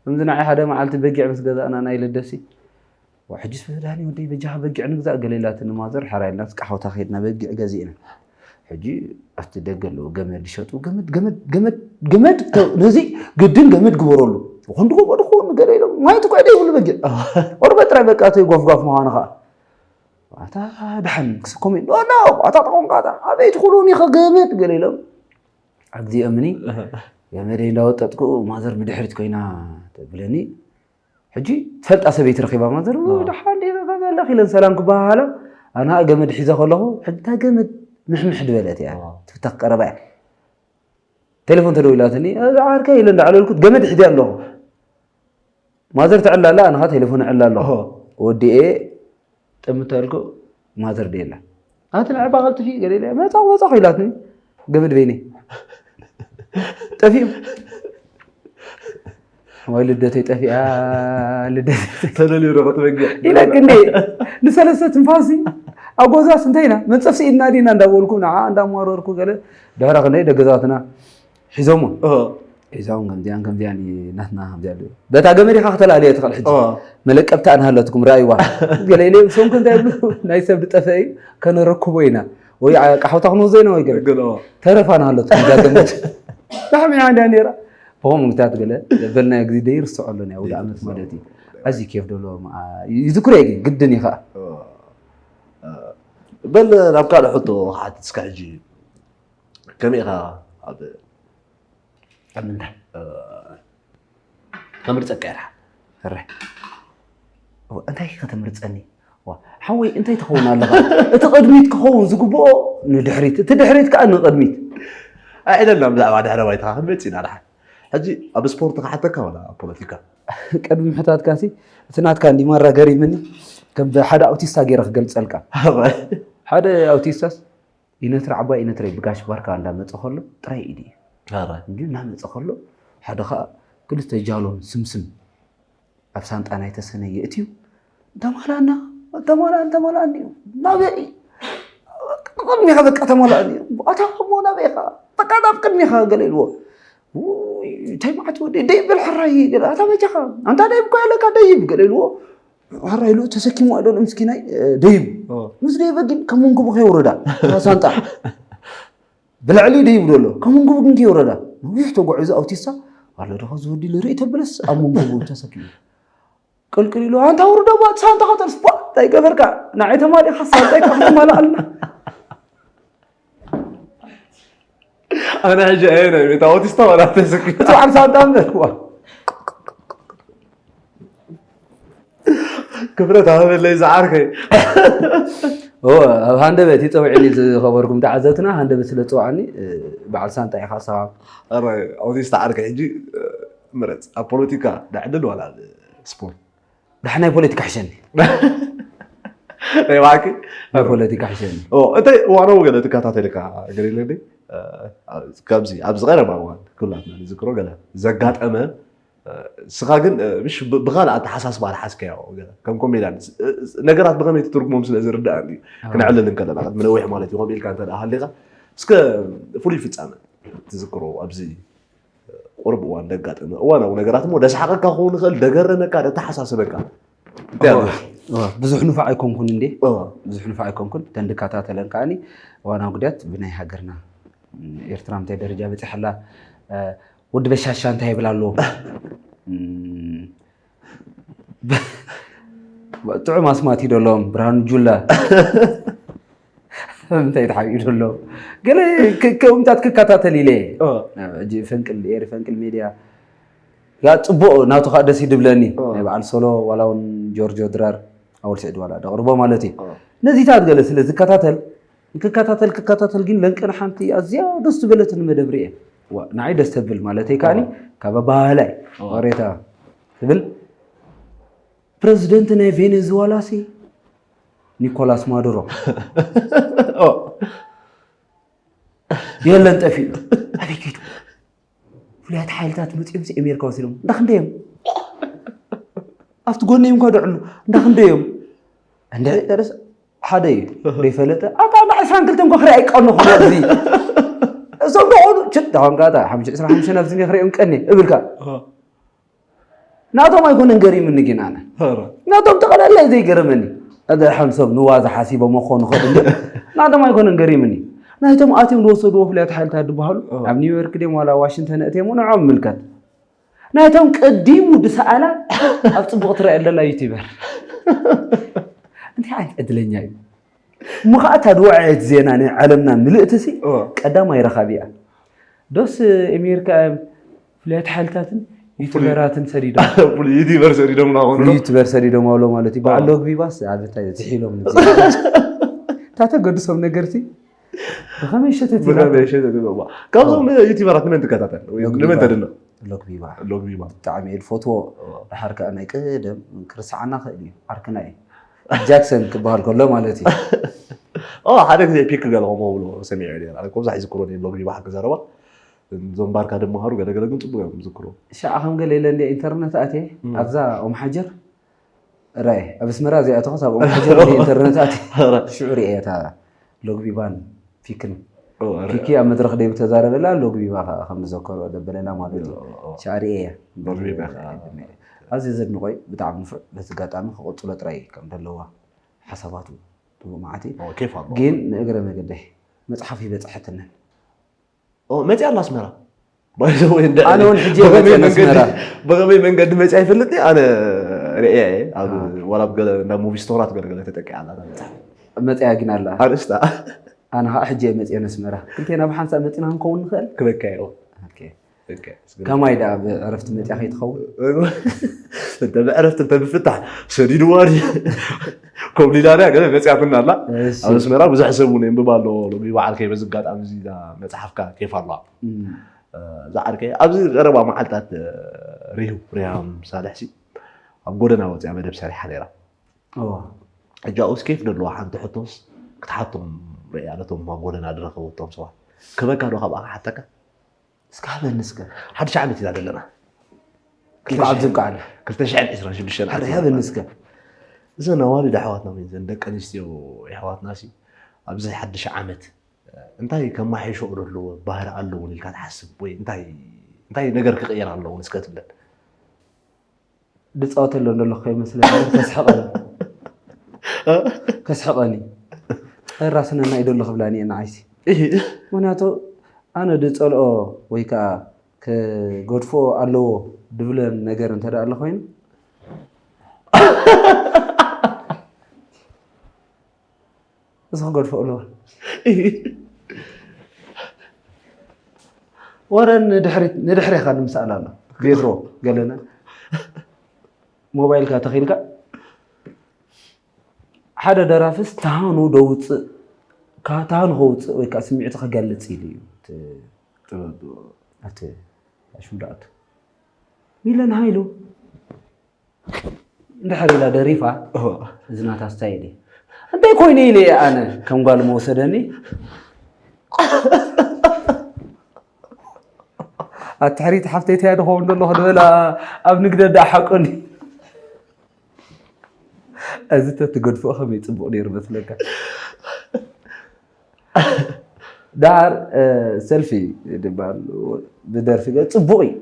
ከምዚ ንዓይ ሓደ መዓልቲ በጊዕ ምስ ገዛእና ናይ ልደሲ፣ "ዋ፣ ሕጂስ ዳኒ ወደይ በጃኻ በጊዕ ንግዛእ" ገለ ኢላትኒ ማዘር፣ ሓራይ ኢልና እስቃ ሓውታ ከይድና በጊዕ ገዚእና። ሕጂ ኣብቲ ደገ ኣለዉ ገመድ ይሸጡ፣ ገመድ፣ ገመድ፣ ገመድ፣ ገመድ፣ ተ-፣ ነዚ ግድን ገመድ ግበረሉ። ይኹን ድጎ፣ ድኹን ገለ ኢሎም፣ ማይ ትኳ ደይብሉ በጊዕ። ቆርበት ጥራይ በቃ፣ እቲ ጓፍጓፍ ምዃኑ ኸኣ። ኣታ ደሓን ክስከሙ፣ "ኖ፣ ኖ፣ ኣታ ጠቆምካ፣ ኣታ ኣበይ ትኹሉን ኢኸ ገመድ?" ገለ ኢሎም። ኣብዚኦምኒ፣ እህ። ገመደይ እንዳወጠጥኩ፣ ማዘር ብድሕሪት ኮይና ተብለኒ። ሕጂ ትፈልጣ ሰበይቲ ረኺባ፣ ማዘር፣ እ። "ደሓን ዲኺ፣ ከመይ ኣለኺ?" ኢለን ሰላም ክበሃሃላ፣ ኣነ ገመድ ሒዘ ከለኹ፣ ሕጂ እታ ገመድ ምሕምሕ ዝበለት እያ። እ። ትፍታኽ ቀረባ እያ። ቴሌፎን ተደዊላትኒ፣ "እዛ ዓርከይ" ኢለ እንዳዕለልኩት ገመድ ሒዘ ኣለኹ። ማዘር ትዕላ ኣላ፣ ኣነ ኸኣ ቴሌፎን እዕላ ኣለኹ። ኦሆ። ወዲኤ ጠምት ኣልኩ፣ ማዘር ደየላ። ኣቲ ንዕባ ቀልጥፊ፣ ገለ ኢለ፣ "መጻኹ፣ መጻኹ" ኢላትኒ። ገመድ በይነይ። ጠፊኡ። ወይ ልደተይ ጠፊኣ፣ ልደተይ። ተደልዩ ዶ ክትበግዕ? ኢለ ክንደይ ንሰለስተ ትንፋሲ ኣብ ጎዛስ እንታይ ኢና? መንጸፍ ስኢድና ዲና እንዳበልኩ፣ ንዓ እንዳማረርኩ ገለ። ድሕሪ ክንደይ ደገዛትና ሒዞሞ። ኦሆ። ሒዛውን ከምዚኣን ከምዚኣን እዩ ናትና ከምዚኣ ኣለዎ። በታ ገመድ ኢኻ ክተላልዮ ትኽእል። ሕጂ መለቀብታ ኣንሃለትኩም ራእይዋ። ገለ ኢለ ሰምኩ እንታይ ብሉ ናይ ሰብ ዝጠፈ እዩ፣ ከነረክቦ ኢና ወይ ቃሓውታ ክንወዘ ኢና ወይ ገለ ተረፋ ኣንሃለትኩም እዛ ገመድ። ላሕሚ እያ እንዲያ ነይራ። ብኸምኡ ምክታት ገለ በልናዮ ግዜ ደይርስዖ ኣሎ ናይ ኣውደ ዓመት ማለት እዩ። ኣዚ ኬፍ ደሎ ይዝክሮ እየ፣ ግን ግድን እዩ ከዓ። በል ናብ ካልእ ሕቶ ክሓትት እስካ ሕጂ። ከመይ ኢኻ ኣብ ኣብ ምንታይ ከምርፀካ ኢኻ? ሕረ እንታይ ከተምርፀኒ? ሓወይ እንታይ ትኸውን ኣለኻ? እቲ ቅድሚት ክኸውን ዝግብኦ ንድሕሪት፣ እቲ ድሕሪት ከዓ ንቅድሚት። ኣይዕለልና ብዛዕባ ድሕረ ባይታ ክንመፅእ ኢና ድሓን። ሕጂ ኣብ ስፖርት ክሓተካ ወላ ኣብ ፖለቲካ? ቅድሚ ምሕታትካ ሲ እቲ ናትካ እንዲ ማራ ገሪምኒ። ከም ሓደ ኣውቲስታ ገይረ ክገልፀልካ። ሓደ ኣውቲስታስ ኢነትረ ዓባይ ኢነትረ ብጋሽ ባርካ እንዳመፀ ከሎ ጥራይ ኢዲ እዩ እንዲ እናመፀ ከሎ ሓደ ከዓ ክልተ ጃሎን ስምስም ኣብ ሳንጣ ናይ ተሰነየ እትዩ። እንተማላና እንተማላን እንተማላን እዩ ናበይ ቅድሚኻ በቃ ተማላእን እዩ። ኣታ እሞ ናበይ ኢኻ? በቃ ናብ ቅድሚኻ ገለ ኢልዎ። እንታይ ማዕት ወዲ ደይብ በል ሕራይ ገለ ኣታ መጃኻ ኣንታ ደይብ እኮ ኣለካ ደይብ ገለ ኢልዎ። ሕራይ ኢሉ ተሰኪሙ ኣደሎ ምስኪናይ ደይቡ። ምስ ደይበ ግን ከም መንግቡ ከይወረዳ ሳንጣ ብልዕሊ ደይቡ ዘሎ ከም መንግቡ ግን ከይወረዳ ነዊሕ ተጓዒዙ ኣውቲስታ ኣሎ ዶ ዝወዲ ልርኢ ተብለስ ኣብ መንግቡ ተሰኪሙ ቅልቅል ኢሉ ኣንታ ውርዶ ባ ሳንጣ ከተልስ ባ እንታይ ገበርካ ንዓይ ተማሊኻ ሳንጣይ ክትማልኣልና። ኣነ ሕጂ ኣየናይ ቤት ኣውቲስታ ዋላ ተሰኪ እቲ በዓል ሳንጣ እምበር ዋ ክብረት ሃበለይ ዝዓርከይ። እወ ኣብ ሃንደበት ይፀውዕኒ ዝኸበርኩም ተዓዘብትና ሃንደበት ስለ ዝፀዋዕኒ በዓል ሳንጣ ኢኻ ሰባ። ኣውቲስታ ዓርከይ ሕጂ ምረፅ ኣብ ፖለቲካ ዳዕድል ዋላ ኣብ ስፖርት? ዳሕናይ ፖለቲካ ሕሸኒ። ናይ ባዕኪ ናይ ፖለቲካ ሕሸኒ። እንታይ እዋናዊ ገለ ትከታተልካ ገለ ኢለ ካብዚ ኣብዚ ቀረባ እዋን ኩላትና ንዝክሮ ገለ ዘጋጠመ ንስኻ ግን ምሽ ብኻልእ ኣተሓሳስባ ዝሓዝካዮ ከም ኮሜድያን ነገራት ብኸመይ ትትርጉሞም ስለ ዝርዳእ እዩ። ክነዕልል እንከለና ቅድሚ ነዊሕ ማለት እዩ ከምኡ ኢልካ እንተ ሃሊኻ እስከ ፍሉይ ፍፃመ ትዝክሮ ኣብዚ ቁርብ እዋን ደጋጠመ እዋናዊ ነገራት እሞ ደስሓቐካ ክኸውን ይኽእል ደገረመካ ደተሓሳስበካ ብዙሕ ንፋዕ ኣይኮንኩን እንዴ ብዙሕ ንፋዕ ኣይኮንኩን እተን ድከታተለን ከዓኒ እዋናዊ ጉዳያት ብናይ ሃገርና ኤርትራ ምንታይ ደረጃ በፂሓላ ወዲ በሻሻ እንታይ ይብል ኣሎ ጥዑም ኣስማት ይደሎም ብርሃኑ ጁላ እንታይ ተሓቢኡ ዘሎ ገለ ከምታት ክከታተል ኢለ ፈንቅል ኤሪ ፈንቅል ሜድያ ያ ፅቡቅ ናቱ ከዓ ደስ ይድብለኒ ናይ በዓል ሶሎ ዋላ እውን ጆርጆ ድራር ኣወል ስዕድ ዋላ ደቅርቦ ማለት እዩ ነዚታት ገለ ስለ ዝከታተል ክከታተል ክከታተል ግን ለንቅን ሓንቲ ኣዝያ ደስ ዝበለትን መደብ ርኤ ንዓይ ደስ ተብል ማለተይ ከዓኒ ካብ ኣባህላይ ወሬታ ትብል ፕረዚደንት ናይ ቬኔዙዋላ ሲ ኒኮላስ ማዱሮ የለን ጠፊኡ ኣበይ ከይዱ ፍሉያት ሓይልታት መፂኦም ሲ ኣሜሪካ ወሲዶም እንዳክንደዮም ኣብቲ ጎነይ እንኳ ደዕሉ እንዳክንደዮም እንደ ሓደ እዩ ዘይፈለጠ ኣታ እንዳ ዕስራን ክልተን ኮ ክርኢ ኣይቀንኹ ኣብዚ እዞም ደቆሉ ችት ዳሆንካ እታ ሓሙሽተ ዕስራ ሓሙሽተ ኣብዚ ክሪኦም ቀኒ እብልካ ናቶም ኣይኮነን ገሪምኒ ግን ኣነ ናቶም ተቐዳላይ ዘይገረመኒ እዛ ሓንሶም ንዋዛ ሓሲቦም ክኾኑ ኸዱ ናቶም ኣይኮነን ገሪምኒ ናይቶም ኣትዮም ዝወሰድዎ ፍሉያት ሓይልታት ዝበሃሉ ኣብ ኒውዮርክ ድዮም ዋላ ዋሽንግተን እትዮም ንዖም ምልከት ናይቶም ቀዲሙ ዝሰኣላ ኣብ ፅቡቅ ትረአ ዘላ ዩቲበር እንታይ ዓይነት ዕድለኛ እዩ እሞ ከዓ እታ ዝወዐየት ዜና ናይ ዓለምና ምልእቲ ሲ ቀዳማይ ረኻቢ እያ ዶስ ኣሜሪካ ፍሉያት ሓይልታትን ዩቲበራትን ሰዲዶም ዩቲበር ሰዲዶም ናኾኑ ዩቲበር ሰዲዶም ኣሎ ማለት እዩ በዓል ሎግቢባስ ኣብ እንታይ ዝሒሎም ታተ ገድሶም ነገርሲ ብኸመይ ሸተት ካብዞም ዩቲበራት ንመን ትከታተል ንመን ተድንቕ ሎግቢባ ሎግቢባ ብጣዕሚ እየ ዝፈትዎ ድሓር ከዓ ናይ ቅደም ክርስዓና ክእል እዩ ዓርክና እዩ ጃክሰን ክበሃል ከሎ ማለት እዩ ሓደ ግዜ ፒክ ገለ ከምኡ ብሎ ሰሚዐ ነራ ከምዛ ይዝክሮ ሎግቢባ ሓቂ ዘረባ እዞም ባርካ ድመሃሩ ገለገለ ግን ፅቡቅ እዮም ዝዝክሮ ሻዓ ከም ገለ ኢለ እንደ ኢንተርነት ኣትየ ኣብዛ ኦም ሓጀር ራይ ኣብ ኣስመራ እዚኣተኸስ ኣብ ኦም ሓጀር ኢንተርነት ኣትየ ሽዑ ርኤ እታ ሎግቢባን ፊክን ኪኪ ኣብ መድረኽ ደይ ብተዛረበላ ሎግቢባ ከም ዝዘከሮ ደበለላ ማለት እዩ። ሻዕሪ እየ ኣብዚ ዘድንቆይ ብጣዕሚ ንፉዕ በዚ ኣጋጣሚ ክቕፅሎ ጥራይ ከም ዘለዋ ሓሳባቱ ብመዓቲ። ግን ንእግረ መገደይ መፅሓፍ ይበፅሐትንን መፅያ ኣላ ኣስመራ። ኣነ እውን ሕጂ መፅያ ኣስመራ። በኸመይ መንገዲ መፅያ ይፈልጥ ኣነ ርእያ እየ። ዋላ ኣብ ገለ እንዳ ሙቪ ስቶራት ገለገለ ተጠቂዓ ኣላ። መፅያ ግን ኣላ ኣርእስታ ኣነ ከዓ ሕጂ መፅየ ነስመራ ክልቴና ብሓንሳብ መፂና ክንከውን ንኽእል። ክበካዮ ከማይ ደኣ ብዕረፍቲ መፅያ ከይትኸውን። እንተ ብዕረፍቲ እንተ ብፍታሕ ሰዲድዋ ኮብሊዳርያ ገለ መፅያትና ኣላ። ኣብ ኣስመራ ብዙሕ ሰብ እውን የንብባ ኣለዎ። ሎሚ በዓል ከይ በዚ ኣጋጣሚ እዚ መፅሓፍካ ኬፍ ኣለዋ። ዝዓርከ ኣብዚ ቀረባ መዓልታት ሪሁ ሪሃም ሳልሕሲ ኣብ ጎደና ወፅያ መደብ ሰሪሓ ነይራ። ሕጂ ኣብኡስ ኬፍ ደለዋ ሓንቲ ሕቶስ ክትሓቶም ርእያ ነቶም ኣብ ጎደና ዝረኸበቶም ሰባት ክበካ ዶ ካብኣ ክሓተካ? እስከ ሃበኒ እስከ ሓድሽ ዓመት ኢና ዘለና እንኳዕ ኣብዝብቃዓና ክልተ ሽሕን ዕስራን ሽዱሽተን ሓደ ሃበኒ እስከ እዘን ኣዋልድ ኣሕዋትና ወይ ዘን ደቂ ኣንስትዮ ኣሕዋትና ሲ ኣብዚ ሓድሽ ዓመት እንታይ ከማሓይሾ ደለዎ ባህሪ ኣለውን ኢልካ ትሓስብ ወይ እንታይ እንታይ ነገር ክቕየር ኣለውን እስከ ትብለን ድፃወተሎ እንደለኹ ከይመስለኒ ተስሕቐኒ ተስሕቐኒ ራስነና እዩ ደሎ ክብላኒ እየ ንዓይሲ ምክንያቱ ኣነ ድፀልኦ ወይ ከዓ ክገድፎ ኣለዎ ድብለን ነገር እንተ ኣሎ ኮይኑ እዚ ክገድፎ ኣለዎ ወረ ንድሕሪት ንድሕሬኻ ንምስኣል ኣሎ ቤትሮ ገለና ሞባይልካ ተኺልካ ሓደ ደራፍስ ተሃኑ ደውፅእ ተሃኑ ከውፅእ ወይ ከዓ ስምዒቱ ከገልፅ ኢሉ እዩ እቲ ሽም ደኣቱ ሚለን ሃይሉ እንድሕር ኢላ ደሪፋ እዚ ናታ ስታይል እዩ እንታይ ኮይኑ ኢለ እየ ኣነ ከም ጓል መወሰደኒ ኣብ ትሕሪት ሓፍተይተያ ድኸውን ደለኹ ድበላ ኣብ ንግደ ዳ ሓቁኒ እዚ ተትገድፎ ከመይ ፅቡቅ ነይሩ መስለካ ዳር ሰልፊ ድበሃል ብደርፊ ገ ፅቡቅ እዩ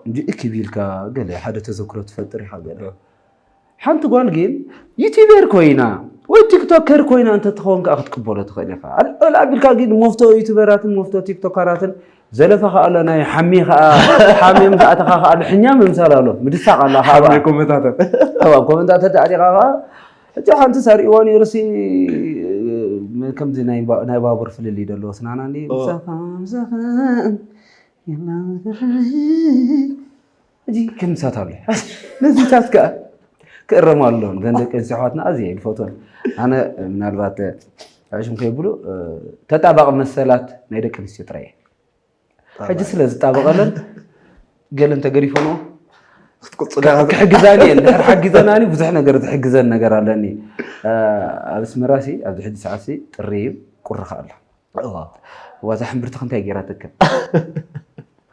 እንጂ እክብ ኢልካ ገለ ሓደ ተዘክሮ ትፈጥር ኢካ ገለ ሓንቲ ጓል ግን ዩቲበር ኮይና ወይ ቲክቶከር ኮይና እንተትኸውን ከዓ ክትቅበሎ ትኽእል ኢኻ ኣልዕል ኣቢልካ ግን መፍቶ ዩቲበራትን መፍቶ ቲክቶከራትን ዘለፋ ከዓ ኣሎ ናይ ሓሚ ከዓ ሓሚም ዝኣተኻ ከዓ ልሕኛ ምምሳል ኣሎ ምድሳቕ ኣላ ኮመንታተር ኣብ ኮመንታተር ተዓጢቓ ከዓ ሕጂ ሓንቲ ሳር ኢዋን ዩርሲ ከምዚ ናይ ባቡር ፍልልይ ደለዎ ስናና እንዲ ምሳኻ ምሳኻ ሕጂ ከምሳት ኣሎ ነዚታት ከዓ ክእረሙ ኣለዎም ዘን ደቂ ኣንስትዮ ኣሕዋትና ኣዝየ ይፈትወን ኣነ ምናልባት ሽም ከይብሉ ተጣባቂ መሰላት ናይ ደቂ ኣንስትዮ ጥራይ ሕጂ ስለ ዝጣበቐለን ገለን ተገዲፈንኦ ክትቁፅላ ክሕግዛኒ እየ እንድሕር ሓጊዘናኒ ብዙሕ ነገር ዝሕግዘን ነገር ኣለኒ ኣብ ኣስመራ ሲ ኣብዚ ሕጂ ሰዓት ሲ ጥሪ እዩ ቁርኻ ኣሎ ዋዛ ሕምብርትኽ እንታይ ገይራትክን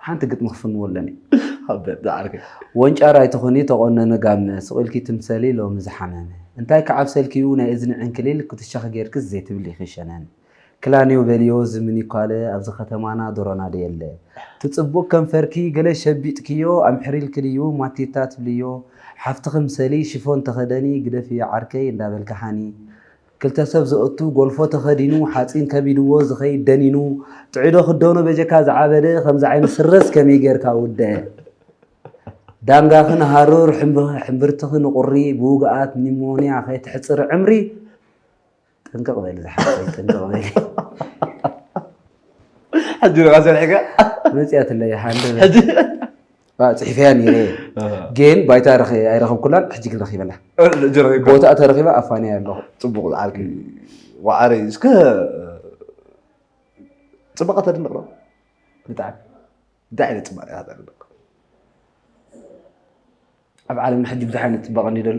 ሓንቲ ግጥሚ ክፍንዎ ኣለኒ ሓበት ዝዓርከ ወንጫር ኣይትኹኒ ተቆነነ ጋመ ስቕ ኢልኪ ትምሰሊ ሎሚ ዝሓመመ እንታይ ክዓብሰልኪ እዩ ናይ እዝኒ ዕንክሊል ክትሻኺ ጌርክስ ዘይትብሊ ኢኺ ሸነን ክላንዮ በልዮ ዝምኒ ኳለ ኣብዚ ከተማና ዶሮና ደየለ ትጽቡቕ ከንፈርኪ ገለ ሸቢጥክዮ ኣምሕሪልክልዩ ማቲታ ትብልዮ ሓፍትኺ ምሰሊ ሽፎን ተኸደኒ ግደፍዮ ዓርከይ እንዳበልኪ ሃኒ ክልተ ሰብ ዘእቱ ጎልፎ ተኸዲኑ ሓፂን ከቢድዎ ዝኸይድ ደኒኑ ጥዒዶ ክደኖ በጀካ ዝዓበደ ከምዚ ዓይነት ስረስ ከመይ ጌርካ ውደ ዳንጋኺ ንሃሩር ሕምብርትኺ ንቁሪ ብውግኣት ኒሞንያ ከይትሕፅሪ ዕምሪ ጥንቅቕ በሊ ዝሓፍተይ ጥንቅቕ በሊ ሕጂ ንኻ ሰሪሕካ መፅያትለይ ሓንደ ፅሒፈያ ነይረ ግን ባይታ ኣይረኸብኩላን ሕጂ ግን ረኺበላ ቦታ ተረኺባ ኣፋንያ ኣለኹ ፅቡቕ ዝዓርኪ ዋዓረይ እስከ ፅባቐ ተድንቕ ዶ ብጣዕሚ እንታይ ዓይነት ፅባቐ ኢኻ ተድንቕ ኣብ ዓለምና ሕጂ ብዙሕ ዓይነት ፅባቐ እንዲ ዘሎ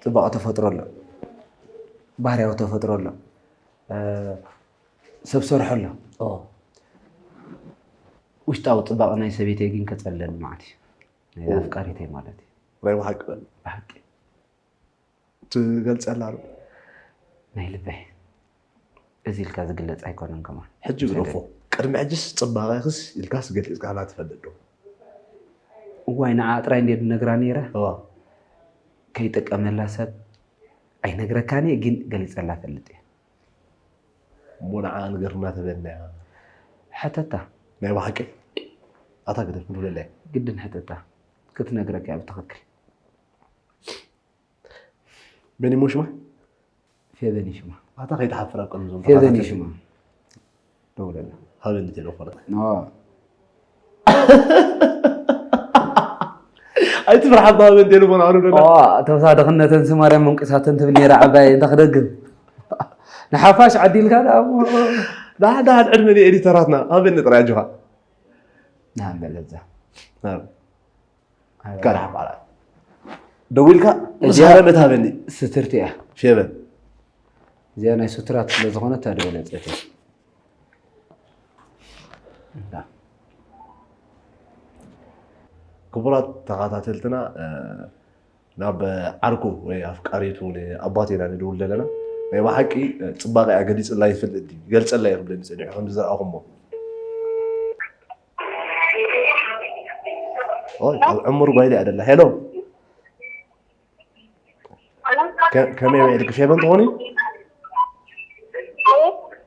ፅባቐ ተፈጥሮ ኣሎ ባህርያዊ ተፈጥሮ ኣሎ ሰብ ሰርሖ ኣሎ ውሽጣዊ ፅባቐ ናይ ሰበይተይ ግን ከፀለኒ ማለት እዩ ናይ ኣፍቃሪተይ ማለት እዩ ናይ ብሓቂ በል ብሓቂ ትገልፀላ ዶ ናይ ልበይ እዚ ኢልካ ዝግለጽ ኣይኮነን ከማን። ሕጂ ግደፎ። ቅድሚ ሕጅስ ጽባቐኽስ ኢልካስ ገሊጽካላ ትፈልጥ ዶ? እዋይ፣ ንዓ ጥራይ እንዴ ድነግራ ነይረ። እዋ። ከይጥቀመላ ሰብ ኣይነግረካን እየ፣ ግን ገሊጸላ ፈልጥ እየ። እሞ ንዓ ንገርና ተበልና እያ። ሕተታ። ናይ ብሓቂ ኣታ ግደፍ ንብለላ እያ። ግድን ሕተታ ክትነግረካ እያ ብትኽክል። መን ይሞ ሽማ? ፌበን እዩ ሽማ። ኣታ ከይትሓፍር ኣብ ቅድሚ ዞም ፌበን እዩ ሽማ። ደውለላ። ሃበኒ ቴሌፎን። ኖ። ኣይትፍርሓ፣ ሃበኒ ቴሌፎን ኣሉ ደላ። ተወሳደኽነተን ስማርያን መንቁሳተን ትብል ነይራ ዓባይ እንተ ክደግም ንሓፋሽ ዓዲልካ ደኣ እሞ። ዳሓን ዳሓን ዕድመ ንኤዲተራትና ሃበኒ ጥራይ ኣጆኻ። ንሃበለዛ ካርሓ በዓላት ደዊልካ ምስ እዚኣ ሃረመት ሃበኒ። ስትርቲ እያ። ፌበን እዚኣ ናይ ሱትራት ስለ ዝኾነት እታ ዝበለጸት እያ። ክቡራት ተኸታተልትና፣ እ፣ ናብ ዓርኩ ወይ ኣፍቃሪቱ ንኣባት ኢና ንድውል ዘለና። ናይ ብሓቂ፣ እ፣ ጽባቐ እያ ገሊጽላ ይፈልጥ ድዩ? ይገልጸላ እዩ ክብለኒ ጸኒሑ ከምዚ ዝረኣኹሞ። ኦይ፣ ኣብ ዕሙር ጓይላ እያ ደላ። ሄሎ። ከ-፣ ከመይ ውዒልኪ? ፌበን ትኾኒ?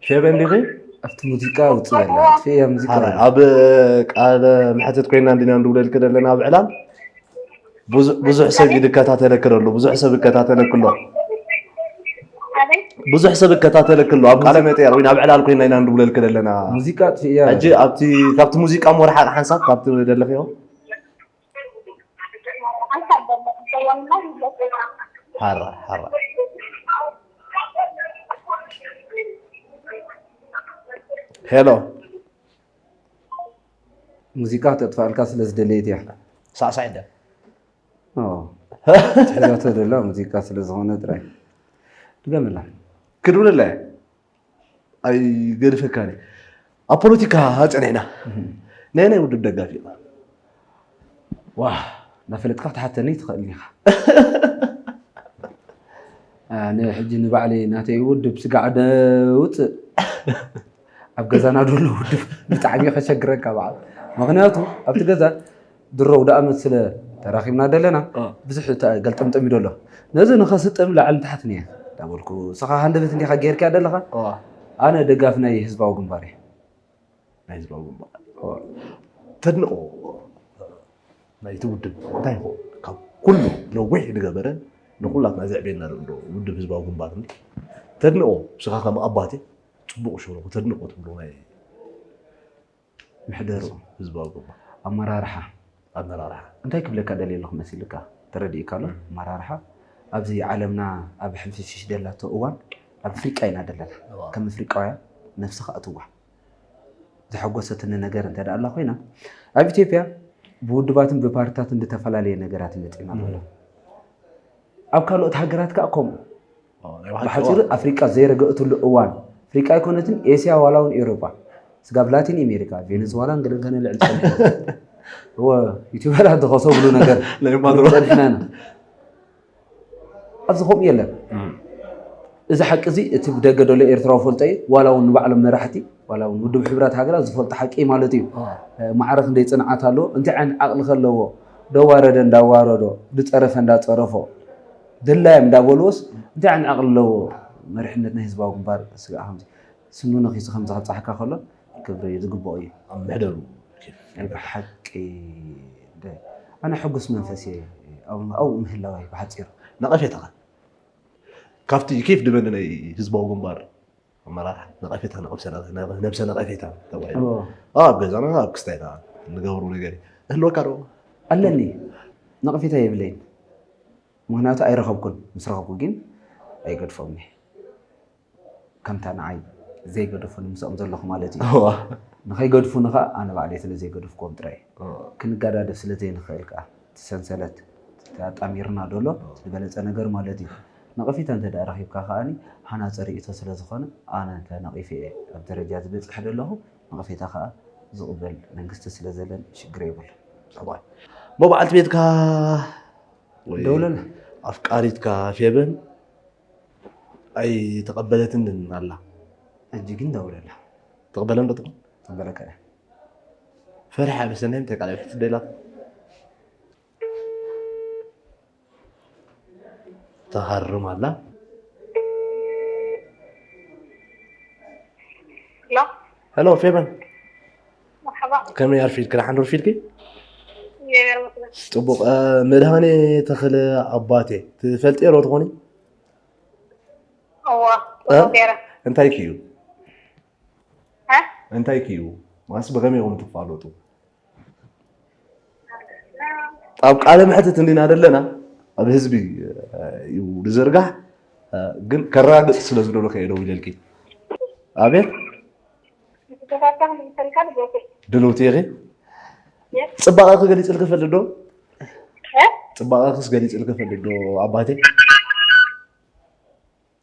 ፌበን ዲኺ? ኣብቲ ሙዚቃ ውፅእ በላ። ኣጥፍእያ ሙዚቃ ሓራይ፣ በላ። ኣብ ቃለ መሕትት ኮይና እንዲና ንድውለልኪ ዘለና ኣብ ዕላል። ብዙ-፣ ብዙሕ ሰብ እዩ ዝከታተለኪ ዘሎ፣ ብዙሕ ሰብ ይከታተለኪ ኣሎ። ብዙሕ ሰብ ይከታተለኪ ኣሎ። ኣብ ቃለ መጠየቕ ወይ ኣብ ዕላል ኮይና ኢና ንድውለልኪ ዘለና። ሙዚቃ ኣጥፍእያ። ሕጂ ኣብቲ፣ ካብቲ ሙዚቃ እሞ ርሓቕ ሓንሳብ ካብቲ ደለኽዮ። ሓራ፣ ሓራ። ሄሎ። ሙዚቃ ተጥፋልካ ስለ ዝደለየት እያ። ሳዕሳዕ እንደ ኦ። ትሕዛቶ ደላ ሙዚቃ ስለ ዝኾነ ጥራይ። ድገምላ። ክድውልላ እየ። ኣይገድፈካን እየ። ኣብ ፖለቲካ ጸኒሕና። ናይ ናይ ውድብ ደጋፊ ኢኻ። ዋ፣ እናፈለጥካ ክትሓተኒ ትኽእል ኢኻ። ኣነ ሕጂ ንባዕለይ ናተይ ውድብ ስጋዕ ደውፅእ ኣብ ገዛና ደሎ ውድብ ብጣዕሚ ከሸግረካ በዓል። ምኽንያቱ ኣብቲ ገዛ ድሮ ውደ ዓመት ስለ ተራኺብና ደለና አ። ብዙሕ ተ-፣ ገልጠምጥም እዩ ደሎ። ነዚ ንኸስጥም ላዕልን ታሕትን እየ እንዳበልኩ፣ ንስኻ ሃንደበት እንዲኻ ጌርካ ደለኻ። አ። ኣነ ደጋፊ ናይ ህዝባዊ ግንባር እየ። ናይ ህዝባዊ ግንባር። ተድንቆ ናይቲ ውድብ እንታይ ይኸውን? ካብ ኩሉ ነዊሕ ዝገበረን ንኩላትና ዘዕቤና ዘሎ ውድብ ህዝባዊ ግንባር እንዲ ተድንቆ፣ ንስኻ ከም ኣባቴ ጽቡቕ ሽሮ ተድንቆ ትብሎ ናይ ምሕደሩ። ህዝባዊ ግንባር ኣመራርሓ። ኣመራርሓ። እንታይ ክብለካ ደልየ ኣለኹ መሲልካ? ተረዲእካ ኣሎ? ኣመራርሓ ኣብዚ ዓለምና ኣብ ሕንፍሽፍሽ ደላቶ እዋን ኣብ ኣፍሪቃ ኢና ደለና። እዋ። ከም ኣፍሪቃውያን ነፍስኻ እትዋ። ዘሐጎሰትኒ ነገር እንተ ደኣ ኣላ ኮይና፣ ኣብ ኢትዮጵያ ብውድባትን ብፓርትታትን ዝተፈላለየ ነገራት ይመጽእና ኣሎ። ኣብ ካልኦት ሃገራት ከኣ ከምኡ። ኦ፣ ናይ ብሓቂ ብሓጺሩ እዋ። ኣፍሪቃ ዘይረገእትሉ እዋን፣ ኣፍሪቃ ኣይኮነትን ኤስያ ዋላ እውን ኤውሮጳ፣ ስጋብ ላቲን ኣሜሪካ፣ ቬኔዝዋላን ገለን ከነልዕል ጸኒሕና። እወ፣ ዩቱበራት ዝኸሰብሉ ነገር ናይ ማድሮ። ጸኒሕና ኢና። ኣብዚ ከምኡ የለን። እዚ ሓቂ እዚ እቲ ብደገ ዘሎ ኤርትራዊ ፈልጦ እዩ። ዋላ እውን ንባዕሎም መራሕቲ፣ ዋላ እውን ውድብ ሕብራት ሃገራት ዝፈልጦ ሓቂ እዩ ማለት እዩ። ማዕረ ክንደይ ጽንዓት ኣለዎ፣ እንታይ ዓይነት ዓቕሊ ከለዎ፣ ደዋረደ እንዳዋረዶ፣ ድጸረፈ እንዳጸረፎ፣ ድላዮም እንዳበልዎስ እንታይ ዓይነት ዓቕሊ ኣለዎ መሪሕነት ናይ ህዝባዊ ግንባር? ስጋዕ ከምዚ ስኑ ነኺሱ ከምዚ ከብጻሕካ ከሎ ክብሪ ዝግብኦ እዩ። ኣብ ምሕደሩ ናይ ብሓቂ እንደ ኣነ ሕጉስ መንፈስ እየ ኣብኡ፣ ኣብኡ ምህላወይ ብሓጺሩ። ነቐፌታኻ ካብቲ ኬፍ ድበኒ ናይ ህዝባዊ ግንባር ኣመራርሓ ነቐፌታ፣ ነቐብሰ-፣ ነብሰ ነቐፌታ ተባሂሉ። እዎ። ኣብ ገዛና ኣብ ክስታይና እንገብሮ ነገር እዩ። እህልወካ ዶ? ኣለኒ፣ ነቐፌታ የብለይን። ምኽንያቱ ኣይረኸብኩን፣ ምስ ረኸብኩ ግን ኣይገድፎምኒ። ከምታ ንዓይ ዘይገደፉኒ ምስኦም ዘለኹ ማለት እዩ። እዋ። ንኸይገድፉኒ ኸዓ ኣነ ባዕለይ ስለ ዘይገደፍኩዎም ጥራይ። እዋ። ክንጋዳደፍ ስለ ዘይንኽእል ከኣ እቲ ሰንሰለት ኣጣሚርና ደሎ ዝበለጸ ነገር ማለት እዩ። ነቐፌታ እንተ ደኣ ረኺብካ ከኣኒ ሃናጺ ርእይቶ ስለ ዝኾነ ኣነ እንተ ነቒፈ እየ ኣብ ደረጃ ዝበጽሕ ደለኹ። ነቐፌታ ከኣ ዝቕበል መንግስቲ ስለ ዘለን ሽግር የብሉን። እዋ። እሞ በዓልቲ ቤትካ ወይ ደውለላ። ኣፍቃሪትካ ፌበን ኣይተቐበለትንን ኣላ። ሕጂ ግን ደውለላ። ትቕበለን ዶ ትኾን? ትበለካ እያ። ፈሪሓ መሰለኒ እንታይ ቃል ሕት ደላ ተሃርም ኣላ። ሎ ሄሎ ፌበን፣ መርሓባ። ከመይ ኣርፊድክ? ደሓን ዶ ኣርፊድኪ? የበር መስለ ጽቡቕ። እ፣ መድሃኔ ተኽለ ኣባቴ ትፈልጥዮ ዶ ትኾኒ? እዋ እ? ገይረ እንታይ ክዩ? እ? እንታይ ክዩ? ማስ ብኸመይ ኢኹም ትፋለጡ? ኣብ ቃለ መሕትት እንዲና ዘለና ኣብ ህዝቢ እ፣ እዩ ዝዝርጋሕ፣ እ፣ ግን ከረጋግጽ ስለ ዝደለኹ እየ ደው ኢለልኪ። ኣቤት ተፈታህ ምሰልካ ልጎቱ ድልውቲ ኢኺ? ጽባቐኺ ገሊጽልኪ ፈልጥ ዶ? እ? ጽባቐኺስ ገሊጽልኪ ፈልጥ ዶ ኣባቴ?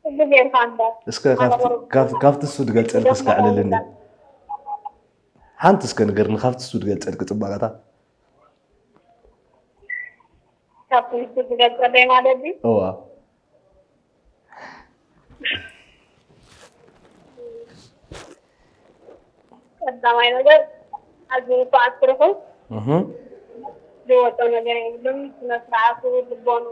እዚ ጌርካ እንዳ እስከ ካብቲ- ካብ- ካብቲ እሱ ዝገልጸልኪ እስከ ዕልልኒ። ሓንቲ እስከ ንገርኒ ካብቲ እሱ ዝገልጸልኪ ጽባቐታት። ካብቲ ንሱ ዝገልጸለይ ማለት እዩ። እዋ ቀዳማይ ነገር ኣዝዩ ንፉዓት ስርሑ እህ ዝወጦ ነገር የብሉን። ስነ ስርዓቱ ልቦኑ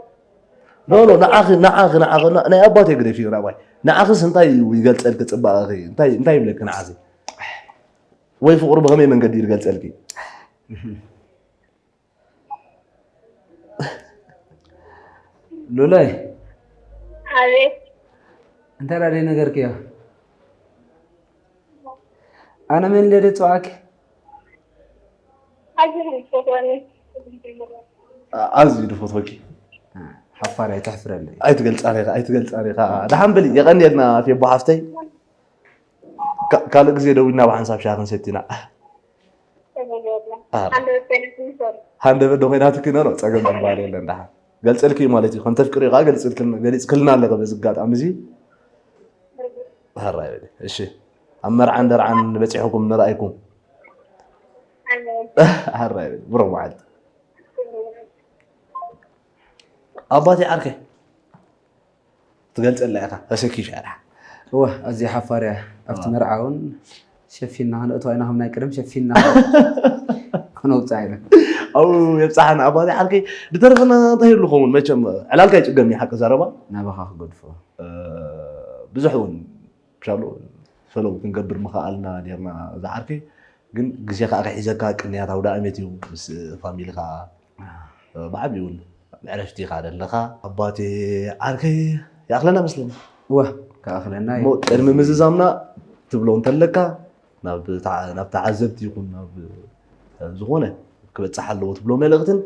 ኖ ኖ ንዓኺ ንዓኺ ንዓኺ ና- ናይ ኣባቴ ግደፊ ራባይ ንዓኺስ እንታይ እዩ ይገልጸልኪ ጽባቐኺ እንታይ እንታይ ይብለኪ ንዓኺ ወይ ፍቕሩ ብኸመይ መንገዲ እዩ ዝገልጸልኪ ሉላይ ኣቤት እንታይ ዳ ደይ ነገርክዮ ኣነ መን ኢለ ደይ ጽዋዕኪ ኣዝዩ ዝፈትወኒ ኣዝዩ ድፈትወኪ ሓፋር ኣይተሕፍረለይ ኣይትገልጻን ኢኻ ኣይትገልጻን ኢኻ ደሓን በሊ የቐንየልና ፌቦ ሓፍተይ ካ- ካልእ ግዜ ደዊልና ብሓንሳብ ሻሂ ክንሰቲ ኢና ተገኘ ኣረ። ሓንደ ወሰነ ትምሰሉ ሃንደበት ዶ ኮይናትኪ ኖ ኖ ጸገም ዝበሃል የለን ደሓን ገልጸልኪ እዩ ማለት እዩ ከም ተፍቅሪ ከዓ ገሊጽክልና ኣለኸ በዚ ኣጋጣሚ እዚ ሃራይ በሊ እሺ ኣብ መርዓን ደርዓን በጺሕኩም ንርኣይኩም ሃራይ በሊ ብሩኽ መዓልቲ ኣባቴ ዓርከይ ትገልጸላ ኢኻ ተሰኪሻ ኢኻ እወ ኣዝያ ሓፋር እያ ኣብቲ መርዓ እውን ሸፊና ክንእትዋ ኢና ከም ናይ ቅድም ሸፊና ክነውፅኣ ኢና ኣብኡ የብፅሓና ኣባቴ ዓርከይ ዝተረፈና እንታይ ይብሉ ኸውን መቸም ዕላልካ ይጭገም እዩ ሓቂ ዘረባ ናባኻ ክገድፎ ብዙሕ እውን ሻሎ ፈለው ክንገብር ምኸኣልና ኔርና ዝዓርከይ ግን ግዜ ከዓ ክሒዘካ ቅንያት ኣውዳእመት እዩ ምስ ፋሚሊ ከዓ ብዓብዪ እውን መዕረፍቲ ኢኻ ዘለኻ ኣባቴ ዓርከይ ይኣኽለና መስለኒ እወ ክኣኽለና እዩ እሞ ቅድሚ ምዝዛምና ትብሎ እንተለካ ናብ ተዓ- ናብ ተዓዘብቲ ይኹን ናብ ዝኾነ ክበፅሕ ኣለዎ ትብሎ መልእኽትን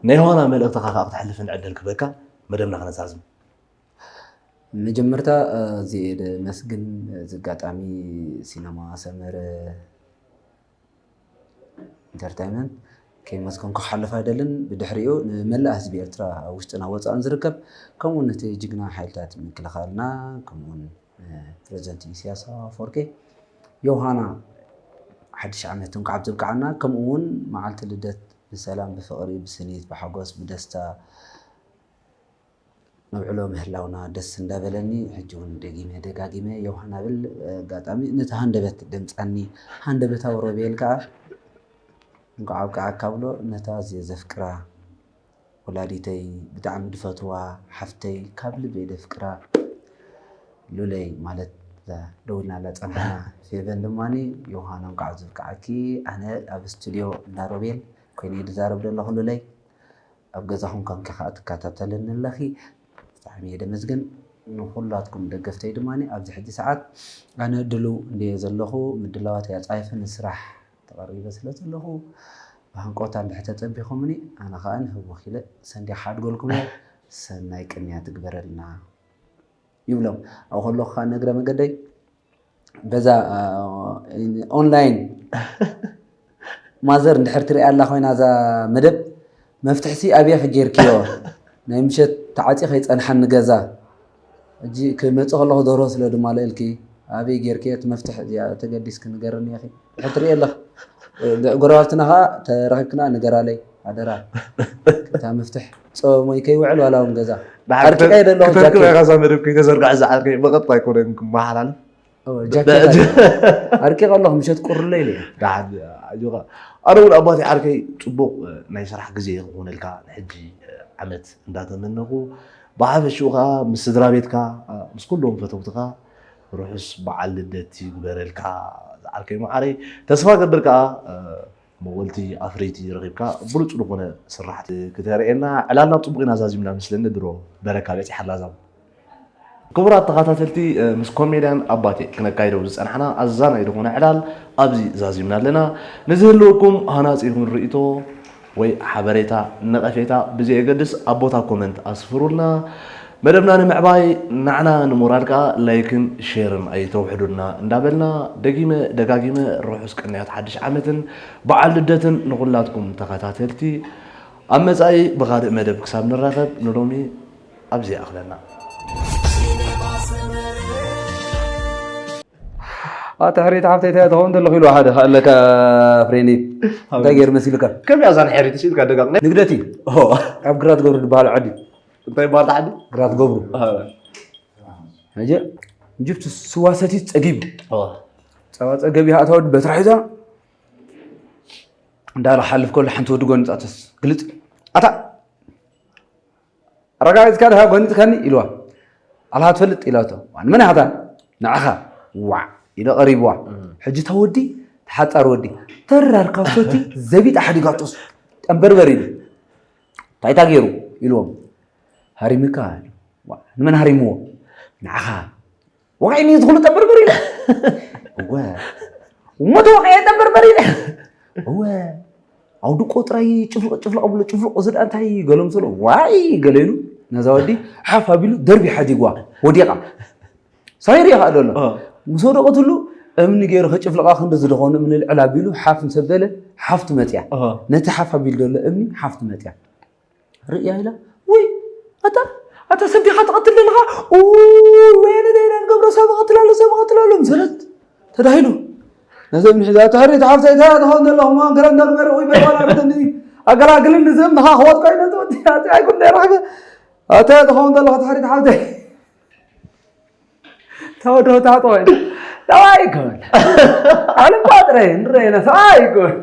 ናይ ዮሃና መልእኽትኻ ከዓ ክተሕልፍን ዕድል ክበካ መደብና ክነዛዝም መጀመርታ እዚ እየ ደመስግን እዚ ኣጋጣሚ ሲነማ ሰመረ ኢንተርታይመንት ከይመስገንኩ ክሓልፍ ኣይደልን። ብድሕሪኡ ንመላእ ህዝቢ ኤርትራ ኣብ ውሽጥን ኣብ ወፃእን ዝርከብ ከምኡ እውን ነቲ ጅግና ሓይልታት ምክልኻልና ከምኡ እውን ፕረዚደንት ኢሳያስ ኣፈወርቂ ዮሃና ሓድሽ ዓመት እንኳዕ ኣብዘብቅዓና ከምኡ እውን መዓልቲ ልደት ብሰላም ብፍቕሪ ብስኒት ብሓጎስ ብደስታ ነብዕሎ ምህላውና ደስ እንዳበለኒ ሕጂ እውን ደጊመ ደጋጊመ ዮሃና ብል ኣጋጣሚ ነቲ ሃንደበት ደምፃኒ ሃንደበታዊ ሮቤል ከዓ እንኳዕ ኣብቅዓካ ብሎ ነታ ኣዝየ ዘፍቅራ ወላዲተይ ብጣዕሚ ድፈትዋ ሓፍተይ ካብ ልበይ ደፍቅራ ሉለይ ማለት እዛ ደው ኢልና ላፀንሐና ፌቨን ድማ ዮሃና እንኳዕ ዘብቅዓኪ ኣነ ኣብ ስቱድዮ እንዳ ሮቤል ኮይነ ድዛረብ ዘለኹ ሉለይ ኣብ ገዛኹም ኮንኪ ከዓ ትከታተልኒ ኣለኺ ብጣዕሚ እየ ደመስግን ንኩላትኩም ደገፍተይ ድማ ኣብዚ ሕጂ ሰዓት ኣነ ድልው እንድየ ዘለኹ ምድላዋት ኣፃይፈ ንስራሕ ተቐሪበ ስለ ዘለኹ ብሃንቆታ እንድሕር ተፀቢኹምኒ ኣነ ከዓ ንህወኽ ኢለ ሰንዲያ ክሓድገልኩም እየ ሰናይ ቅንያ ትግበረልና ይብሎም ኣብኡ ከለኹ ከዓ ነግረ መገደይ በዛ ኦንላይን ማዘር እንድሕር ትሪኣ ኣላ ኮይና እዛ መደብ መፍትሕሲ ኣበይ ጌርክዮ ናይ ምሸት ተዓፂ ከይፀንሓኒ ገዛ ሕጂ ክመፅእ ከለኹ ደርሆ ስለ ድማ ልእልኪ ኣበይ ጌርክዮ እቲ መፍትሕ እዚኣ ተገዲስኪ ንገርኒ ኢኺ ድሕር ትሪኢ ኣለኽ ጎረባብትና ከዓ ተረኺብክና ንገራለይ ኣደራ እታ መፍትሕ ፀሞይ ከይውዕል ዋላ እውን ገዛ ዓርቂቀ የደለኹ ጃኬት ዛ መደብ ከይተዘርግዐ ዝዓርከይ ብቐጥታ ኣይኮነን ክመሓላልፍ ጃኬት ኣርቂቕ ኣለኹ ምሸት ቁርለ ኢለ። ዳሓን ኣጆኻ። ኣነ እውን ኣባቴ ዓርከይ ጽቡቕ ናይ ስራሕ ግዜ ክኾነልካ ንሕጂ ዓመት እንዳተመነኹ፣ ብሓፈሽኡ ከዓ ምስ ስድራ ቤትካ፣ ምስ ኩሎም ፈተውትኻ ርሑስ በዓል ልደት ይግበረልካ። ዝዓርከይ መዓረይ፣ ተስፋ ገብር ከዓ መወልቲ ኣፍረይቲ ረኺብካ ብሉፅ ዝኾነ ስራሕቲ ክተርእየና። ዕላልና ብፅቡቅ ኢና ዛዚምና መስለኒ። ድሮ በረካ በፂሓላ ዛም። ክቡራት ተኸታተልቲ፣ ምስ ኮሜድያን ኣባቴ ክነካይዶ ዝፀናሕና ኣዛናይ ዝኾነ ዕላል ኣብዚ ዛዚምና ኣለና። ንዝህልወኩም ሃናፂ ይኹን ርእይቶ ወይ ሓበሬታ፣ ነቐፌታ ብዘየገድስ ኣብ ቦታ ኮመንት ኣስፍሩልና። መደብና ንምዕባይ፣ ንዓና ንሞራል ከኣ ላይክን ሼርን ኣይተውሕዱልና እንዳበልና፣ ደጊመ ደጋጊመ ርሑስ ቅንያት ሓድሽ ዓመትን በዓል ልደትን ንኹላትኩም ተኸታተልቲ። ኣብ መጻኢ ብኻልእ መደብ ክሳብ ንራኸብ ንሎሚ ኣብዚ ይኣኽለና። ኣታ ሕሪት ሓፍተይ እንታይ ትኸውን ዘለኹ ኢሉ ሓደ ኣለካ ፍሬንዲ። እንታይ ገይር መሲልካ? ከመይ ኣዛን ሕሪት ሲልካ ደጋግመ? ንግደት እዩ። ኦ። ኣብ ግራት ገብሩ ዝበሃል ዓዲ። እንታይ ይበሃል ዓዲ? ግራት ገብሩ። ኣሃ። ሕጂ እንጅብቲ ስዋ ሰትዩ ጸጊቡ። ኦ። ጸባ ጸገብ ይሃእታ ወዲ በትራ ሒዛ። እንዳለ ሓልፍ ከሎ ሓንቲ ወዲ ጎኒ ጻተስ ግልጽ። ኣታ ኣረጋጊጽካ ድኻ ጎኒጽካኒ ኢልዋ። ኣልሃ ትፈልጥ ኢላቶ። ዋን መን ኢኻ ኣታ? ንዓኻ። ዋዕ ኢሉ ቀሪብዋ። እም። ሕጂ እታ ወዲ ተሓጻር ወዲ ተራር ካብ ሰቲ ዘቢጣ ሓዲጋቶስ ጠንበርበር ኢሉ። እንታይ እታ ገይሩ ኢልዎም። ሃሪምካ ኢሉ። ዋዕ ንመን ሃሪምዎ? ንዓኻ። ወቂዕኒ ዝኽሉ ጠንበርበር ኢለ። እወ። እሞ ተወቂዐ ጠንበርበር ኢለ። እወ። ኣውድቆ ጥራይ ጭፍልቕ ጭፍልቕ ኣብሎ፣ ጭፍልቕ እዚ ደኣ እንታይ ገሎም ስለ ዋይ ገለ ኢሉ ነዛ ወዲ ሓፍ ኣቢሉ ደርቢ ሓዲግዋ ወዲቓ። ሳይሪ ይኸኣ ዘሎ። እ። ምስ ወደቐትሉ እምኒ ገይሩ ከጭፍልቓ ክንዲ ዝደኾነ እምኒ ልዕል ኣቢሉ ሓፍ ምስ ኣበለ ሓፍቲ መጽያ። እ። ነቲ ሓፍ ኣቢሉ ዘሎ እምኒ ሓፍቲ መጽያ። ርእያ ኢላ፣ ውይ፣ ኣታ፣ ኣታ ሰብ ዲኻ ትቐትል ዘለኻ? ኡይ፣ ወያነ ዳይና ንገብሮ ሰብ እቐትል ኣሎ፣ ሰብ እቐትል ኣሎ፣ ምስ በለት ተዳሂሉ። ነዚ እምኒ ሒዛ፣ እታ ሕሪት ሓፍተይ፣ እንታይ እያ ትኸውን ዘለኹ? እሞ እንክረ እንዳግበረ፣ ውይ፣ በይ፣ ዋላ ቤት እንዲ ኣገላግልኒ፣ እዚ እምንኻ ክወድቆ ኢለ፣ እዚ ወዲ፣ ኣቲ ኣይኩን እንዳይረኽበ። ኣታ እያ ትኸውን ዘለኹ፣ እታ ሕሪት ሓፍተይ። ተወዶ ታጦ ወይ? ተዋይ ይኮን። ኣልባጥረ፣ ንረይና፣ ተዋይ ይኮን።